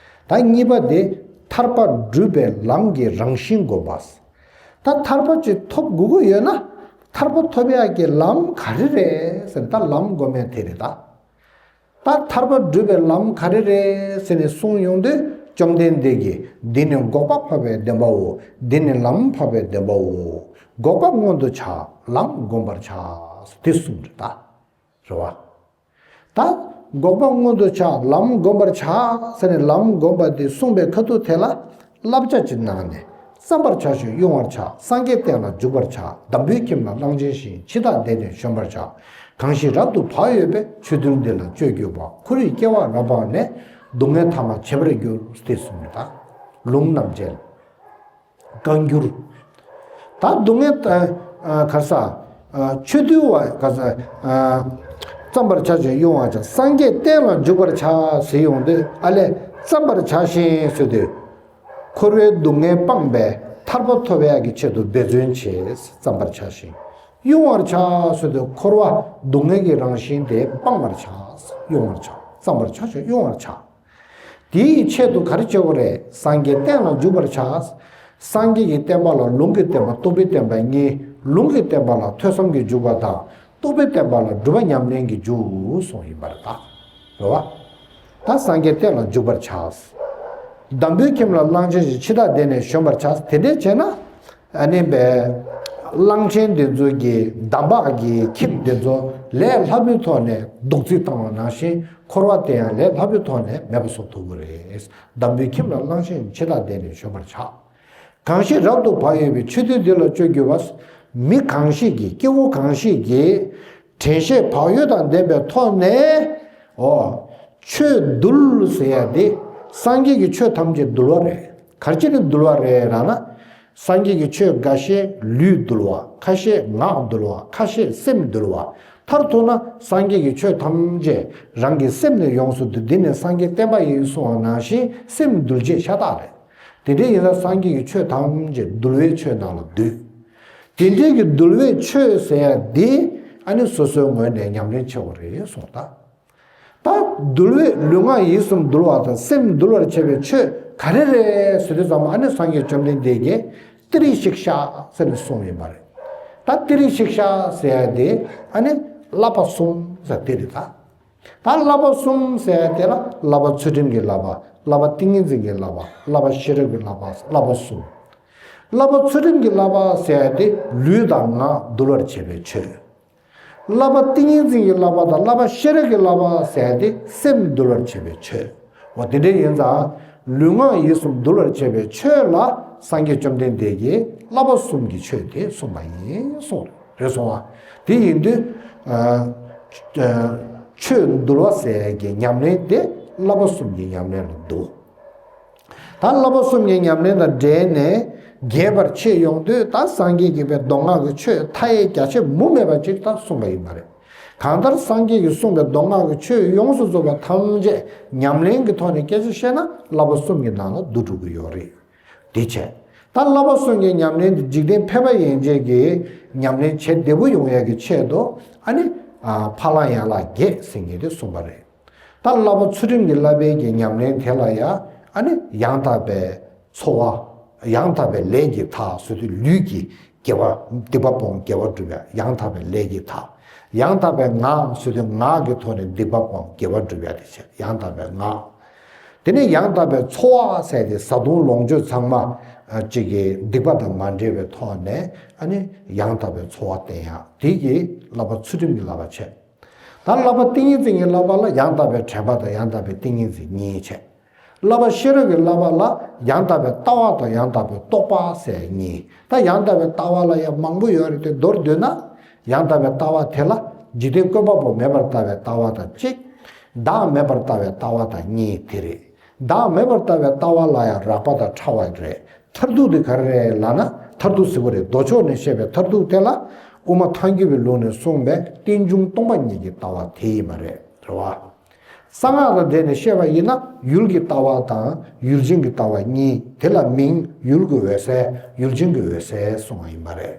ད་གཉིས་པ་དེ་ཐར་པ་སྒྲུབ་པའི་ལམ་གྱི་རང་བཞིན་སྒོམ་པ། ད་ཐར་པ་ཅིག་ཐོབ་དགོས་ཀྱི་ཡོད་ན། ཐར་པ་ཐོབ་ཡག་གི་ལམ་ག་རེ་རེད་ཟེར། ད་ལམ་སྒོམ་ཡག་དེ་རེད་ད། ད་ཐར་པ་སྒྲུབ་པའི་ལམ་ག་རེ་རེད་ཟེར་ནས་གསུངས་ཡོང་དུས། བཅོམ་ལྡན་འདས་ཀྱིས། འདི་ནི་འགོག་པ་འཕགས་པའི་བདེན་པའོ། འདི་ནི་ལམ་འཕགས་པའི་བདེན་པའོ། འགོག་པ་མངོན་དུ་བྱ། ལམ་བསྒོམ་པར་བྱ། དེ་གསུངས་རེད་ད། རེད་བ། ད་འགོག་པ་མངོན་དུ་བྱ། ལམ་བསྒོམ་པར་བྱ་ཟེར་ནས་ལམ་བསྒོམ་པ་དེ་གསུངས་པའི་ཁ་ཐུག་དེ་ལ། བསླབ་བྱ་ཅིག་གནང་ནས། བརྩམ་པར་བྱ་ཞིང་དབྱུང་བར་བྱ། སངས་རྒྱས་བསྟན་ལ་འཇུག་པར་བྱ། འདམ་བུའི་ཁྱིམ་ལ་གླང་ཆེན་བཞིན། འཆི་བདག་འདས་ནས་གཞོན་པར་བྱ། གང་ཞིག་རབ་ཏུ་བག་ཡོད་པས། ཆོས་འདུལ་འདི་ལ་སྤྱོད་གྱུར་པ། འཁོར་བའི་སྐྱེ་བ་རབ་སྤངས་ནས། སྡུག་བསྔལ་ཐ་མ་བྱེད་པར་འགྱུར། ཏེ་གསུངས་ཡོད་ད། ལུང་རྣམ་འབྱེད། བཀའ་འགྱུར། ད་སྡུག་བསྔལ། ཨ། ཨ། ག་རེ་ཟ། ཨ། ཆོས་འདུལ་བ། ག་རེ་ཟ། ཨ། བརྩམ་པར་བྱ་ཞིང་དབྱུང་བར་བྱ། སངས་རྒྱས་བསྟན་ལ་འཇུག་པར་བྱ་ཟེར་ཡོང་དུས། ཨ་ལས། བརྩམ་པར་བྱ་ཞིང་ཟེར་དུས། འཁོར་བའི་སྡུག་བསྔལ་སྤངས་པས་ཐར་པ་ཐོབ་ཡག་གི་ཆེད་དུ་འབད་བརྩོན་བྱེད། བརྩམ་པར་བྱ་ཞིང་། དབྱུང་བར་བྱ་ཟེར་དུས། འཁོར་བ་སྡུག་བསྔལ་གྱི་རང་བཞིན་དེ་སྤང་བར་བྱ། དབྱུང་བར་བྱ། བརྩམ་པར་བྱ་ཞིང་དབྱུང་བར་བྱ། དེའི་ཆེད་དུ་ག་རེ་བྱེད་དགོས་རེད། སངས་རྒྱས་བསྟན་ལ་འཇུག་པར་བྱ། སངས་རྒྱས་ཀྱི་བསྟན་པ་ལ་ལུང་གི་བསྟན་པ། རྟོགས་པའི་བསྟན་པ་གཉིས། ལུང་གི་བསྟན་པ་ལ་ཐོས་བསམ་གྱི་འཇུག་པ་དང་། རྟོགས་པའི་བསྟན་པ་ལ་སྒྲུབ་པ་ཉམས་ལེན་གྱི་འཇུག་གསུངས་ཡིན་པ་རེད་ད། རེད་བ། ད་སངས་རྒྱས་བསྟན་ལ་འཇུག་པར་བྱ། འདམ་བུའི་ཁྱིམ་ལ་གླང་ཆེན་བཞིན། འཆི་བདག་འདས་ནས་གཞོན་པར་བྱ། དེ་འདྲས་བྱས་ན། ཨ་ནི་བས། གླང་ཆེན་འདི་ཚོ་གི། འདམ་བག་གི་ཁྱིམ་འདི་ཚོ་ལས་སླ་པོའི་ཐོག་ནས་རྡོག་རྫིས་བཏང་བ་ནང་བཞིན། འཁོར་བ་དེ་ཡང་ལས་སླ་པོའི་ཐོག་ནས་མེད་པ་བཟོ་ཐུབ་ཀྱི་རེད། འདམ་བུའི་ཁྱིམ་ལ་གླང་ཆེན། འཆི་བདག་འདས་ནས་གཞོན་པར་བྱ། གང་ཞིག་རབ་ཏུ་བག་ཡོད་པས། ཆོས་འདུལ་འདི་ལ་སྤྱོད་གྱུར་པ། མི་གང་ཞིག་གིས། སྐྱེ་བོ་གང་ཞིག་གིས། དྲན་ཤེས་བག་ཡོད་དང་ལྡན་པའི་ཐོག་ནས། འོ། ཆོས་འདུལ་ཟེར་ཡ་དེ། སངས་རྒྱས་ཀྱི་ཆོས་ཐམས་ཅད་འདུལ་བ་རེད། ག་རེ་བྱས་ནས་འདུལ་བ་རེད་ལབ་ན། སངས་རྒྱས་ཀྱི་ཆོས་འགའ་ཤས་ལུས་འདུལ་བ། ཁ་ཤས་ངག་འདུལ་བ། ཁ་ཤས་སེམས་འདུལ་བ། མཐར་ཐུག་ན་སངས་རྒྱས་ཀྱི་ཆོས་ཐམས་ཅད་རང་གི་སེམས་ནས་ཡོངས་སུ་འདུལ། འདི་ནི་སངས་རྒྱས་བསྟན་པ་ཡིན་གསུངས་པ་ནང་བཞིན། སེམས་འདུལ་བྱེད་ཤ་སྟག་རེད། དེ་འདྲ་ཡིན་ན་སངས་རྒྱས་ཀྱི་ཆོས་ཐམས་ཅད་འདུལ་བའི་ཆོས་ནང་ལ་འདུས། དེ་འདྲའི་གི་འདུལ་བའི་ཆོས་ཟེར་ཡ་འདི་ཨ་ནི་སོ་སོའི་ངོས་ནས་ཉམས་ལེན་བྱེད་དགོས་རེད་གསུངས་ད། ད་འདུལ་བའི་ལུས་ངག་ཡིད་གསུམ་འདུལ་བ་དང་སེམས་འདུལ་བར་བྱེད་པའི་ཆོས་ག་རེ་རེད་ཟེར་དུས་ཙམ་ཨ་ནི་སངས་རྒྱས་བཅོམ་ལྡན་འདས་ཀྱིས་ཏི་རིག་ཤིག་ཤ་ཟེར་ནས་གསུངས་ཡིན་པ་རེད། ད་ཏི་རིག་ཤིག་ཤ་ཟེར་ཡ་དེ་ཨ་ནི་བསླབ་པ་གསུམ་ཟེར་དེ་རེད་ད། ད་བསླབ་པ་གསུམ་ཟེར་ཡ་དེ་ལ་བསླབ་པ་ཚུལ་ཁྲིམས་ཀྱི་བསླབ་པ། བསླབ་པ་ཏིང་ངེ་འཛིན་གྱི་བསླབ་པ། བསླབ་པ་ཤེས་རབ་ཀྱི་བསླབ་པ། བསླབ་པ་གསུམ། བསླབ་པ་ཚུལ་ཁྲིམས་ཀྱི་བསླབ་པ་ཟེར་ཡ་དེ་ལུས་དང་ངག་འདུལ་བར་བྱེད་པའི་ཆོས། བསླབ་པ་ཏིང་ངེ་འཛིན་གྱི་བསླབ་པ་དང་བསླབ་པ་ཤེས་རབ་ཀྱི་བསླབ་པ་ཟེར་ཡ་དེ་སེམས་འདུལ་བར་བྱེད་པའི་ཆོས། འོ་དེ་འདྲ་ཡིན་ཙང་ལུས་ངག་ཡིད་གསུམ་འདུལ་བར་བྱེད་པའི་ཆོས་ལ་སངས་རྒྱས་བཅོམ་ལྡན་འདས་ཀྱིས་བསླབ་པ་གསུམ་གྱི་ཆོས་དེ་གསུངས་པ་ཡིན་གསུངས་རེད་སོང་བ། དེ་ཡིན་དུས་ཨ་ཨ་ཆོས་འདུལ་བ་ཟེར་ཡ་གི་ཉམས་ལེན་དེ་བསླབ་པ་གསུམ་གྱི་ཉམས་ལེན་ལ་འདུ། ད་བསླབ་པ་གསུམ་གྱི་ཉམས་ལེན་དང་འབྲེལ་ནས་རྒྱས་པར་ཕྱེ་ཡོང་དུས་ད་སངས་རྒྱས་ཀྱིས་པའི་མདོ་སྔགས་ཀྱི་ཆོས་མཐའ་ཡས་རྒྱ་ཆེ་མུ་མེད་པ་ཅིག་ད་གསུངས་པ་ཡིན་པ་རེད། གང་ལྟར་སངས་རྒྱས་ཀྱིས་གསུངས་པའི་མདོ་སྔགས་ཀྱི་ཆོས་ཡོངས་སུ་རྫོགས་པ་ཐམས་ཅད་ཉམས་ལེན་གྱི་ཐོག་ནས་སྐད་ཆ་བཤད་ན་བསླབ་པ་གསུམ་གྱི་ནང་ལ་བསྡུ་འགྲོ་གི་ཡོད་རེད། དེ་བྱས། ད་བསླབ་པ་གསུམ་གྱི་ཉམས་ལེན་དེ་འཇིག་རྟེན་ཕལ་པ་ཡན་ཆད་ཀྱིས་ཉམས་ལེན་བྱེད་བདེ་པོ་ཡོང་ཡག་གི་ཆེད་དུ་ཨ་ནི་ཨ་འཕགས་ལམ་ཡན་ལག་བརྒྱད་ཟེར་མཁན་དེ་གསུངས་པ་རེད། ད་བསླབ་པ་ཚུལ་ཁྲིམས་ཀྱི་བསླབ་པའི་གི་ཉམས་ལེན་དེ་ལ་ཡང་ཨ་ནི་ཡང་དག་པའི་འཚོ་བ། ཡང་དག་པའི་ལས་ཀྱི་མཐའ་ཟེར་དུས་ལུས་ཀྱི་དགེ་བ་སྡིག་པ་སྤོང་དགེ་བ་སྒྲུབ་ཡ། ཡང་དག་པའི་ལས་ཀྱི་མཐའ། ཡང་དག་པའི་ངག་ཟེར་དུས་ངག་གི་ཐོག་ནས་སྡིག་པ་སྤོང་དགེ་བ་སྒྲུབ་ཡ་དེ་བྱས་ཡང་དག་པའི་ངག་དེ་ནས་ཡང་དག་པའི་འཚོ་བ་ཟེར་ཏེ་བཟའ་བཏུང་ལོངས་སྤྱོད་ཚང་མ་ཨ་ཅིག་གི་སྡིག་པ་དང་མ་འབྲེལ་བའི་ཐོག་ནས་ཨ་ནི་ཡང་དག་པའི་འཚོ་བ་བསྟེན་ཡ་དེ་གི་བསླབ་པ་ཚུལ་ཁྲིམས་ཀྱི་བསླབ་པ་བྱས། ད་བསླབ་པ་ཏིང་ངེ་འཛིན་གྱི་བསླབ་པ་ལ་ཡང་དག་པའི་དྲན་པ་དང་ཡང་དག་པའི་ཏིང་ངེ་འཛིན་གཉིས་བྱས། བསླབ་པ་ཤེས་རབ་ཀྱི་བསླབ་པ་ལ་ཡང་དག་པའི་ལྟ་བ་དང་ཡང་དག་པའི་རྟོག་པ་ཟེར་གཉིས། ད་ཡང་དག་པའི་ལྟ་བ་ལ་ཡང་མང་པོ་ཡོད་རེད་དེ་མདོར་བསྡུས་ན། ཡང་དག་པའི་ལྟ་བ་དེ་ལ་འཇིག་རྟེན་ཀུན་པ་པོ་མེད་པར་ལྟ་བའི་ལྟ་བ་དང་གཅིག་བདག་མེད་པར་ལྟ་བའི་ལྟ་བ་དང་གཉིས་དེ་རེད། བདག་མེད་པར་ལྟ་བའི་ལྟ་བ་ལ་ཡང་རགས་པ་དང་ཕྲ་བ་རེད། མཐར་ཐུག་དེ་ག་རེ་རེད་ལབ་ན་མཐར་ཐུག་ཟེར་བ་རེད། མདོ་ཕྱོགས་ནས་བཤད་པའི་མཐར་ཐུག་དེ་ལ་དབུ་མ་ཐལ་འགྱུར་བའི་ལུགས་ནས་གསུངས་པའི་རྟེན་འབྱུང་སྟོང་པ་ཉིད་ཀྱི་ལྟ་བ་དེ་ཡིན་པ་རེད། རེད་བ། གསང་སྔགས་དང་འབྲེལ་ནས་བཤད་པ་ཡིན་ན་ཡུལ་གྱི་ལྟ་བ་དང་ཡུལ་ཅན་གྱི་ལྟ་བ་གཉིས། དེ་ལ་མིང་ཡུལ་གྱི་འོད་གསལ་ཡུལ་ཅན་གྱི་འོད་གསལ་གསུངས་པ་ཡིན་པ་རེད།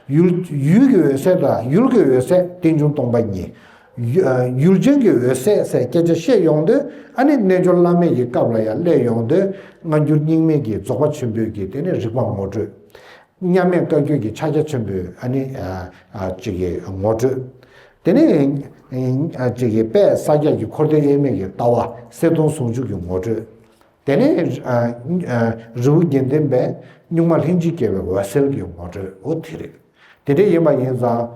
ཡུལ་ཡུལ་གྱི་འོད་གསལ་དང་ཡུལ་གྱི་འོད་གསལ་རྟེན་འབྱུང་སྟོང་པ་ཉིད། ཡུ་ཡུལ་ཅན་གྱི་འོད་གསལ་ཟེར་སྐད་ཆ་བཤད་ཡོང་དུས་ཨ་ནི་རྣལ་འབྱོར་བླ་མེད་ཀྱི་སྐབས་ལ་ཡང་སླེབས་ཡོང་དུས་སྔ་འགྱུར་རྙིང་མའི་གི་རྫོགས་པ་ཆེན་པོའི་གི་དེ་ནི་རིགས་པ་ངོ་སྤྲོད། མཉམ་མེད་བཀའ་བརྒྱུད་ཀྱི་ཕྱག་རྒྱ་ཆེན་པོའི་ཨ་ནི་ཨ་ཨ་ཅིག་གི་ངོ་སྤྲོད། དེ་ནས་ཨ་ཅིག་གི་དཔལ་ས་སྐྱ་གི་འཁོར་འདས་དབྱེར་མེད་ཀྱི་ལྟ་བ་གསལ་སྟོང་ཟུང་འཇུག་གི་ངོ་སྤྲོད། དེ་ནས་ཨ་ཨ་རི་བོ་དགེ་ལྡན་པའི་གཉུག་མ་ལྷན་ཅིག་སྐྱེས་པའི་འོད་གསལ་གྱི་ངོ་སྤྲོད་འོ་དེ་རེད། དེ་འདྲ་ཡིན་པ་ཡིན་ཙང་།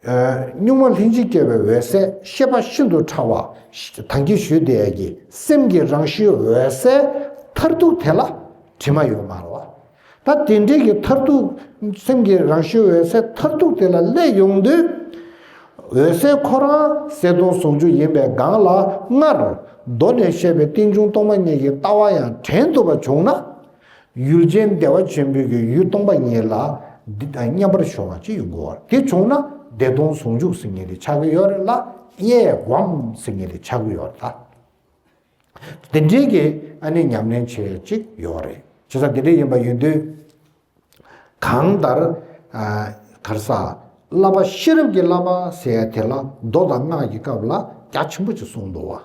ཨ་གཉུག་མ་ལྷན་ཅིག་སྐྱེས་པའི་འོད་གསལ་ཤེས་པ་ཤིན་ཏུ་ཕྲ་བ་ད་གིན་ཞུས་བསྡད་ཡ་གི་སེམས་ཀྱི་རང་བཞིན་འོད་གསལ་མཐར་ཐུག་དེ་ལ་དྲི་མ་ཡོད་མ་རེད་བ། ད་དེ་འདྲའི་གི་མཐར་ཐུག་སེམས་ཀྱི་རང་བཞིན་འོད་གསལ་མཐར་ཐུག་དེ་ལ་སླེབས་ཡོང་དུས། འོད་གསལ་ཁོ་རང་གསལ་སྟོང་ཟུང་འཇུག་ཡིན་པའི་སྒང་ལ་སྔར་མདོ་ནས་བཤད་པའི་རྟེན་འབྱུང་སྟོང་པ་ཉིད་ཀྱི་ལྟ་བ་ཡང་དྲན་ཐུབ་པ་བྱུང་ན། ཡུལ་ཅན་བདེ་བ་ཆེན་པོའི་གི་ཡུལ་སྟོང་པ་ཉིད་ལ་འདི་ལྟར་མཉམ་པར་ཤོང་བ་ཅིག་ཡོང་གི་ཡོད་རེད། དེ་བྱུང་ན་བདེ་སྟོང་ཟུང་འཇུག་ཟེར་མཁན་དེ་ཆགས་ཀྱི་ཡོད་རེད་ལ། དབྱེ་བའམ་ཟེར་མཁན་དེ་ཆགས་ཀྱི་ཡོད་རེད་ད། དེ་འདྲའི་གི་ཨ་ནི་ཉམས་ལེན་བྱེད་ཡ་ཅིག་ཡོད་རེད། བྱས་ཙང་དེ་འདྲ་ཡིན་པ་ཡིན་དུས། གང་ལྟར། ཨ་ག་རེ་ཟ། བསླབ་པ་ཤེས་རབ་ཀྱི་བསླབ་པ་ཟེར་ཡ་དེ་ལ་མདོ་དང་སྔགས་ཀྱི་སྐབས་ལ་རྒྱ་ཆེན་པོ་ཅིག་གསུངས་འདུག་བ།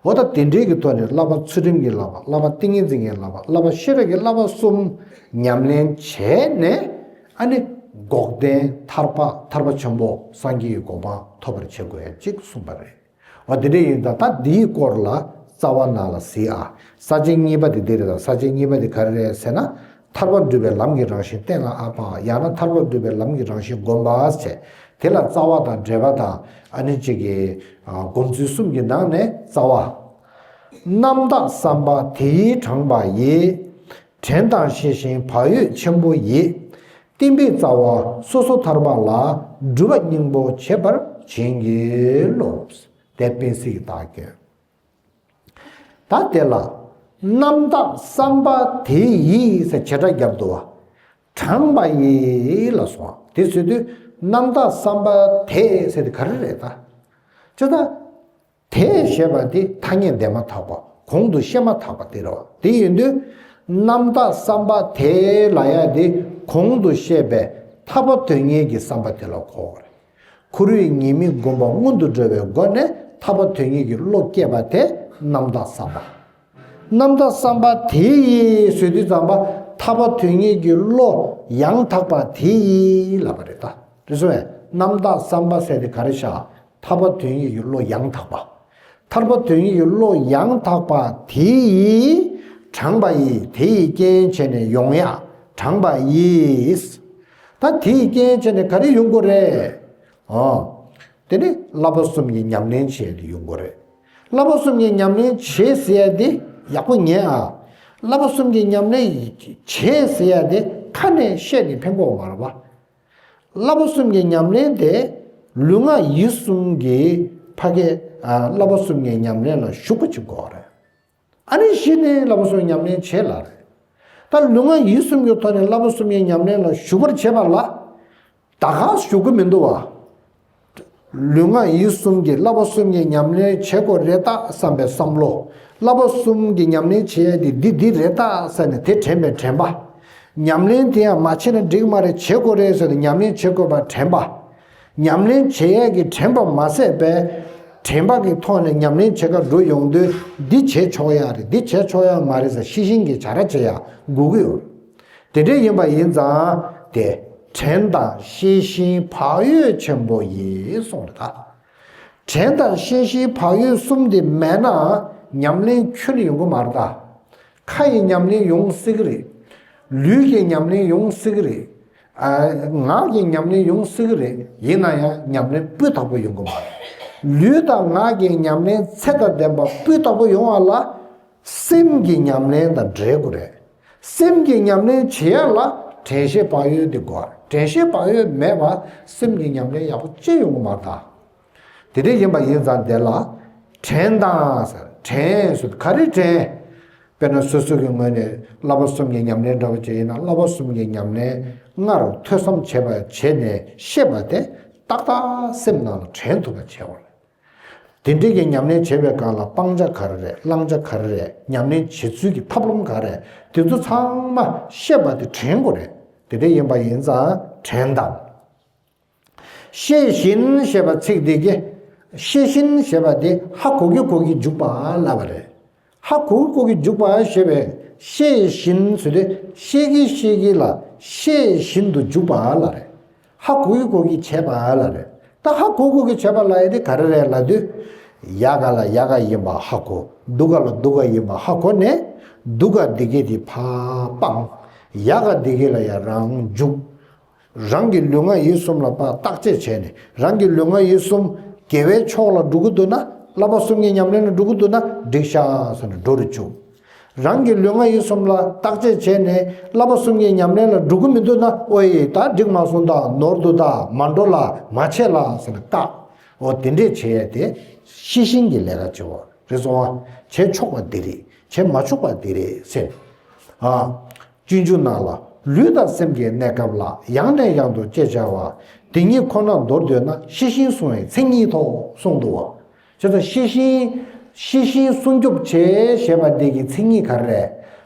འོ་ད་དེ་འདྲའི་གི་ཐོག་ནས་བསླབ་པ་ཚུལ་ཁྲིམས་ཀྱི་བསླབ་པ། བསླབ་པ་ཏིང་ངེ་འཛིན་གྱི་བསླབ་པ། བསླབ་པ་ཤེས་རབ་ཀྱི་བསླབ་པ་གསུམ་ཉམས་ལེན་བྱས་ནས་ཨ་ནི་འགོག་བདེན་ཐར་པ་ཐར་པ་ཆེན་པོ་སངས་རྒྱས་ཀྱི་གོ་འཕང་ཐོབ་པར་བྱེད་དགོས་ཡ་གཅིག་གསུངས་པ་རེད། འོ་དེ་འདྲ་ཡིན་ཙང་ད་འདིའི་སྐོར་ལ་རྩ་བ་ནང་ལ་གཟིགས་ཨ། ས་བཅད་གཉིས་པ་དེ་འདི་རེད། ད་ས་བཅད་གཉིས་པ་དེ་ག་རེ་རེད་ཟེར་ན། ཐར་པ་སྒྲུབ་པའི་ལམ་གྱི་རང་བཞིན་གཏན་ལ་དབབ་པ། ཡང་ན་ཐར་པ་སྒྲུབ་པའི་ལམ་གྱི་རང་བཞིན་བསྒོམ་པ་བྱས། དེ་ལ་རྩ་བ་དང་འབྲེལ་བ་དང་ཨ་ནི་གཅིག་གི་སྒོམ་ཚུལ་གསུམ་གྱི་ནང་ནས་རྩ་བ། རྣམ་དག་བསམ་པ་དེ་ཡིས་དྲངས་པ་ཡི། དྲན་དང་ཤེས་བཞིན་བག་ཡོད་ཆེན་པོ་ཡིས། བསྟན་པའི་རྩ་བ་སོ་སོ་ཐར་པ་ལ། སྒྲུབ་པ་སྙིང་པོ་བྱེད་པར་བྱིན་གྱིས་རློབས། དེ་བསྟན་སྲིད་ཀྱི་བདག་སྐྱོན། ད་དེ་ལ་རྣམ་དག་བསམ་པ་དེ་ཡིས་ཟེར་བྱེད་སྒྲ་བརྒྱབ་འདུག་བ། དྲངས་པ་ཡིས་ལ་སོང་བ། དེ་ཟེར་དུས་རྣམ་དག་བསམ་པ་དེ་ཟེར་དེ་ག་རེ་རེད་ད། ཅི་ད། དེ་ཞེས་པ་དེ་ཐ་སྙད་འདས་མ་ཐག་པ་གོང་དུ་བཤད་མ་ཐག་པ་དེ་རེད་བ། དེ་ཡིན་དུས་རྣམ་དག་བསམ་པ་དེ་ལ་ཡ་དེ་གོང་དུ་བཤད་པའི་ ཐར་པ་དོན་གཉེར་གྱི་བསམ་པ་དེ་ལ་གོ་བ་རེད། ཁོ་རའི་ཉེས་དམིགས་སྒོམ་པ་སྔོན་དུ་འགྲོ་བའི་སྒོ་ནས་ཐར་པ་དོན་གཉེར་གྱི་བློ་སྐྱེས་པ་དེ་རྣམ་དག་བསམ་པ། རྣམ་དག་བསམ་པ་དེ་ཡིས་ཟེར་དུས་ཙམ་པ་ཐར་པ་དོན་གཉེར་གྱི་བློ་ཡང་དག་པ་དེ་ཡིས་ལབ་པ་རེད་ད། རེད་སོང་ངས། རྣམ་དག་བསམ་པ་ཟེར་དེ་ག་རེ་བཞག་ཐར་པ་དོན་གཉེར་གྱི་བློ་ཡང་དག་པ། ཐར་པ་དོན་གཉེར་གྱི་བློ་ཡང་དག་པ་དེ་ཡིས་དྲངས་པ་ཡིས། དེ་ཡི་རྐྱེན་བྱས་ནས་ཡོང་ཡ་དྲངས་པ་ཡིས། ད་དེ་ཡི་རྐྱེན་བྱས་ནས་ག་རེ་ཡོང་དགོས་རེད། ཨོ། དེ་ནི་བསླབ་པ་གསུམ་གྱི་ཉམས་ལེན་བྱེད་ཡ་དེ་ཡོང་དགོས་རེད། བསླབ་པ་གསུམ་གྱི་ཉམས་ལེན་བྱེད་ཟེར་ཡ་དེ་ཡག་པོ་ཉན་ཨ། བསླབ་པ་གསུམ་གྱི་ཉམས་ལེན་བྱེད་ཟེར་ཡ་དེ་ཁ་ནས་བཤད་ནས་ཕན་གྱི་ཡོད་མ་རེད་པ། བསླབ་པ་གསུམ་གྱི་ཉམས་ལེན་དེ་ལུས་ངག་ཡིད་གསུམ་གྱི་ཕ་གི་ཨ་བསླབ་པ་གསུམ་གྱི་ཉམས་ལེན་ལ་ཞུགས་པ་ཅིག་དགོས་རེད། ཨ་ནི་གཞི་ནས་བསླབ་པ་གསུམ་ཉམས་ལེན་བྱེད་ལ་རེད། ད་ལུས་ངག་ཡིད་གསུམ་གྱི་ཐོག་ནས་བསླབ་པ་གསུམ་གྱི་ཉམས་ལེན་ལ་ཞུགས་པར་བྱེད་པ་ལ་ད་ག་ཞུགས་ཀྱི་མི་འདུག་བ། ལུས་ངག་ཡིད་གསུམ་གྱི་བསླབ་པ་གསུམ་གྱི་ཉམས་ལེན་བྱེད་དགོས་རེད་ད་བསམ་པའི་བསམ་བློ། བསླབ་པ་གསུམ་གྱི་ཉམས་ལེན་བྱེད་ཡས་དེ་འདི་འདི་རེད་ད་ཟེར་ནས་དེ་དྲན་པའི་དྲན་པ། ཉམས་ལེན་དེ་ཡང་མ་བྱས་ན་འགྲིག་མ་རེད། བྱེད་དགོས་རེད་ཟེར་ནས་ཉམས་ལེན་བྱེད་དགོས་པ་དྲན་པ། ཉམས་ལེན་བྱེད་ཡས་ཀྱི་དྲན་པ་མ་ཟད་པའི་དྲན་པ་གི་ཐོག་ནས་ཉམས་ལེན་བྱེད་ག་འགྲོ་ཡོང་དུས་འདི་བྱེད་ཆོག་ཡ་རེད། འདི་བྱེད་ཆོག་ཡ་མ་རེད་ཟེར་ཤེས་བཞིན་གྱི་བྱ་ར་བྱེད་ཡ་དགོས་ཀྱི་ཡོད། དེ་འདྲ་ཡིན་པ་ཡིན་ཙང་དེ་དྲན་དང་ཤེས་བཞིན་བག་ཡོད་ཆེན་པོ་ཡིས་གསུངས་རེད་ད། དྲན་དང་ཤེས་བཞིན་བག་ཡོད་གསུམ་དེ་མེད་ན་ཉམས་ལེན་ཁྱོན་ནས་ཡོང་གི་མ་རེད་ད། ཁ་ཡི་ཉམས་ལེན་ཡོང་སྲིད་ཀྱི་རེད། ལུས་ཀྱི་ཉམས་ལེན་ཡོང་སྲིད་ཀྱི་རེད། ཨ། ངག་གི་ཉམས་ལེན་ཡོང་སྲིད་ཀྱི་རེད། ཡིན་ན་ཡང་ཉམས་ལེན་སྤུས་དག་པོ་ཡོང་གི་མ་རེད། ལུས་དང་ངག་གི་ཉམས་ལེན་ཚད་དང་ལྡན་པ་སྤུས་དག་པོ་ཡོང་བ་ལ་སེམས་ཀྱི་ཉམས་ལེན་དང་འབྲེལ་དགོས་རེད། སེམས་ཀྱི་ཉམས་ལེན་བྱེད་ཡ་ལ་དྲན་ཤེས་བག་ཡོད་དེ་དགོས་རེད། དྲན་ཤེས་བག་ཡོད་མེད་པ་སེམས་ཀྱི་ཉམས་ལེན་ཡག་པོ་ཅི་ཡོང་གི་མ་རེད་ད། དེ་འདྲ་ཡིན་པ་ཡིན་ཙང་དེ་ལ་དྲན་དང་ཟེར། དྲན་ཟེར་ག་རེ་དྲན། དཔེར་ན་སོ་སོ་གི་ངོས་ནས་བསླབ་པ་གསུམ་གྱི་ཉམས་ལེན་འདྲ་བོ་བྱས་ཡིན་ན་བསླབ་པ་གསུམ་གྱི་ཉམས་ལེན་སྔར་ཐོས་བསམ་བྱས་པ་བྱས་ནས་ཤེས་པ་དེ་ཏག་ཏག་སེམས་ནང་ལ་དྲན་ཐུབ་པ་བྱེད་དགོས་རེད། དེ་འདྲའི་གི་ཉམས་ལེན་བྱེད་པའི་སྒང་ལ་སྤང་བྱ་ག་རེ་རེད། བླང་བྱ་ག་རེ་རེད། ཉམས་ལེན་བྱེད་ཚུལ་གྱི་ཐབས་ལམ་ག་རེ་རེད། དེ་ཚོ་ཚང་མ་ཤེས་པ་དེ་དྲན་དགོས་རེད། དེ་འདྲ་ཡིན་པ་ཡིན་ཙང་དྲན་དང་། ཤེས་བཞིན་ཞེས་པ་ཚིག་འདི་གི་ཤེས་བཞིན་ཞེས་པ་དེ་ཧ་གོ་གི་གོ་གི་འཇུག་པ་ལབ་པ་རེད། ཧ་གོ་གི་གོ་གི་འཇུག་པ་ཞེས་པའི་ཤེས་བཞིན་ཟེར་དུས་ཤེས་ཀྱི་ཤེས་ཀྱི་ལ་ཤེས་བཞིན་དུ་འཇུག་པ་ལ་རེད། ཧ་གོ་གི་གོ་གི་བྱས་པ་ལ་རེད། ད་ཧ་གོ་གོ་གི་བྱས་པ་ལ་ཡ་དེ་ག་རེ་རེད་ལབ་དུས། ཡ་ག་ལ་ཡ་ག་ཡིན་པ་ཧ་གོ། དུ་ག་ལ་དུ་ག་ཡིན་པ་ཧ་གོ་ནས་དུ་ག་འདི་གི་དེ་ཕར་སྤང་། ཡ་ག་འདི་གི་ལ་ཡ་རང་འཇུག་རང་གི་ལུས་ངག་ཡིད་གསུམ་ལ་ཕར་བརྟག་དཔྱད་བྱས་ནས་རང་གི་ལུས་ངག་ཡིད་གསུམ་དགེ་བའི་ཕྱོགས་ལ་འགྲོ་གི་འདུག་ན། བསླབ་པ་གསུམ་གྱི་ཉམས་ལེན་ལ་འགྲོ་གི་འདུག་ན་འགྲིག་ཤག་ཟེར་ནས་འགྲོ་རུ་བཅུག་རང་གི་ལུས་ངག་ཡིད་གསུམ་ལ་བརྟག་དཔྱད་བྱས་ནས་བསླབ་པ་གསུམ་གྱི་ཉམས་ལེན་ལ་འགྲོ་གི་མི་འདུག་ན། ཨོ་ཡེ་ད་འགྲིག་མ་སོང་ད། ནོར་འདུག་ད། མ་འགྲོ་ལ། མ་བྱེད་ལ་ཟེར་ནས་བཀག་འོ་དེ་འདྲས་བྱེད་ཡ་དེ་ཤེས་བཞིན་གྱི་ལས་ཀ་བྱེད་པ་རེད་སོང་བ། བྱེད་ཆོག་པ་འདི་རེད། བྱེད་མ་ཆོག་པ་འདི་རེད་ཟེར། ཨ། སྤྱོད་འཇུག་ནང་ལ་ལུས་དང་སེམས་ཀྱི་གནས་སྐབས་ལ་ཡང་ནས་ཡང་དུ་དཔྱད་བྱ་བ། དེ་ཉིད་ཁོ་ན་མདོར་བསྡུས་ན་ཤེས་བཞིན་བསྲུང་བའི་མཚན་ཉིད་དོ་གསུངས་འདུག་བ། བྱས་ཙང་ཤེས་བཞིན་ཤེས་བཞིན་སྲུང་སྐྱོབ་བྱེད་ཞེས་པ་འདི་གི་མཚན་ཉིད་ག་རེ་རེད།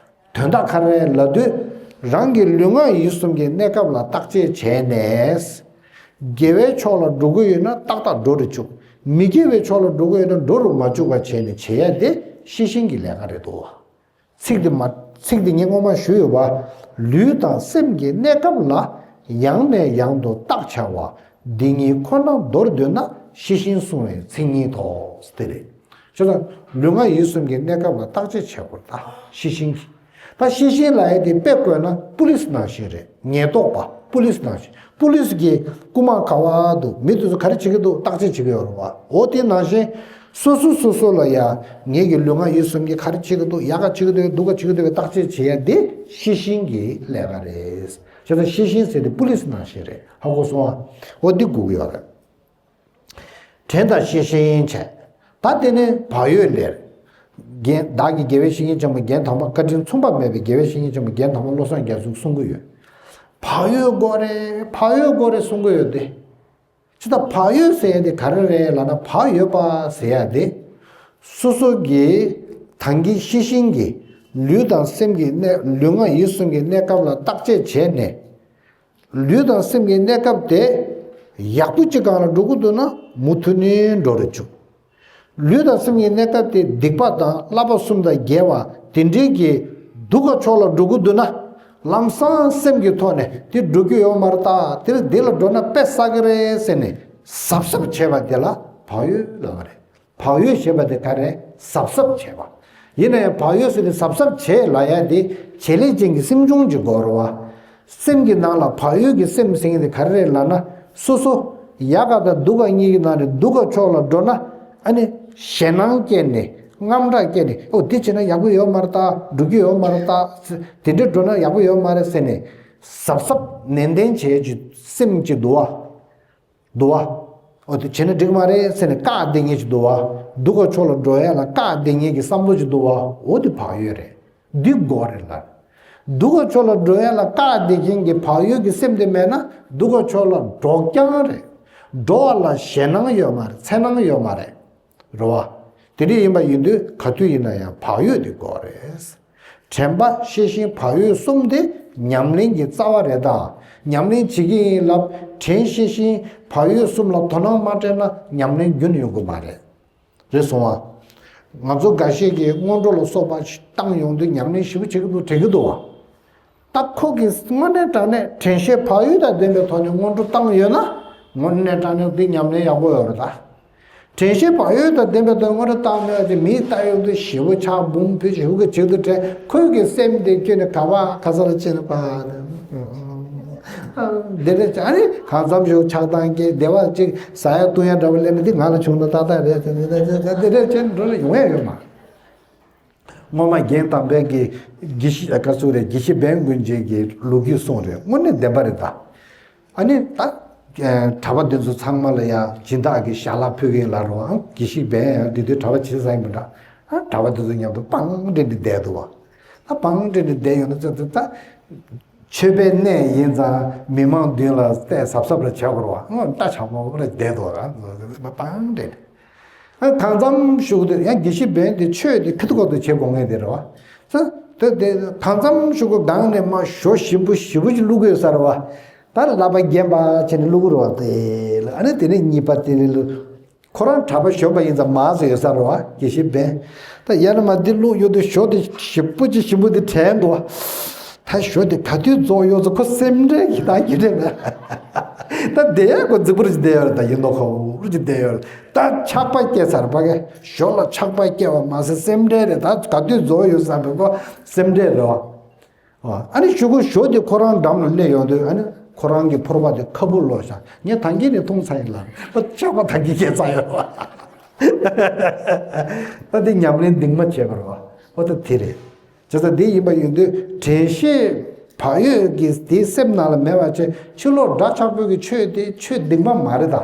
དོན་དག་ག་རེ་རེད་ལབ་དུས། རང་གི་ལུས་ངག་ཡིད་གསུམ་གྱི་གནས་སྐབས་ལ་བརྟག་དཔྱད་བྱས་ནས། དགེ་བའི་ཕྱོགས་ལ་འགྲོ་གི་ཡོད་ན་ཏག་ཏག་འགྲོ་རུ་བཅུག་མི་དགེ་བའི་ཕྱོགས་ལ་འགྲོ་གི་ཡོད་ན་འགྲོ་རུ་མ་བཅུག་པ་བྱས་ནས་བྱེད་ཡ་དེ་ཤེས་བཞིན་གྱི་ལས་ཀ་རེད་འདུག་བ། ཚིག་འདི་མ། ཚིག་འདི་ངས་སྔོན་མ་ཞུས་ཡོད་པ། ལུས་དང་སེམས་ཀྱི་གནས་སྐབས་ལ་ཡང་ནས་ཡང་དུ་བརྟག་བྱ་བ། འདི་ཉིད་ཁོ་ན་མདོར་བསྡུས་ན་ཤེས་བཞིན་བསྲུང་བའི་མཚན་ཉིད་དོ། དེ་རེད། བྱས་ཙང་ལུས་ངག་ཡིད་གསུམ་གྱི་གནས་སྐབས་ལ་བརྟག་དཔྱད་བྱེད་དགོས་ད་ཤེས་བཞིན་གྱི། ད་ཤེས་བཞིན་ལབ་ཡ་དེ་དཔེ་བཀོད་ན་པུ་ལིས་ནང་བཞིན་རེད། ཉེན་རྟོག་པ་པུ་ལིས་ནང་བཞིན། པུ་ལིས་ཀྱི་རྐུ་མ་ག་བ་འདུག་མི་དེ་ཚོ་ག་རེ་བྱེད་ཀྱི་འདུག་བརྟག་དཔྱད་བྱེད་ཀྱི་ཡོད་རེད་བ། འོ་དེ་ནང་བཞིན། སོ་སོ་སོ་སོ་ལ་ཡ། ངེད་ཀྱི་ལུས་ངག་ཡིད་གསུམ་གྱིས་ག་རེ་བྱེད་ཀྱི་འདུག་ཡག་ག་བྱེད་ཀྱི་འདུག་སྡུག་ག་བྱེད་ཀྱི་འདུག་བརྟག་དཔྱད་བྱེད་ཡ་དེ་ཤེས་བཞིན་གྱི་ལས་ཀ་རེད། བྱས་ཙང་ཤེས་བཞིན་ཟེར་དེ་པུ་ལིས་ནང་བཞིན་རེད། ཧ་གོ་སོང་ཨ། འོ་འདི་དགོས་ཀྱི་ཡོད་རེད། དྲན་དང་ཤེས་བཞིན་བྱས། ད་དེ་ནས་བག་ཡོད་ལས། རྒན་བདག་གིས་དགེ་བའི་བཤེས་གཉེན་ཆེན་པོ་རྒན་དམ་པ་བཀའ་དྲིན་མཚུངས་པ་མེད་པའི་དགེ་བའི་བཤེས་གཉེན་ཆེན་པོ་རྒན་དམ་པ་བློ་བཟང་རྒྱ་མཚོས་གསུང་གི་ཡོད། བག་ཡོད་དགོས་རེད། བག་ཡོད་དགོས་རེད་གསུང་གི་ཡོད་དེ། ཅི་ལྟར་བག་ཡོད་ཟེར་ཡ་དེ་ག་རེ་རེད་ལབ་ན། བག་ཡོད་པ་ཟེར་ཡ་དེ། སོ་སོ་གི་དང་གི་ཤེས་བཞིན་གྱི་ལུས་དང་སེམས་ཀྱི་གནས། ལུས་ངག་ཡིད་གསུམ་གྱི་གནས་སྐབས་ལ་བརྟག་དཔྱད་བྱས་ནས། ལུས་དང་སེམས་ཀྱི་གནས་སྐབས་དེ་ཡག་པོ་གཅིག་སྒང་ལ་འགྲོ་གི་འདུག་ན་མུ་མཐུད་ནས་འགྲོ་རུ་བཅུག་ལུས་དང་སེམས་ཀྱི་གནས་སྐབས་དེ་སྡིག་པ་དང་བསླབ་པ་གསུམ་དང་འགལ་བ་དེ་འདྲའི་གི་སྡུག་ག་ཕྱོགས་ལ་འགྲོ་གི་འདུག་ན། ལམ་སང་སེམས་ཀྱི་ཐོག་ནས་དེ་འགྲོ་རྒྱུ་ཡོད་མ་རེད་ད། དེ་ལ་འདི་ལ་འགྲོ་ན་དཔེ་བསགས་ཀྱི་རེད་ཟེར་ནས་གཟབ་གཟབ་བྱས་པ་དེ་ལ་བག་ཡོད་ལབ་པ་རེད། བག་ཡོད་ཞེས་པ་དེ་ག་རེ་གཟབ་གཟབ་བྱས་པ། ཡིན་ན་ཡང་བག་ཡོད་ཟེར་ནས་གཟབ་གཟབ་བྱས་ལབ་ཡ་དེ་བྱེད་ལས་ཅན་གྱི་སེམས་བྱུང་གི་སྐོར་བ། སེམས་ཀྱི་ནང་ལ་བག་ཡོད་ཀྱི་སེམས་ཟེར་མཁན་དེ་ག་རེ་རེད་ལབ་ན། སོ་སོ་ཡག་ག་དང་སྡུག་ག་གཉིས་ཀྱི་ནང་ནས་སྡུག་ག་ཕྱོགས་ལ་འགྲོ་ན། ཨ་ནི་ཞེད་སྣང་སྐྱེས་ནས་དངངས་སྐྲག་སྐྱེས་ནས་ཨོ་འདི་བྱས་ན་ཡག་པོ་ཡོད་མ་རེད་ད། འགྲོ་རྒྱུ་ཡོད་མ་རེད་ད། དེ་འདྲ་འགྲོ་ན་ཡག་པོ་ཡོད་མ་རེད་ཟེར་ནས་གཟབ་གཟབ་ནན་ཏན་བྱས་ཀྱི་སེམས་ཀྱི་འདུག་བ། འདུག་བ། ཨོ་དེ་བྱས་ན་འགྲིག་མ་རེད་ཟེར་ནས་བཀག་བསྡད་མཁན་ཅིག་འདུག་བ། སྡུག་ག་ཕྱོགས་ལ་འགྲོ་ཡ་ལ་བཀག་བསྡད་མཁན་གྱི་བསམ་བློ་ཅིག་འདུག་བ། ཨོ་དེ་བག་ཡོད་རེད། འདི་དགོས་རེད་ལ། སྡུག་ག་ཕྱོགས་ལ་འགྲོ་ཡ་ལ་བཀག་བསྡད་མཁན་གྱི་བག་ཡོད་ཀྱི་སེམས་དེ་མེད་ན་སྡུག་ག་ཕྱོགས་ལ་འགྲོ་རྐྱང་རེད། འགྲོ་བ་ལ་ཞེད་སྣང་ཡོད་མ་རེད། འཚེར་སྣང་ཡོད་མ་རེད། རེད་བ། དེ་འདྲ་ཡིན་པ་ཡིན་དུས་ག་དུས་ཡིན་ན་ཡང་བག་ཡོད་དེ་དགོས་རེད། དྲན་པ་ཤེས་བཞིན་བག་ཡོད་གསུམ་དེ་ཉམས་ལེན་གྱི་རྩ་བ་རེད་ད། ཉམས་ལེན་བྱེད་ཀྱི་ཡིན་ལབ་དྲན་ཤེས་བཞིན་བག་ཡོད་གསུམ་ལ་དོ་སྣང་མ་སྤྲད་ན་ཉམས་ལེན་རྒྱུན་ཡོང་གི་མ་རེད། རེད་སོང་བ། ང་ཚོ་འགའ་ཤས་ཀྱིས་སྔོན་འགྲོ་ལ་སོགས་པ་བཏང་ཡོང་དུས་ཉམས་ལེན་ཞིབ་པོ་བྱེད་ཀྱི་འདུག་དྲན་གྱི་འདུག་བ། ད་ཁོ་གིས་དངོས་གནས་དྲང་གནས་དྲན་ཤེས་བག་ཡོད་དང་ལྡན་པའི་ཐོག་ནས་སྔོན་འགྲོ་བཏང་ཡོད་ན། དངོས་གནས་དྲང་གནས་འདི་ཉམས་ལེན་ཡག་པོ་ཡོད་རེད་ད། དྲན་ཤེས་བག་ཡོད་དང་ལྡན་པའི་ཐོག་ནས་སྔོན་འགྲོ་བཏང་མེད་པ་དེ་མིས་ལྟ་ཡོང་དུས་ཞེ་པོ་ཆགས་འབུམ་ཕུད་ཞེ་པོ་གི་བྱེད་དུ་དྲན། ཁོས་གི་སེམས་དེ་བསྐྱོད་ནས་ག་བ་ག་ས་ལ་ཕྱིན་ནས་པ། འདི་འདྲ་བྱས་ཨ་ནི་གང་འཚམ་ཞིག་ཆགས་སྡང་སྐྱེ་བདེ་བ་ཅིག་ཟ་ཡ་བཏུང་ཡ་འདྲ་བོ་སླེབས་ན་འདི་ང་ལ་བྱུང་ན་ཏག་ཏག་རེད་ཟེར་ནས་འདི་འདྲ་བྱས་འགྲོ་ལ་ཡོང་ཡ་ཡོད་མ། སྔོན་མ་རྒན་དམ་པའི་གི་དགེ་བཤེས་ཨ་ཀ་སུ་རེད། དགེ་བཤེས་བན་དགོན་ཆེན་གྱི་ལོ་རྒྱུས་གསུངས་རེད། དངོས་གནས་བདེན་པ་རེད་ད། ཨ་ནི་ད་གྲྭ་པ་འདི་ཚོ་ཚང་མ་ལ་ཡང་སྦྱིན་བདག་གི་ཞལ་ལག་ཕུལ་གི་ཡིན་ལབ་རུང་ཨང་དགེ་བཤེས་བན་ཡང་འདི་དུས་གྲྭ་པ་བྱེད་ས་ཡིན་པ་འདྲ། ཨ་གྲྭ་པ་འདི་ཚོ་མཉམ་དུ་པང་སྒྲིག་ནས་བསྡད་འདུག་བ། ད་པང་སྒྲིག་ནས་བསྡད་ཡོང་ན་ཙི་ཙི་ད། ཆོས་པའི་གནས་ཡིན་ཙང་མི་མང་མདུན་ལ་བལྟས་གཟབ་གཟབ་རེ་བྱ་དགོས་རེད་བ། ཨང་ལྟ་ཆགས་པོ་རེ་བསྡད་འདུག་བ། པང་སྒྲིག་ནས། ཨ་གང་འཚམ་ཞུགས་དེ་ཡང་དགེ་བཤེས་བན་དེ་ཆོས་དེ་ཁི་ཐུ་ཁ་ཐུ་བྱེད་དགོས་ངེས་དེ་རེད་བ། ས་དེ་དེ་གང་འཚམ་ཞུགས་གོ་སྒང་ནས་མ་ཞོ་ཞིམ་པོ་ཞིམ་པོ་ཅིག་བླུག་དགོས་ས་རེད་བ། ད་ལག་པ་རྒྱན་པ་བྱས་ནས་བླུག་རེད་བ། དེ་ལ་ཨ་ནི་དེ་ནས་གཉིས་པ་དེ་ནས་བླུག་ཁོ་རང་གྲྭ་པ་གཞོན་པ་ཡིན་ཙང་མ་ཟེར་ཡོད་ས་རེད་བ། དགེ་བཤེས་བན། ད་ཡར་ལ་མ་འདི་བླུག་ཡོད་དུས་ཞོ་དེ་ཞིམ་པོ་ཅིག་ཞིམ་པོ་དེ་དྲན་འདུག་བ། ད་ཞོ་དེ་ག་དུས་རྫོགས་ཡོད་ཚོ་ཁོ་སེམས་ཁྲལ་གྱི་ད་ཡིན་རེད་ན། ད་བསྡད་ཡ་ཁོ་རྫིག་པོ་རུ་ཅིག་བསྡད་ཡོད་རེད། ད་ཡིན་མདོག་ཁ་པོ་རུ་ཅིག་བསྡད་ཡོད་རེད། ད་ཆགས་པ་སྐྱེས་ཚར་བ་གས་ཞོ་ལ་ཆགས་པ་སྐྱེ་བ་མ་ཟད་སེམས་ཁྲལ་རེད། ད་ག་དུས་རྫོགས་ཡོད་བསམ་པའི་ཁོ་སེམས་ཁྲལ་རེད་བ། ཨ་ནི་ཞུ་གུ་ཞོ་དེ་ཁོ་རང་འགྲམ་ལ་སླེབས་ཡོང་དུས་ཨ་ནི་ཁོ་རང་གི་ཕོར་པ་དེ་ཁ་སྦུག་ལོག་བཞག་ངས་ད་གིན་ནས་འཐུང་ཚར་ཡིན་ལ་ཨ་ཆགས་པ་ད་གིན་སྐྱེས་ཚར་ཡོད་བ། ད་དེ་ཉམས་ལེན་གདིང་མ་བྱས་པར་བ་ཨོ་ད་དེ་རེད། བྱས་ཙང་འདི་ཡིན་པ་ཡིན་དུས་དྲན་ཤེས་བག་ཡོད་ཀྱི་དེའི་སེམས་ནང་ལ་མེད་པ་བྱས་ཕྱི་ལོགས་འདྲ་ཆགས་པོ་གི་ཆོས་དེ་ཆོས་གདིང་པ་མ་རེད་ད།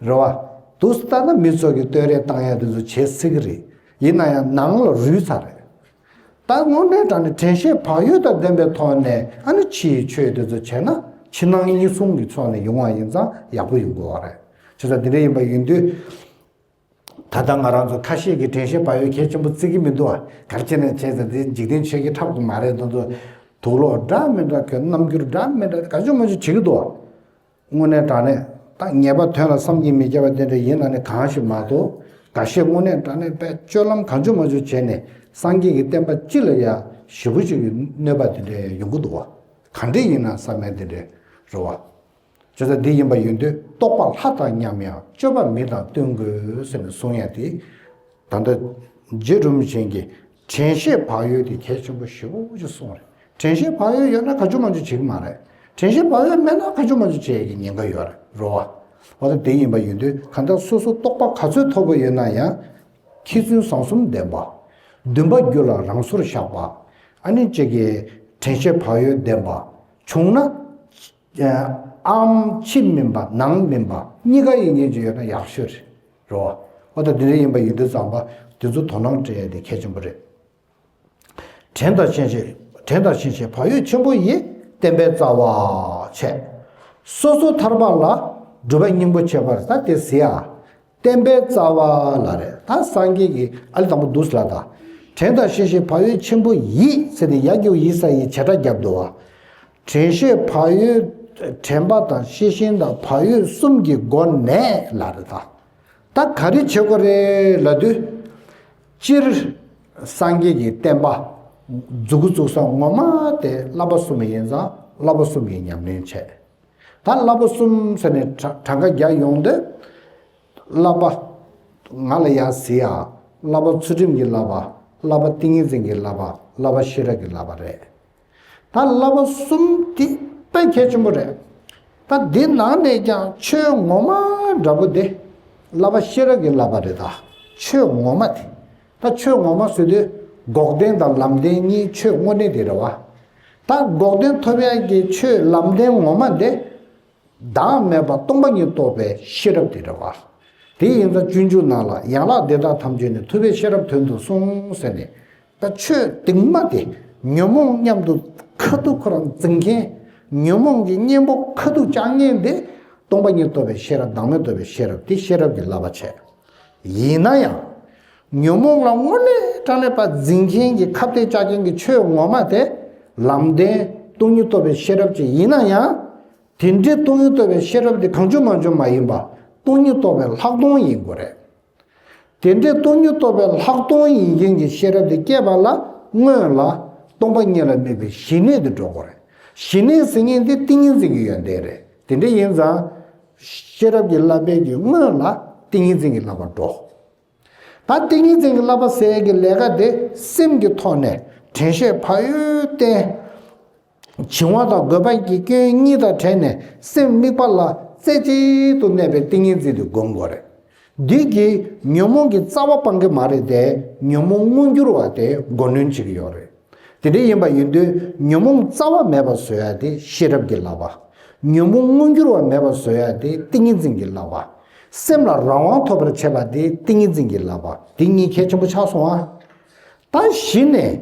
རེད་བ། དུས་སུ་ལྟར་ན་མི་ཚོ་གི་བསྟོད་ར་བཏང་ཡ་དེ་ཚོ་བྱེད་སྲིད་ཀྱི་རེད། ཡིན་ན་ཡང་ནང་ལ་རུལ་ཚར་རེད། ད་དངོས་གནས་དྲང་གནས་དྲན་ཤེས་བག་ཡོད་དང་ལྡན་པའི་ཐོག་ནས་ཨ་ནི་ཕྱིའི་ཆོས་དེ་ཚོ་བྱས་ན་ཕྱི་ནང་གཉིས་ཟུང་གི་ཕྱོགས་ནས་ཡོང་བ་ཡིན་ཙང་ཡག་པོ་ཡོང་དགོས་བ་རེད། བྱས་ཙང་དེ་འདྲ་ཡིན་པ་ཡིན་དུས། ད་ལྟ་ང་རང་ཚོ་ཁ་ཤས་ཀྱིས་དྲན་ཤེས་བག་ཡོད་གལ་ཆེན་པོ་བརྩི་གི་མི་འདུག་ཨ། ག་རེ་བྱས་ནས་བྱས་ཙང་དེ་འཇིག་རྟེན་ཆོས་ཀྱི་འཁྲབ་ཏུ་མ་རེད་དོན་དུ། དུག་ལོག་འདྲ་མི་འདྲ་གི་རྣམ་འགྱུར་འདྲ་མི་འདྲ་ག་ཅུང་མ་ཅུང་བྱེད་ཀྱི་འདུག་ཨ། དངོས་གནས་དྲང་གནས་ད་ངེས་པ་དོན་ལ་བསམ་གྱིས་མི་ཁྱབ་པ་དེ་འདྲ་ཡིན་ན་ནི་གང་ཞིག་མ་གཏོགས། འགའ་ཤས་དངོས་གནས་དྲང་གནས་དཔེ་སྤྱོད་ལམ་གང་བྱུང་མ་བྱུང་བྱས་ནས་སངས་རྒྱས་ཀྱི་བསྟན་པ་སྤྱི་ལ་ཡ་ཞེ་པོ་ཅིག་གི་གནོད་པ་དེ་འདྲ་ཡོང་གི་འདུག་བ། ག་འདྲ་ཡིན་ན་བསམ་ཡ་དེ་འདྲ་རེད་བ། བྱས་ཙང་འདི་ཡིན་པ་ཡིན་དུས་རྟོགས་པ་ལྷ་དང་མཉམ་ཡང་སྤྱོད་པ་མི་དང་བསྟུན་དགོས་ཟེར་ནས་གསུང་ཡ་དེ། ད་ལྟ་རྗེ་རིན་པོ་ཆེ་གིས་དྲན་ཤེས་བག་ཡོད་དེ་གལ་ཆེན་པོ་ཞེ་པོ་ཅིག་གསུངས་རེད། དྲན་ཤེས་བག་ཡོད་ཡོད་ན་ག་ཅུང་མ་ཅུང་བྱེད་ཀྱི་མ་རེད། དྲན་ཤེས་བག་ཡོད་མེད་ན་ག་ཅུང་མ་ཅུང་བྱེད་ཀྱི་ཉེན་ཁ་ཡོད་རེད་རོ། འོ་ད་དེ་ཡིན་པ་ཡིན་དུས་གང་ལྟར་སོ་སོ་རྟོགས་པ་ག་ཚོད་མཐོ་པོ་ཡོད་ན་ཡང་། མཁས་བཙུན་བཟང་གསུམ་ལྡན་པ། འདུན་པ་རྒྱུ་ལ་རང་སོར་བཞག་པ། ཨ་ནི་གཅིག་གིས་དྲན་ཤེས་བག་ཡོད་ལྡན་པ། བྱུང་ན། ཨམ་ཕྱི་མིན་པ་ནང་མིན་པ་གཉིས་ཀ་ཡིན་མཁན་ཅིག་ཡོད་ན་ཡག་ཤོས་རེད་རོ། འོ་ད་འདི་འདྲ་ཡིན་པ་ཡིན་དུས་ཙམ་པ་དེ་ཚོ་དོ་སྣང་སྤྲད་ཡ་དེ་གལ་ཆེན་པོ་རེད། དྲན་དང་ཤེས་བྱེད་དྲན་དང་ཤེས་བྱེད་བག་ཡོད་ཆེན་པོ་ཡིས་བསྟན་པའི་རྩ་བ་བྱས། སོ་སོ་ཐར་པ་ལ་སྒྲུབ་པ་སྙིང་པོ་བྱེད་པར་ད་དེ་ཟེར་ཡ། བསྟན་པའི་རྩ་བ་ལ་རེད་ད་སངས་རྒྱས་ཀྱི་ཨ་ལི་དང་པོ་འདུག་ལ་ད། དྲན་དང་ཤེས་བྱེད་བག་ཡོད་ཆེན་པོ་ཡིས་ཟེར་ཏེ་ཡ་གི་ཡིས་ས་ཡི་བྱེད་སྒྲ་བརྒྱབ་འདུག་བ། དྲན་ཤེས་བག་ཡོད་ དྲན་པ་དང་ཤེས་བཞིན་དང་བག་ཡོད་གསུམ་གྱི་སྒོ་ནས་ལབ་རེད་ད། ད་ག་རེ་བྱེད་དགོས་རེད་ལབ་དུས། སྤྱིར་སངས་རྒྱས་ཀྱི་བསྟན་པ་མཛུབ་གུ་བཙུགས་ས་ངོ་མ་དེ་བསླབ་པ་གསུམ་ཡིན་ཙང་བསླབ་པ་གསུམ་གྱི་ཉམས་ལེན་བྱས། ད་བསླབ་པ་གསུམ་ཟེར་ནས་གྲ་གྲངས་ཀ་རྒྱག་ཡོང་དུས། བསླབ་པ་ང་ལ་ཡང་གཟིགས་ཨ། བསླབ་པ་ཚུལ་ཁྲིམས་ཀྱི་བསླབ་པ། བསླབ་པ་ཏིང་ངེ་འཛིན་གྱི་བསླབ་པ། བསླབ་པ་ཤེས་རབ་ཀྱི་བསླབ་པ་རེད། ད་བསླབ་པ་གསུམ་དེ་དཔེ་གལ་ཆེན་པོ་རེད། ད་འདི་ནང་ནས་ཀྱང་ཆོས་ངོ་མ་འདྲ་པོ་དེ་བསླབ་པ་ཤེས་རབ་ཀྱི་བསླབ་པ་རེད་ད། ཆོས་ངོ་མ་དེ། ད་ཆོས་ངོ་མ་ཟེར་དུས་འགོག་བདེན་དང་ལམ་བདེན་གཉིས་ཆོས་དངོས་གནས་དེ་རེད་བ། ད་འགོག་བདེན་ཐོབ་ཡག་གི་ཆོས་ལམ་བདེན་ངོ་མ་དེ། བདག་མེད་པ་སྟོང་པ་ཉིད་རྟོགས་པའི་ཤེས་རབ་དེ་རེད་བ། དེ་ཡིན་ཙང་སྤྱོད་འཇུག་ནང་ལ་ཡན་ལག་འདི་དག་ཐམས་ཅད་ནི་ཐུབ་པས་ཤེས་རབ་དོན་དུ་གསུངས་ཟེར་ནས། ད་ཆོས་གཏིང་མ་དེ་ཉོན་མོངས་མཉམ་དུ་ཁ་ཐུག་ཁོ་རང་འཛིན་མཁན། ཉོན་མོངས་ཀྱི་གཉེན་པོ་ཁ་ཐུག་བཅག་མཁན་དེ་སྟོང་པ་ཉིད་རྟོགས་པའི་ཤེས་རབ། བདག་མེད་རྟོགས་པའི་ཤེས་རབ་དེ་ཤེས་རབ་ཀྱི་བསླབ་པ་བྱས། ཡིན་ན་ཡང་། ཉོན་མོངས་ལ་དངོས་གནས་དྲང་གནས་པ་འཛིན་མཁན་གྱི་ཁ་གཏད་བཅག་མཁན་གྱི་ཆོས་ངོ་མ་དེ་ལམ་བདེན་སྟོང་ཉིད་རྟོགས་པའི་ཤེས་རབ་ཅིག་ཡིན་ན་ཡང་། དེ་འདྲའི་སྟོང་ཉིད་རྟོགས་པའི་ཤེས་རབ་དེ་གང་བྱུང་མང་བྱུང་མ་ཡིན་པ་སྟོང་ཉིད་རྟོགས་པའི་ལྷག་མཐོང་ཡིན་དགོས་རེད། དེ་འདྲའི་སྟོང་ཉིད་རྟོགས་པའི་ལྷག་མཐོང་ཡིན་མཁན་གྱི་ཤེས་རབ་དེ་སྐྱེས་པ་ལ་སྔོན་ལ་སྟོང་པ་ཉིད་ལ་དམིགས་པའི་ཞི་གནས་དེ་འགྲོ་དགོས་རེད། ཞི་གནས་ཟེར་མཁན་དེ་ཏིང་ངེ་འཛིན་གྱི་ཡོན་ཏན་རེད། དེ་འདྲ་ཡིན་ཙང་། ཤེས་རབ་ཀྱི་བསླབ་པའི་གི་སྔོན་ལ་ཏིང་ངེ་འཛིན་གྱི་བསླབ་པ་འགྲོ། ད་ཏིང་ངེ་འཛིན་གྱི་བསླབ་པ་ཟེར་ཡས་ཀྱི་ལས་ཀ་དེ་སེམས་ཀྱི་ཐོག་ནས་དྲན་ཤེས་བག་ཡོད་བསྟེན། བྱིང་བ་དང་རྒོད་པ་གི་སྐྱོན་གཉིས་དང་བྲལ་ནས་སེམས་དམིགས་པ་ལ་རྩེ་གཅིག་ཏུ་གནས་པའི་ཏིང་ངེ་འཛིན་དེ་སྒོམ་དགོས་རེད། འདི་གིས་ཉོན་མོངས་ཀྱི་རྩ་བ་སྤང་གི་མ་རེད་དེ། ཉོན་མོངས་མངོན་གྱུར་བ་དེ་མགོ་གནོན་བྱེད་ཀྱི་ཡོད་རེད། དེ་འདྲ་ཡིན་པ་ཡིན་དུས་ཉོན་མོངས་རྩ་བ་མེད་པ་བཟོ་ཡ་དེ་ཤེས་རབ་ཀྱི་བསླབ་པ། ཉོན་མོངས་མངོན་གྱུར་བ་མེད་པ་བཟོ་ཡ་དེ་ཏིང་ངེ་འཛིན་གྱི་བསླབ་པ། སེམས་ལ་རང་དབང་ཐོབ་པར་བྱེད་པ་དེ་ཏིང་ངེ་འཛིན་གྱི་བསླབ་པ། དེ་གཉིས་གལ་ཆེན་པོ་ཆགས་སོང་ཨ། ད་གཞི་ནས་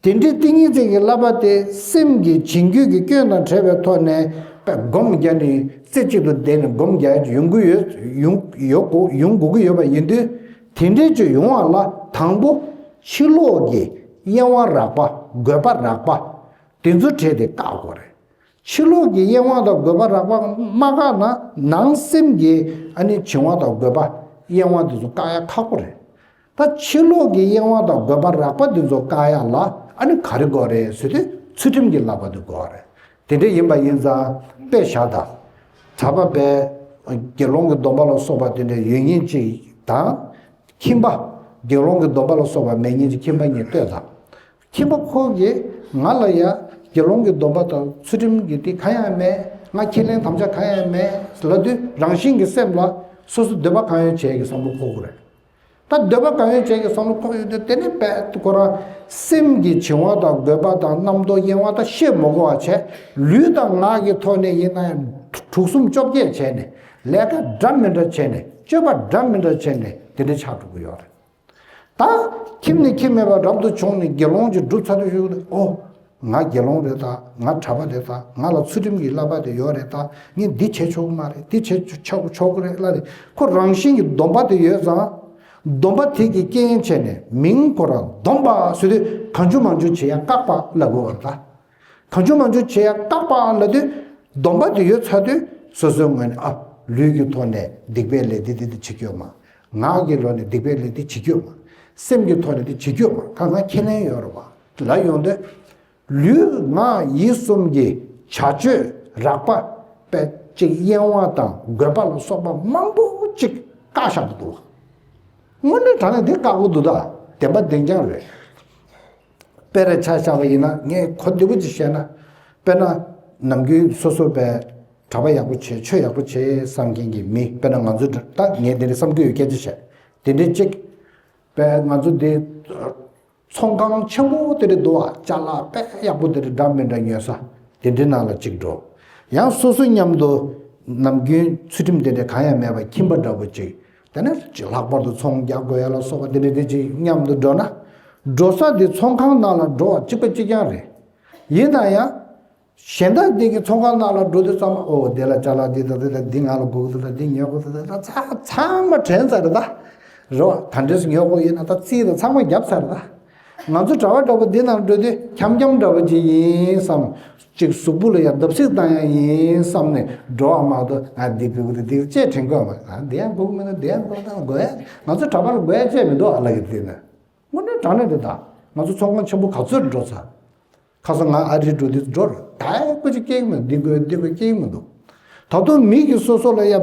དེ་འདྲའི་ཏིང་ངེ་འཛིན་གྱི་བསླབ་པ་དེ་སེམས་ཀྱི་བྱིང་རྒོད་ཀྱི་སྐྱོན་དང་བྲལ་བའི་ཐོག་ནས་དཔེ་སྒོམ་རྒྱག་ནས་རྩེ་གཅིག་ཏུ་བསྡད་ནས་སྒོམ་རྒྱག་ཡ་ཡོང་གི་ཡོད་ཡོང་ཡོད་དགོས་ཡོང་དགོས་ཀྱི་ཡོད་པ་ཡིན་དུས། དེ་འདྲའི་ཅིག་ཡོང་བ་ལ་དང་པོ་ཕྱི་ལོགས་ཀྱི་གཡེང་བ་རགས་པ། རྒོད་པ་རགས་པ། དེ་ཚོ་བྲལ་ཏེ་བཀག་དགོས་རེད། ཕྱི་ལོགས་ཀྱི་གཡེང་བ་དང་རྒོད་པ་རགས་པ་མ་བཀག་ན་ནང་སེམས་ཀྱི་ཨ་ནི་བྱིང་བ་དང་རྒོད་པ་གཡེང་བ་དེ་ཚོ་བཀག་ཡ་ཁག་པོ་རེད། ད་ཕྱི་ལོགས་ཀྱི་གཡེང་བ་དང་རྒོད་པ་རགས་པ་དེ་ཚོ་བཀག་ཡ་ལ་ཨ་ནི་ག་རེ་དགོས་རེད་ཟེར་དུས་ཚུལ་ཁྲིམས་ཀྱི་བསླབ་པ་དེ་དགོས་རེད། དེ་འདྲ་ཡིན་པ་ཡིན་ཙང་དཔེ་བཞག་དང་། གྲྭ་པ་པས་དགེ་སློང་གི་སྡོམ་པ་ལ་སོགས་པ་དེ་འདྲ་ཡོད་ངེས་ཅིག་དང་། ཁྱིམ་པ། དགེ་སློང་གི་སྡོམ་པ་ལ་སོགས་པ་མེད་ངེས་ཀྱི་ཁྱིམ་པ་གཉིས་ལྟོས་དང་། ཁྱིམ་པ་ཁོ་གིས་ང་ལ་ཡ་དགེ་སློང་གི་སྡོམ་པ་དང་ཚུལ་ཁྲིམས་ཀྱི་དེ་གང་ཡང་མེད། ང་ཁས་ལེན་དམ་བཅའ་གང་ཡང་མེད་ལབ་དུས་རང་བཞིན་གྱི་སེམས་ལ་སོ་སོ་འདོད་པ་གང་ཡོད་བྱེད་ཀྱི་བསམ་བློ་འཁོར་གི་རེད། ད་འདོད་པ་གང་ཡོད་བྱེད་ཀྱི་བསམ་བློ་འཁོར་ཡོད་དུས་དེ་ནི་དཔེ་ཁོ་རང་སེམས་ཀྱི་བྱིང་བ་དང་རྒོད་པ་དང་རྣམ་རྟོག་གཡེང་བ་དང་ཤེས་མི་དགོས་པ་བྱས། ལུས་དང་ངག་གི་ཐོག་ནས་ཡིན་ན་ཡང་དྲུག་གསུམ་བཅོ་བརྒྱད་བྱས་ནས་ལས་ཀ་འདྲ་མི་འདྲ་བྱས་ནས་སྤྱོད་པ་འདྲ་མི་འདྲ་བྱས་ནས་དེ་འདྲ་ཆགས་འགྲོ་གི་ཡོད་རེད། ད་ཁྱིམ་ནས་ཁྱིམ་མེད་པར་རབ་ཏུ་བྱུང་ནས་དགེ་སློང་ཅིག་སྒྲུབ་ཚར་དུས་ཞུགས་ནས་ཨོ། ང་དགེ་སློང་རེད་ད། ང་གྲྭ་པ་རེད་ད། ང་ལ་ཚུལ་ཁྲིམས་ཀྱི་བསླབ་པ་དེ་ཡོད་རེད་ད། ངས་འདི་བྱེད་ཆོག་གི་མ་རེད། འདི་བྱེད་ཆོག་ཆོག་གི་རེད་ལབ་རེད། ཁོ་རང་བཞིན་གྱི་སྡོམ་པ་དེ་ཡོད་ཙང་། སྡོམ་པ་དེ་གི་རྐྱེན་བྱས་ནས་མིང་ཁོ་རང་སྡོམ་པ་ཟེར་དུས་གང་བྱུང་མང་བྱུང་བྱེད་ཡ་བཀག་པ་ལབ་དགོས་པ་རེད་ད། གང་བྱུང་མང་བྱུང་བྱེད་ཡ་བཀག་པའང་ལབ་དུས་སྡོམ་པ་དེ་ཡོད་ཚར་དུས་སོ་སོའི་ངོས་ནས་ཨ། ལུས་ཀྱི་ཐོག་ནས་སྡིག་པའི་ལས་འདི་འདི་འདི་བྱེད་རྒྱུ་ཡོད་མ། ངག་གི་ལོག་ནས་སྡིག་པའི་ལས་འདི་བྱེད་རྒྱུ་ཡོད་མ། སེམས་ཀྱི་ཐོག་ནས་འདི་བྱེད་རྒྱུ་ཡོད་མ། ཁ་ང་ཁས་ལེན་ཡོད་རེད་བ་ལབ་ཡོང་དུས། ལུས་ངག་ཡིད་གསུམ་གྱི་བྱ་སྤྱོད་རགས་པ་པས་ཅིག་གཡེང་བ་དང་རྒོད་པ་ལ་སོགས་པ་མང་པོ་ཅིག་བཀག་བཞག་གི་འདུག་དངོས་གནས་དྲང་གནས་འདི་བཀག་གི་འདུག་ད་བདེན་པ་བདེན་རྐྱང་རེད། དཔེར་ཆ་བཞག་པ་ཡིན་ན་ངས་གོ་བདེ་པོ་ཅིག་བཤད་ན། དཔེར་ན་ནམ་རྒྱུན་སོ་སོ་པའི་གྲྭ་པ་ཡག་པོ་བྱེད་ཆོས་ཡག་པོ་བྱེད་བསམ་མཁན་གྱི་མི་དཔེར་ན་ང་ཚོ་ད་ངས་འདི་འདྲ་བསམ་གྱི་ཡོད་སྐད་ཆ་བཤད། དེ་འདྲའི་གཅིག་དཔེ་ང་ཚོ་འདི་ཚོང་ཁང་ཆེན་པོ་དེ་འདྲ་འདུག་བ། ཅ་ལག་དཔེ་ཡག་པོ་དེ་འདྲ་འདྲ་མི་འདྲ་ཉོ་ས་དེ་འདྲའི་ནང་ལ་གཅིག་འགྲོ། ཡང་སོ་སོ་མཉམ་དུ་ནམ་རྒྱུན་ཚུལ་ཁྲིམས་དེ་འདྲ་གང་ཡང་མེད་པ་ཁྱིམ་པ་འདྲ་པོ་གཅིག་དེ་ནས་ལྷག་པར་དུ་ཚོང་རྒྱག་དགོས་ཡ་ལ་སོགས་པ་དེ་འདྲ་དེ་ཅིག་མཉམ་དུ་འགྲོ་ན། འགྲོ་ས་དེ་ཚོང་ཁང་ནང་ལ་འགྲོ་བ་གཅིག་པ་གཅིག་རྐྱང་རེད། ཡིན་ན་ཡང་། གཞན་དག་འདི་གི་ཚོང་ཁང་ནང་ལ་འགྲོ་དུས་ཙམ་པ་ཨོ་དེ་ལ་ཅ་ལག་འདི་དང་འདི་དང་འདི་ང་ལ་དགོས་ཀྱི་འདུག་ད། འདི་ཉོ་དགོས་འདུག་ད། ད་ཚང་ཚང་མ་དྲན་ཚར་རེད་ད། རེད་བ། ད་འདྲས་ཉོ་དགོས་ཡིན་ན་ད་རྩིས་དང་ཚང་མ་བརྒྱབ་ཚར་རེད་ད། ང་ཚོ་གྲྭ་པ་འདྲ་པོ་འདི་ནང་འགྲོ་དུས་འཁྱམ་འཁྱམ་འདྲ་པོ་ཅིག་ཡིན་བསམ། གཅིག་གཟུགས་པོ་ལ་ཡང་བརྡབ་གསིག་བཏང་ཡ་ཡིན་བསམ་ནས་འགྲོ་བ་མ་གཏོགས། ཨ་འདི་དགོས་ཀྱི་རེད། འདི་ཅེས་དྲན་དགོས་མ་རེད། ཨ་འདི་ཡང་དགོས་ཀྱི་མི་འདུག་འདི་ཡང་དགོས་ཀྱི་འདུག་དགོས་ཡ། ང་ཚོ་གྲྭ་པ་ལ་དགོས་ཡ་ཅེས་མི་འདུག་ཨ་ལ་གི་དེ་ནས་དངོས་གནས་དྲང་གནས་རེད། ད་ང་ཚོ་ཚོང་ཁང་ཆེན་པོ་ག་ཚོད་འགྲོ་ཚར། ཁ་སང་ང་ཨ་རི་འགྲོ་དུས་འགྲོ་རེད། ད་ཡ་སྐུ་ཅི་སྐྱེ་གི་མི་འདུག་འདི་དགོས་འདི་དགོས་སྐྱེ་གི་མི་འདུག་ད་དུང་མི་གི་སོ་སོ་ལ་ཡ་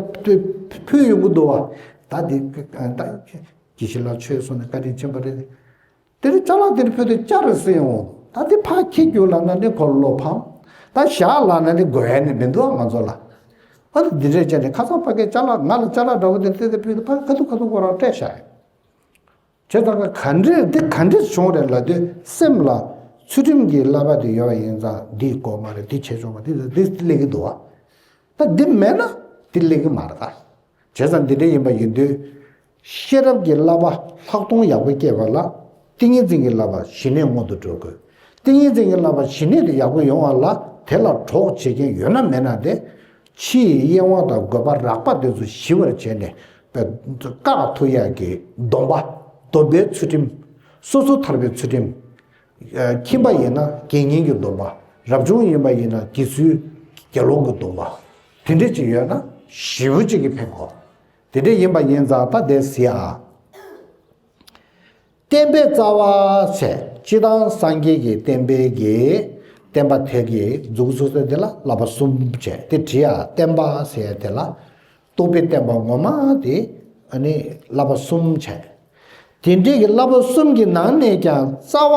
ཕུལ་ཡོང་གི་འདུག་བ། ད་འདི་ད་དགེ་བཤེས་ལགས་ཆོས་གསུངས་ནས་བཀའ་དྲིན་ཆེན་པོ་རེད། དེ་རིང་ཅ་ལག་དེ་རིང་ཕུལ་དུས་ཅ་རེད་ཟེར་ཡོང་། ད་དེ་ཕར་འཁྱེར་རྒྱུགས་ལབ་ན་ནི་ཁོ་བློ་ཕམ། ད་བཞག་ལབ་ན་ནི་དགོས་ཡ་ནི་མི་འདུག་ང་ཚོ་ལ། ཨ་ནི་འདི་འདྲས་བྱས་ནས་ཁ་སང་ཕ་གིར་ཅ་ལག་ང་ལ་ཅ་ལག་འདྲ་བོ་དེ་སྟེར་ཏེ་ཕུལ་དུས་ཕར་ཁ་ཐུག་ཁ་ཐུག་ཁོ་རང་སྤྲད་བཞག་ཡོད། བྱས་ཙང་ག་འདྲས་འདི་ག་འདྲས་བྱུང་རེད་ལབ་དུས་སེམས་ལ་ཚུལ་ཁྲིམས་ཀྱི་བསླབ་པ་དེ་ཡོད་པ་ཡིན་ཙང་འདི་དགོས་མ་རེད། འདི་བྱས་ཆོག་མ་རེད། འདི་འདི་སླེབས་ཀྱི་འདུག་བ། ད་འདི་མེད་ན་འདི་སླེབས་ཀྱི་མ་རེད་ད། བྱས་ཙང་འདི་འདྲ་ཡིན་པ་ཡིན་དུས། ཤེས་རབ་ཀྱི་བསླབ་པ་ལྷག་མཐོང་ཡག་པོ་སྐྱེས་པ་ལ་ཏིང་ངེ་འཛིན་གྱི་བསླབ་པ་ཞི་གནས་སྔོན་དུ་འགྲོ་དགོས། ཏིང་ངེ་འཛིན་གྱི་བསླབ་པ་ཞི་གནས་དེ་ཡག་པོ་ཡོང་བ་ལ་དེ་ལ་གྲོགས་བྱེད་མཁན་ཡོད་ན་མེད་ན་དེ། ཕྱིའི་གཡེང་བ་དང་རྒོད་པ་རགས་པ་དེ་ཚོ་ཞི་བར་བྱས་ནས་བཀག་ཐུབ་ཡག་གི་སྡོམ་པ། སྡོམ་པའི་ཚུལ་ཁྲིམས། སོ་སོར་ཐར་པའི་ཚུལ་ཁྲིམས། ཁྱིམ་པ་ཡིན་ན་དགེ་བསྙེན་གྱི་སྡོམ་པ། རབ་བྱུང་ཡིན་པ་ཡིན་ན་དགེ་ཚུལ་དགེ་སློང་གི་སྡོམ་པ། དེ་འདྲ་ཅིག་ཡོད་ན་ཞེ་པོ་ཅིག་གི་ཕན་གོ། དེ་འདྲ་ཡིན་པ་ཡིན་ཙང་ད་དེ་ཟེར་ཨ། བསྟན་པའི་རྩ་བ་བྱས། སྤྱིར་བཏང་སངས་རྒྱས་ཀྱི་བསྟན་པའི་གི་བསྟན་པ་དེ་གི་མཛུབ་གུ་ཚུགས་ས་དེ་ལ་བསླབ་པ་གསུམ་བྱས། དེ་བྲིས་ཨ། བསྟན་པ་ཟེར་ཡ་དེ་ལ། རྟོགས་པའི་བསྟན་པ་ངོ་མ་དེ་ཨ་ནི་བསླབ་པ་གསུམ་བྱས། དེ་འདྲའི་གི་བསླབ་པ་གསུམ་གྱི་ནང་ནས་ཀྱང་རྩ་བ་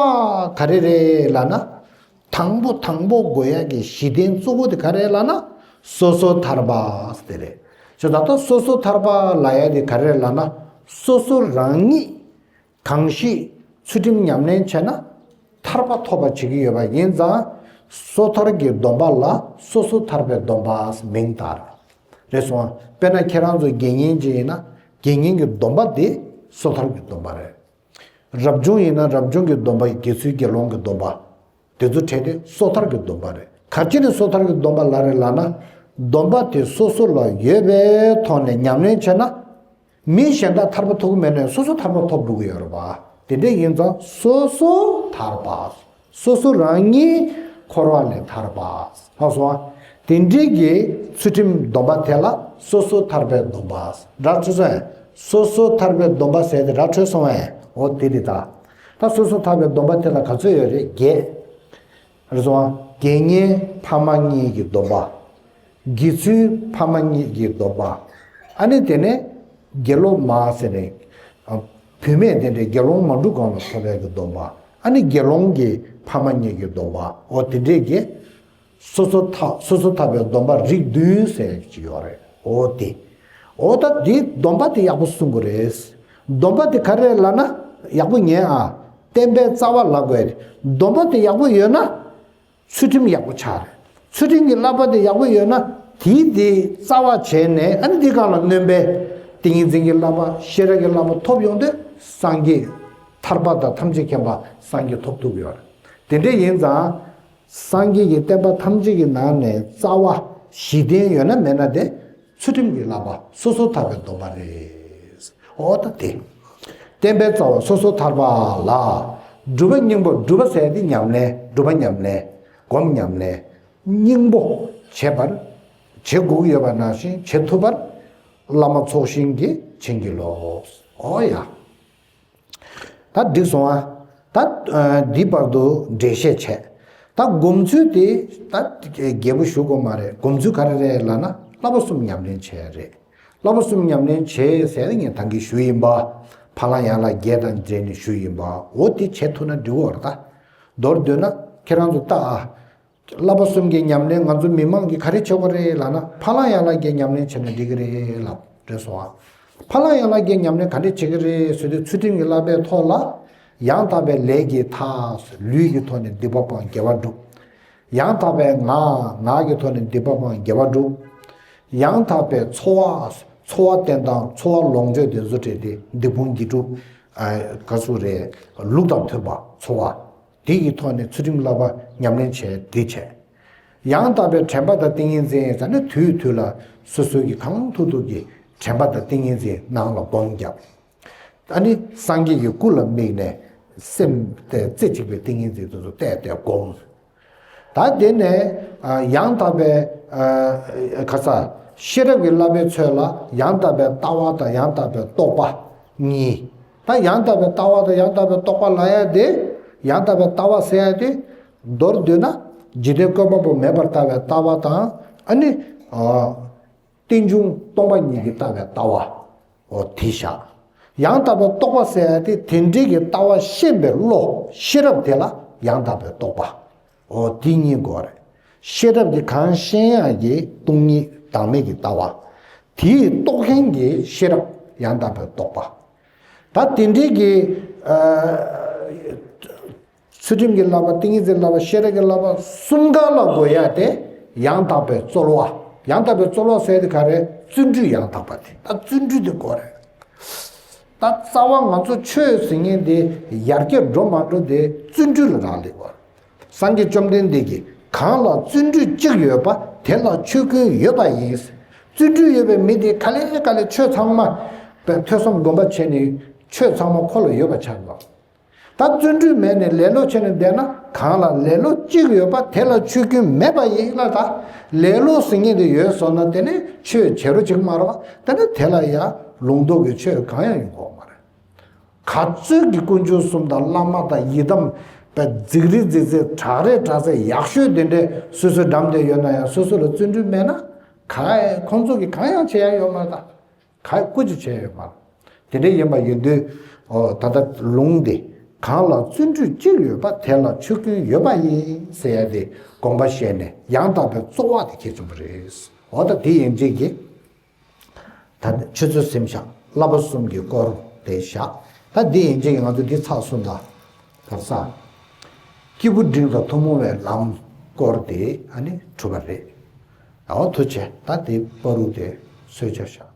ག་རེ་རེད་ལབ་ན། དང་པོ་དང་པོ་དགོས་ཡ་གི་གཞི་རྟེན་གཙོ་བོ་དེ་ག་རེ་ལབ་ན། སོ་སོར་ཐར་པ་དེ་རེད། ཅེས་ད་ལྟ་སོ་སོར་ཐར་པ་ལབ་ཡ་དེ་ག་རེ་ལབ་ན། སོ་སོ་རང་ཉིད་གང་ཞིག་ཚུལ་ཁྲིམས་ཉམས་ལེན་བྱས་ན་ཐར་པ་ཐོབ་པ་བྱེད་ཀྱི་ཡོད་པ་ཡིན་ཙང་། སོ་ཐར་གྱི་སྡོམ་པ་ལ་སོ་སོར་ཐར་པའི་སྡོམ་པ་མིང་བཏགས། རེད་སོང་ཨ། དཔེར་ན་ཁྱེད་རང་ཚོ་དགེ་བསྙེན་ཅིག་ཡིན་ན་དགེ་བསྙེན་གྱི་སྡོམ་པ་དེ་སོ་ཐར་གྱི་སྡོམ་པ་རེད། རབ་བྱུང་ཡིན་ན་རབ་བྱུང་གི་སྡོམ་པ། དགེ་ཚུལ་དགེ་སློང་གི་སྡོམ་པ། དེ་ཚོ་བྲལ་ཏེ་སོ་ཐར་གྱི་སྡོམ་པ་རེད། ག་ཅི་ནས་སོ་ཐར་གྱི་སྡོམ་པ་ལབ་རེད་ལབ་ན། སྡོམ་པ་དེ་སོ་སོ་ལ་ཡོད་པའི་ཐོག་ནས་ཉམས་ལེན་བྱས་ན། མི་གཞན་དག་ཐར་པ་ཐོབ་ཀྱི་མེད་ནའི་སོ་སོ་ཐར་པ་ཐོབ་འགྲོ་གི་ཡོད་རེད་པ། དེ་འདྲ་ཡིན་ཙང་སོ་སོ་ཐར་པ། སོ་སོ་རང་ཉིད་འཁོར་བ་ལས་ཐར་པ། ལྷག་སོང་ཨ། དེ་འདྲའི་གི་ཚུལ་ཁྲིམས་སྡོམ་པ་དེ་ལ་སོ་སོ་ཐར་པའི་སྡོམ་པ། ར་འཕྲོད་སོང་ཨེ། སོ་སོ་ཐར་པའི་སྡོམ་པ་ཟེར་དེ་ར་འཕྲོད་སོང་ཨེ། འོ་དེ་རེད་ད། ད་སོ་སོ་ཐར་པའི་སྡོམ་པ་དེ་ལ་ག་ཚོད་ཡོད་རེད། བརྒྱད། རེད་སོང་ཨ། དགེ་བསྙེན་ཕ་མ་གཉིས་ཀྱི་སྡོམ་པ། དགེ་ཚུལ་ཕ་མ་གཉིས་ཀྱི་སྡོམ་པ། ཨ་ནི་དེ་ནས་དགེ་སློབ་མ་ཟེར་ནས། ཨ། བུད་མེད་དེ་འདྲའི་དགེ་སློང་མ་གྲུབ་གོང་ལ་སོགས་པའི་གི་སྡོམ་པ། ཨ་ནི་དགེ་སློང་གི་ཕ་མ་གཉིས་ཀྱི་སྡོམ་པ། འོ་དེ་འདྲས་ཀྱི་སོ་སོ་ཐ་སོ་སོ་ཐར་པའི་སྡོམ་པ་རིགས་བདུན་ཟེར་གྱི་ཡོད་རེད། འོ་དེ། འོ་ད་དེ་སྡོམ་པ་དེ་ཡག་པོ་སྲུང་དགོས་རེད། སྡོམ་པ་དེ་ག་རེ་ལབ་ན། ཡག་པོ་ཉན་ཨ། བསྟན་པའི་རྩ་བ་ལབ་དགོས་རེད། སྡོམ་པ་དེ་ཡག་པོ་ཡོད་ན། ཚུལ་ཁྲིམས་ཡག་པོ་ཆགས་རེད། ཚུལ་ཁྲིམས་ཀྱི་བསླབ་པ་དེ་ཡག་པོ་ཡོད་ན། དེའི་དེ་རྩ་བ་བྱས་ནས་ཨ་ནི་འདི་སྒང་ལ་སྣོན་པའི་ཏིང་ངེ་འཛིན་གྱི་བསླབ་པ། ཤེས་རབ་ཀྱི་བསླབ་པ་ཐོབ་ཡོང་དུས་སངས་རྒྱས་ཐར་པ་དང་ཐམས་ཅད་མཁྱེན་པ་སངས་རྒྱས་ཐོབ་ཐུབ་ཀྱི་ཡོད་རེད། དེ་འདྲ་ཡིན་ཙང་། སངས་རྒྱས་ཀྱི་བསྟན་པ་ཐམས་ཅད་ཀྱི་ནང་ནས་རྩ་བ་གཞི་རྟེན་ཡོད་ན་མེད་ན་དེ། ཚུལ་ཁྲིམས་ཀྱི་བསླབ་པ་སོ་སོར་ཐར་པའི་སྡོམ་པ་རེད། འོ་ད་དེ། བསྟན་པའི་རྩ་བ་སོ་སོར་ཐར་པ་ལ། སྒྲུབ་པ་སྙིང་པོ། སྒྲུབ་པ་ཟེར་དེ་ཉམས་ལེན། སྒྲུབ་པ་ཉམས་ལེན། སྒོམ་ཉམས་ལེན། སྙིང་པོ་བྱེད་པར། བྱེད་དགོས་ཀྱི་ཡོད་པ་ནང་བཞིན་བྱེད་ཐུབ་པར། བླ་མ་ཚོགས་ཞིང་གི་བྱིན་གྱིས་རློབས། འོ་ཡ། ད་འགྲིག་སོང་ཨ། ད་འདི་བར་དུ་འགྲེལ་བཤད་བྱས། ད་སྒོམ་ཚུལ་དེ་ད་རྒྱས་པོ་ཞུ་དགོས་མ་རེད། སྒོམ་ཚུལ་ག་རེ་རེད་ལབ་ན། བསླབ་པ་གསུམ་ཉམས་ལེན་བྱས་རེད། བསླབ་པ་གསུམ་ཉམས་ལེན་བྱས་ཟེར་ངས་ད་གིན་ཞུས་ཡིན་པ། ཕ་ལ་ཡང་ལ་བརྒྱད་དང་འབྲེལ་ནས་ཞུས་ཡིན་པ། འོ་དེ་བྱེད་ཐུབ་ན་འགྲིག་གི་རེད་ད། མདོར་བསྡུས་ན་ཁྱེད་རང་ཚོ་ལྟ་ཨ། བསླབ་པ་གསུམ་གྱི་ཉམས་ལེན་ང་ཚོ་མི་མང་གིས་ག་རེ་བྱེད་དགོས་རེད་ལབ་ན། ཕ་ལ་ཡང་ལ་བརྒྱད་ཉམས་ལེན་བྱས་ན་འགྲིག་གི་རེད་ལབ་རེད་སོང་ཨ། ཕ་ལ་ཡང་ལ་བརྒྱད་ཉམས་ལེན་ག་འདྲས་བྱེད་ཀྱི་རེད་ཟེར་དུས། ཚུལ་ཁྲིམས་ཀྱི་བསླབ་པའི་ཐོག་ལ། ཡང་དག་པའི་ལས་ཀྱི་མཐའ། ལུས་ཀྱི་ཐོག་ནས་སྡིག་པ་སྤང་དགེ་བ་སྒྲུབ། ཡང་དག་པའི་ངག་ངག་གི་ཐོག་ནས་སྡིག་པ་སྤང་དགེ་བ་སྒྲུབ། ཡང་དག་པའི་འཚོ་བ། འཚོ་བ་བསྟེན་སྟངས། འཚོ་བ་ལོངས་སྤྱོད་དེ་ཚོ་བྲལ་ཏེ་སྡིག་སྤོང་དགེ་སྒྲུབ། ཨ། ག་ཚོད་རེད། ལུགས་དང་མཐུན་པ་འཚོ་བ། དེ་ཡི་ཐོག་ནས་ཚུལ་ཁྲིམས་བསླབ་པ་ཉམས་ལེན་བྱས་དེ་བྱས། ཡང་དག་པའི་དྲན་པ་དང་ཏིང་ངེ་འཛིན་ཟེར་ནས་དུས་དུས་ལ་སོ་སོ་གི་གང་ཐུབ་ཐུབ་ཀྱི་དྲན་པ་དང་ཏིང་ངེ་འཛིན་ནང་ལ་སྒོམ་བརྒྱབ། ཨ་ནི་སངས་རྒྱས་ཀྱི་སྐུ་ལ་དམིགས་ནས་སེམས་དེ་རྩེ་གཅིག་པའི་ཏིང་ངེ་འཛིན་དེ་ཚོ་བལྟས་ཏེ་སྒོམ། ད་དེ་ནས་ཡང་དག་པའི་ག་ས་ཤེས་རབ་ཀྱི་བསླབ་པའི་ཚོད་ལ་ཡང་དག་པའི་ལྟ་བ་དང་ཡང་དག་པའི་རྟོག་པ་གཉིས། ད་ཡང་དག་པའི་ལྟ་བ་དང་ཡང་དག་པའི་རྟོག་པ་ལ་ཡ་དེ། ཡང་དག་པའི་ལྟ་བ་ཟེར་ཡ་དེ། མདོར་བསྡུས་ན་འཇིག་རྟེན་བཀོད་པ་པོ་མེད་པར་ལྟ་བའི་ལྟ་བ་དང་། ཨ་ནི། རྟེན་འབྱུང་སྟོང་པ་ཉིད་ཀྱིས་ལྟ་བའི་ལྟ་བ། འོ་དེ་བཞག་ཡང་དག་པའི་རྟོག་པ་ཟེར་ཡ་དེ་དེ་འདྲའི་གི་ལྟ་བ་ཤེས་པའི་བློ་ཤེས་རབ་དེ་ལ་ཡང་དག་པའི་རྟོག་པ། འོ་དེ་གཉིས་དགོས་རེད། ཤེས་རབ་དེ་གང་ཤེས་ཡ་གི་སྟོང་ཉིད་བདག་མེད་ཀྱི་ལྟ་བ། དེའི་རྟོགས་མཁན་གྱི་ཤེས་རབ་ཡང་དག་པའི་རྟོག་པ། ད་དེ་འདྲའི་གི། ཚུལ་ཁྲིམས་ཀྱི་བསླབ་པ། ཏིང་ངེ་འཛིན་བསླབ་པ། ཤེས་རབ་ཀྱི་བསླབ་པ་གསུམ་ཀ་ལ་དགོས་ཡ་དེ་ཡང་དག་པའི་རྩོལ་བ། ཡང་དག་པའི་རྩོལ་བ་ཟེར་དེ་ག་རེ། བརྩོན་འགྲུས་ཡང་དག་པ་དེ། ད་བརྩོན་འགྲུས་དེ་དགོས་རེད། ད་རྩ་བ་ང་ཚོ་ཆོས་ཟེར་མཁན་དེ་ཡར་རྒྱས་འགྲོ་མ་འགྲོ་དེ་བརྩོན་འགྲུས་ལ་རག་ལས་པ། སངས་རྒྱས་བཅོམ་ལྡན་འདས་ཀྱིས་གང་ལ་བརྩོན་འགྲུས་གཅིག་ཡོད་པ་དེ་ལ་ཆོས་ཀུན་ཡོད་པ་ཡིན། བརྩོན་འགྲུས་ཡོད་པའི་མི་དེ་ག་ལེ་ག་ལེ་ཆོས་ཚང་མ་ཐོས་བསམ་སྒོམ་པ་བྱས་ནས་ཆོས་ཚང་མ་ཁོ་ལ་ཡོད་པ་ཆགས་འགྲོ། ད་བརྩོན་འགྲུས་མེད་ནས་ལེ་ལོ་བྱས་ནས་བསྡད་ན། གང་ལ་ལེ་ལོ་གཅིག་ཡོད་པ་དེ་ལ་ཆོས་ཀུན་མེད་པ་ཡིན་ལ། ད་ལེ་ལོ་ཟེར་མཁན་དེ་ཡོད་སོང་ན་དེ་ནི་ཆོས་བྱེད་རོགས་བྱེད་ཀྱི་མ་རེད་པ། དེ་ནི་དེ་ལ་ཡང་ལུང་རྟོགས་ཀྱི་ཆོས་གང་ཡང་ཡོང་གི་ཡོད་མ་རེད། ག་ཚོད་ཀྱི་དཀོན་མཆོག་གསུམ་དང་བླ་མ་དང་ཡི་དམ་པའི་རྫིག་རི་རྫིག་རྫིག་དྲག་རེ་དྲག་རྫིག་ཡག་ཤོས་དེ་འདྲས་སོ་སོའི་འགྲམ་དེ་ཡོད་ན་ཡང་། སོ་སོ་ལ་བརྩོན་འགྲུས་མེད་ན་ག་ཁོང་ཚོ་གིས་གང་ཡང་བྱེད་ཡ་ཡོད་མ་རེད། ད་ག་སྐུ་ཅི་བྱས་ཡོད་མ་རེད། དེ་འདྲ་ཡིན་པ་ཡིན་དུས། འོ་ད་ལྟ་ལུང་དེ། གང་ལ་བརྩོན་འགྲུས་གཅིག་ཡོད་པ་དེ་ལ་ཆོས་ཀུན་ཡོད་པ་ཡིན་ཟེར་ཡ་དེ་དགོངས་པ་བཞེས་ནས་ཡང་དག་པའི་རྩོལ་བ་དེ་གལ་ཆེན་པོ་རེད། འོ་ད་དེ་ཡན་ཆད་ཀྱི་ད་ཆོས་ཚུལ་སེམས་བཞག་བསླབ་པ་གསུམ་གྱི་སྐོར་དེ་བཞག་ད་དེ་ཡན་ཆད་ཀྱི་ང་ཚོ་འདི་ཚགས་སུ་ད་ག་ས་སྐྱེས་བུ་འབྲིང་ལ་ཐུན་མོང་བའི་ལམ་སྐོར་དེ་ཨ་ནི་གྲུབ་པ་རེད། འོ་ཐུགས་རྗེ་ཆེ། ད་དེ་བར་དུ་དེ་གསོལ་ཇ་བཞག